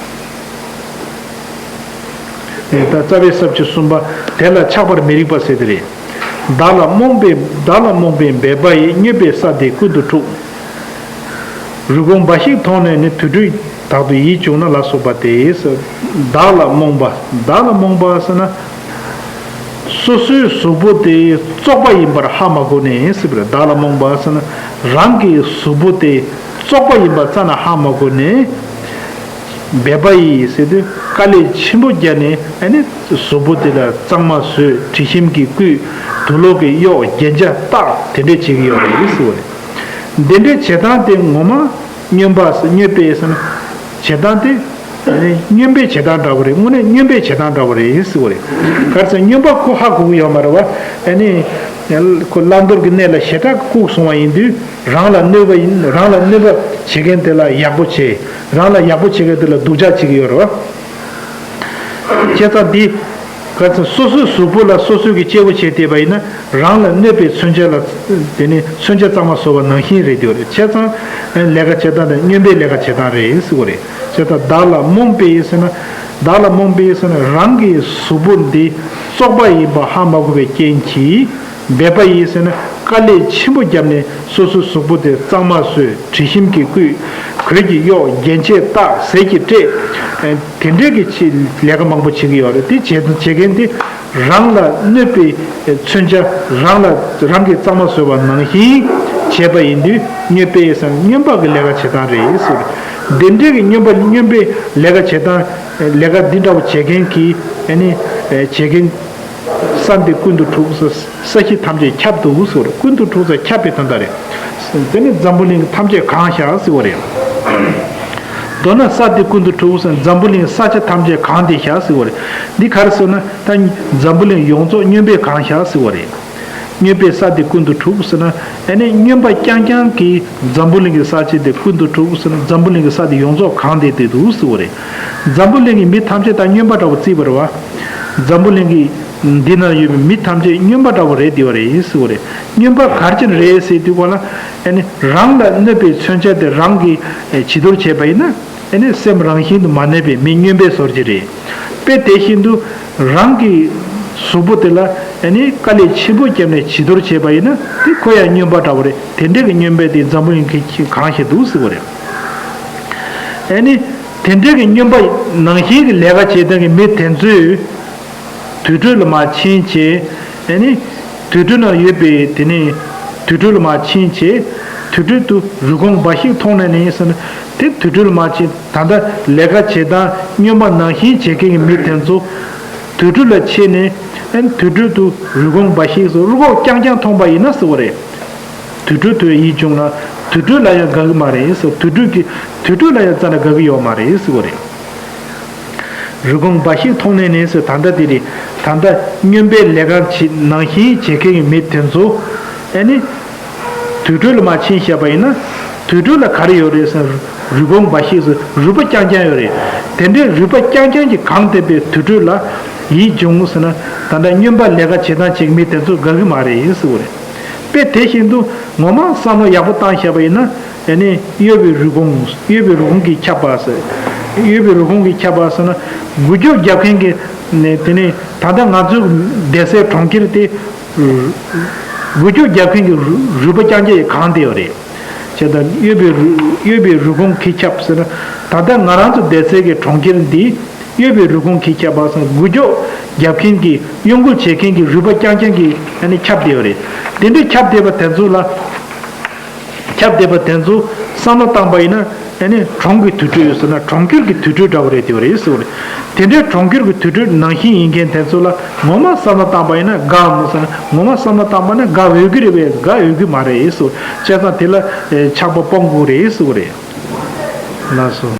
ཨེ་ད་རྩ་བའི་ས་བཅད་གསུམ་པ། དེ་ལ་ཆགས་པར་མི་རིགས་པ་ཟེར་དེ་རེད། བདག་ལ་རྨོངས་པའི་བདག་ལ་རྨོངས་པའི་འབད་པ་ཡིས། སྨྱོས་པའི་ས་དེ་ཀུན་ཏུ་འཁྲུགས། རུས་གོང་འབའ་ཞིག་མཐོང་ནས་ནི། དུར་ཁྲོད་དག་ཏུ་ཡིད་བྱུང་ན་ལ་སོགས་པ་སྟེ། བདག་ལ་རྨོངས་པ། བདག་ལ་རྨོངས་པ་ཟེར་ན། སོ་སོའི་གཟུགས་པོ་དེ་བཙོག་པ་ཡིན་པར་ཧ་མ་གོ་ནས་ཟེར་བ་རེད། བདག་ལ་རྨོངས་པ་ཟེར་ན་རང་གི་གཟུགས་པོ་དེ་བཙོག་པ་ཡིན་པ་རྩ་ནས་ཧ་མ་གོ་ནས། སྦལ་པ་ཡིས་ཟེར་དུས་དཀའ་ལས་ཆེན་པོ་བརྒྱབ་ནས་ཨ་ནི་གཟུགས་པོ་དེ་ལ་གཙང་མ་བཟོས། དྲི་ཞིམ་གྱིས་བསྐུས། དུག་ལོག་གིས་གཡོགས། རྒྱན་ཆ་བཏགས། དེ་འདྲས་བྱེད་ཀྱི་ཡོད་རེད་ཟེར་བ་རེད། འདི་འདྲའི་བྱེད་སྟངས་དེ་ངོ་མ་སྨྱོན་པ་ཟེར། སྨྱོན་པས་ཟེར་ན་བྱེད་སྟངས་དེ་ཨ་ནི་སྨྱོན་པའི་བྱེད་སྟངས་འདྲ་བོ་རེད། དངོས་གནས་སྨྱོན་པའི་བྱེད་སྟངས་འདྲ་བོ་རེད་ཟེར་བ་རེད། ག་རེ་ཟེར་སྨྱོན་པ་ཁོ་ཧ་གོ་གི་ཡོད་མ་རེད་བ། ཨ་ནི་ཁོ་བླང་དོར་གྱི་གནས་ལ་ཞེ་དྲག་ལྐུགས་སོང་བ་ཡིན་དུས། རང་ལ་གནོད་པ་ཡིན། རང་ལ་གནོད་པ་བྱེད་མཁན་དེ་ལ་ཡག་པོ་བྱེད། རང་ལ་ཡག་པོ་བྱེད་མཁན་དེ་ལ་སྡུག་ཅག་བྱེད་ཀྱི་ཡོད་རེད་བ། བྱས་ཙང་འདི་ག་ཚོད་སོ་སོའི་གཟུགས་པོ་ལ་སོ་སོས་ཀྱི་གཅེས་པོ་བྱས་བསྡད་པ་ཡིན་ན། རང་ལ་གནོད་པའི་མཚོན་ཆ་ལ་དེ་ནི་མཚོན་ཆ་གཙང་མ་བཟོ་བ་ནང་བཞིན་རེད་འདུག་རེད། བྱས་ཙང་ལས་ཀ་བྱེད་སྟངས་དེ་སྨྱོན་པའི་ལས་ཀ་བྱེད་སྟངས་རེད་ཟེར་བ་རེད། བྱས་ཙང་བདག་ལ་རྨོངས་པས་ཟེར་ན། བདག་ལ་རྨོངས་པས་ཟེར་ན་རང་གི་གཟུགས་པོ་འདི་བཙོག་པ་ཡིན་པ་ཧ་མ་གོ་བའི་རྐྱེན་གྱིས། སྦལ་པ་ཡིས་ཟེར་ན་དཀའ་ལས་ཆེན་པོ་བརྒྱབ་ནས་སོ་སོའི་གཟུགས་པོ་དེ་གཙང་མ་བཟོས། དྲི་ཞིམ་གྱིས་བསྐུས། གོས་ཀྱིས་གཡོགས། རྒྱན་ཆས་བཏགས། ཟས་ཀྱིས་སྤྲས། དེ་འདྲའི་གི་ཆེད་ལས་ཀ་མང་པོ་བྱེད་ཀྱི་ཡོད་རེད། དེ་བྱེད་བྱེད་མཁན་དེ་རང་ལ་གནོད་པའི་མཚོན་ཆ་རང་ལ་རང་གིས་གཙང་མ་བཟོས་པ་ནང་བཞིན་བྱས་པ་ཡིན་དུས་སྨྱོན་པས་ཟེར་ན་སྨྱོན་པ་གི་ལས་ཀ་བྱེད་སྟངས་རེད་ཟེར། འདི་འདྲའི་གི་སྨྱོན་པ་སྨྱོན་པའི་ལས་ཀ་བྱེད་སྟངས་ལས་ཀ་འདི་འདྲ་བོ་བྱེད་མཁན་གྱི་ཨ་ནི་བྱེད་མཁན། ས་འདི་ཀུན་ཏུ་འཁྲུགས་ས་གཞི་ཐམས་ཅད་ཁྱབ་འདུག་ཟེར་བ་རེད། ཀུན་ཏུ་འཁྲུགས་ས་ཁྱབ་པའི་དོན་དག་རེད། དེ་ནི་འཛམ་བུ་གླིང་ཐམས་ཅད་གང་བཞག་ཟེར་བ་རེད། མདོར་ན་ས་འདི་ཀུན་ཏུ་འཁྲུགས་ས་འཛམ་བུ་གླིང་ས་ཆ་ཐམས་ཅད་གང་སྟེ་བཞག་ཟེར་བ་རེད། འདི་ག་རེ་ཟེར་ན་ད་འཛམ་བུ་གླིང་ཡོངས་རྫོགས་སྨྱོན་པས་གང་བཞག་ཟེར་བ་རེད། སྨྱོན་པས་ས་འདི་ཀུན་ཏུ་འཁྲུགས་ཟེར་ན་ཨ་ནི་སྨྱོན་པ་རྐྱང་རྐྱང་གིས་འཛམ་བུ་གླིང་གི་ས་ཆ་འདི་ཀུན་ཏུ་འཁྲུགས་ཟེར་ན་འཛམ་བུ་གླིང་གི་ས་འདི་ཡོངས་རྫོགས་གང་སྟེ་བསྡད་འདུག་ཟེར་བ་རེད། འཛམ་བུ་གླིང་གི་མི་ཐམས་ཅད་ད་སྨྱོན་པ་འདྲ་བོ་བརྩིས་པ་རེད་བ། འཛམ་བུ་གླིང་གི་འདི་ན་ཡོད་པའི་མི་ཐམས་ཅད་སྨྱོན་པ་འདྲ་བོ་རེད་བསྡད་པ་རེད་ཟེར་བ་རེད། སྨྱོན་པ་ག་རེ་བྱས་ནས་རེད་ཟེར་དུས་གོ་ལ་ཨ་ནི་རང་ལ་གནོད་པའི་མཚོན་ཆ་དེ་རང་གིས་བྱི་དོར་བྱས་པ་ཡིན་ན་ཨ་ནི་སེམས་རང་བཞིན་དུ་མ་གནས་པའི་མི་སྨྱོན་པའི་བཟོ་འདྲ་རེད། དཔེ་དེ་བཞིན་དུ་རང་གི་གཟུགས་པོ་དེ་ལ་ཨ་ནི་དཀའ་ལས་ཆེན་པོ་བརྒྱབ་ནས་བྱི་དོར་བྱས་པ་ཡིན་ན་དེ་ཁོ་ཡང་སྨྱོན་པ་འདྲ་བོ་རེད། དེ་འདྲའི་གི་སྨྱོན་པ་དེ་འཛམ་བུ་གླིང་གི་གང་ཞིག་འདུག་ཟེར་བ་རེད། ཨ་ནི་དེ་འདྲའི་གི་སྨྱོན་པ་ནང་བཞིན་གྱི་ལས་ཀ་བྱེད་མཁན་གྱི་མི་དེ་ཚོས། དུར་ཁྲོད་ལ་མར་ཕྱིན་བྱས། ཨ་ནི། དུར་ཁྲོད་ན་ཡོད་པའི་དེ་ནས། དུར་ཁྲོད་ལ་མར་ཕྱིན་བྱས། དུར་ཁྲོད་དུ་རུས་གོང་འབའ་ཞིག་མཐོང་ནས་ནི་ཟེར་ན། དེ་དུར་ཁྲོད་ལ་མར་ཕྱིན་ད་ལྟ་ལས་ཀ་བྱེད་སྟངས་སྨྱོན་པ་ནང་བཞིན་བྱེད་མཁན་གྱི་མི་དེ་ཚོ། དུར་ཁྲོད་ལ་ཕྱིན་ནས། ཨ་ནི་དུར་ཁྲོད་དུ་རུས་གོང་འབའ་ཞིག་སོགས་རུས་གོང་རྐྱང་རྐྱང་མཐོང་པ་ཡིན་ན་ཟེར་བ་རེད། དུར་ཁྲོད་དུ་ཡིད་བྱུང་ན། དུར་ཁྲོད་ལ་ཡང་དགའ་གི་མ་རེད་ཟེར། དུར་ཁྲོད་ཀྱི་དུར་ཁྲོད་ལ་ཡང་རྩ་ནས་དགའ་གི་ཡོད་མ་རེད་ཟེར་བ་རེད། རུས་གོང་འབའ་ཞིག་མཐོང་ནས་ནི་ཟེར། ད་ལྟ་དེ་རེད། ད་ལྟ་སྨྱོན་པའི་ལས་ཀ་བྱེད་ནང་བཞིན་བྱེད་མཁན་གྱི་མི་དེ་ཚོ། ཨ་ནི། དུར་ཁྲོད་ལ་མར་ཕྱིན་བཞག་པ་ཡིན་ན། དུར་ཁྲོད་ལ་ག་རེ་ཡོད་རེད་ཟེར། རུས་གོང་འབའ་ཞིག་ཟེར་རུས་པ་རྐྱང་རྐྱང་ཡོད་རེད། དེ་འདྲའི་རུས་པ་རྐྱང་རྐྱང་གིས་གང་བསྡད་པའི་དུར་ཁྲོད་ལ་ཡིད་འབྱུང་ཟེར་ན། ད་ལྟ་སྨྱོན་པ་ལས་ཀ་བྱེད་སྟངས་བྱེད་མཁན་མི་དེ་ཚོ་དགའ་གི་མ་རེད་ཟེར་བ་རེད། དཔེ་དེ་བཞིན་དུ་ངོ་མ་བསམ་བློ་ཡག་པོ་བཏང་བཞག་པ་ཡིན་ན། ཨ་ནི་གཡོ་བའི་རུས་གོང་། གཡོ་བའི་རུས་གོང་གིས་ཁྱབ་པ་ཟེར། གཡོ་བའི་རུས་གོང་གིས་ཁྱབ་པ་ཟེར་ན། འགུལ་སྐྱོད་རྒྱབ་མཁན་གྱི་ནས་དེ་ནས་ད་ལྟ་ང་ཚོའི་བསྡད་སའི་གྲོང་ཁྱེར་དེ། འགུལ་སྐྱོད་རྒྱབ་མཁན་གྱི་རུས་རུས་པ་རྐྱང་རྐྱང་ཡིས་གང་བསྡད་ཡོད་རེད། བྱས་ཙང་གཡོ་བའི་རུས་གཡོ་བའི་རུས་གོང་གིས་ཁྱབ་ཟེར་ན། ད་ལྟ་ང་རང་ཚོ་བསྡད་སའི་གི་གྲོང་ཁྱེར་འདི་གཡོ་བའི་རུས་གོང་གིས་ཁྱབ་པ་ཟེར་ན། འགུལ་སྐྱོད་རྒྱབ་མཁན་གྱི་གཡོ་འགུལ་བྱེད་མཁན་གྱི་རུས་པ་རྐྱང་རྐྱང་གིས་ཨ་ནི་ཁྱབ་བསྡད་ཡོད་རེད། དེ་འདྲའི་ཁྱབ་བསྡད་པ་དེ་ཚོ་ལ། ཁྱབ་བསྡད་པ་དེ་ཚོ་བསམ་བློ་བཏང་པ་ཡིན་ན། ཨ་ནི་གྲོང་གི་དུར་ཁྲོད་ཟེར་ན་གྲོང་ཁྱེར་གྱི་དུར་ཁྲོད་འདྲ་བོ་རེད་བསྡད་པ་རེད་ཟེར་བ་རེད། དེ་འདྲའི་གྲོང་ཁྱེར་གྱི་དུར་ཁྲོད་ནང་བཞིན་ཡིན་མཁན་དེ་ཚོ་ལ་ངོ་མ་བསམ་བློ་བཏང་པ་ཡིན་ན་དགའ་འམ་ཟེར་ན། ངོ་མ་བསམ་བློ་བཏང་པ་ན་དགའ་འོས་ཀྱི་རེད་པས། དགའ་འོས་ཀྱི་མ་རེད་ཟེར་བ། བྱས་ཙང་དེ་ལ་ཆགས་པ་སྤོང་དགོས་རེད་ཟེར་བ་རེད། ལགས་སོ།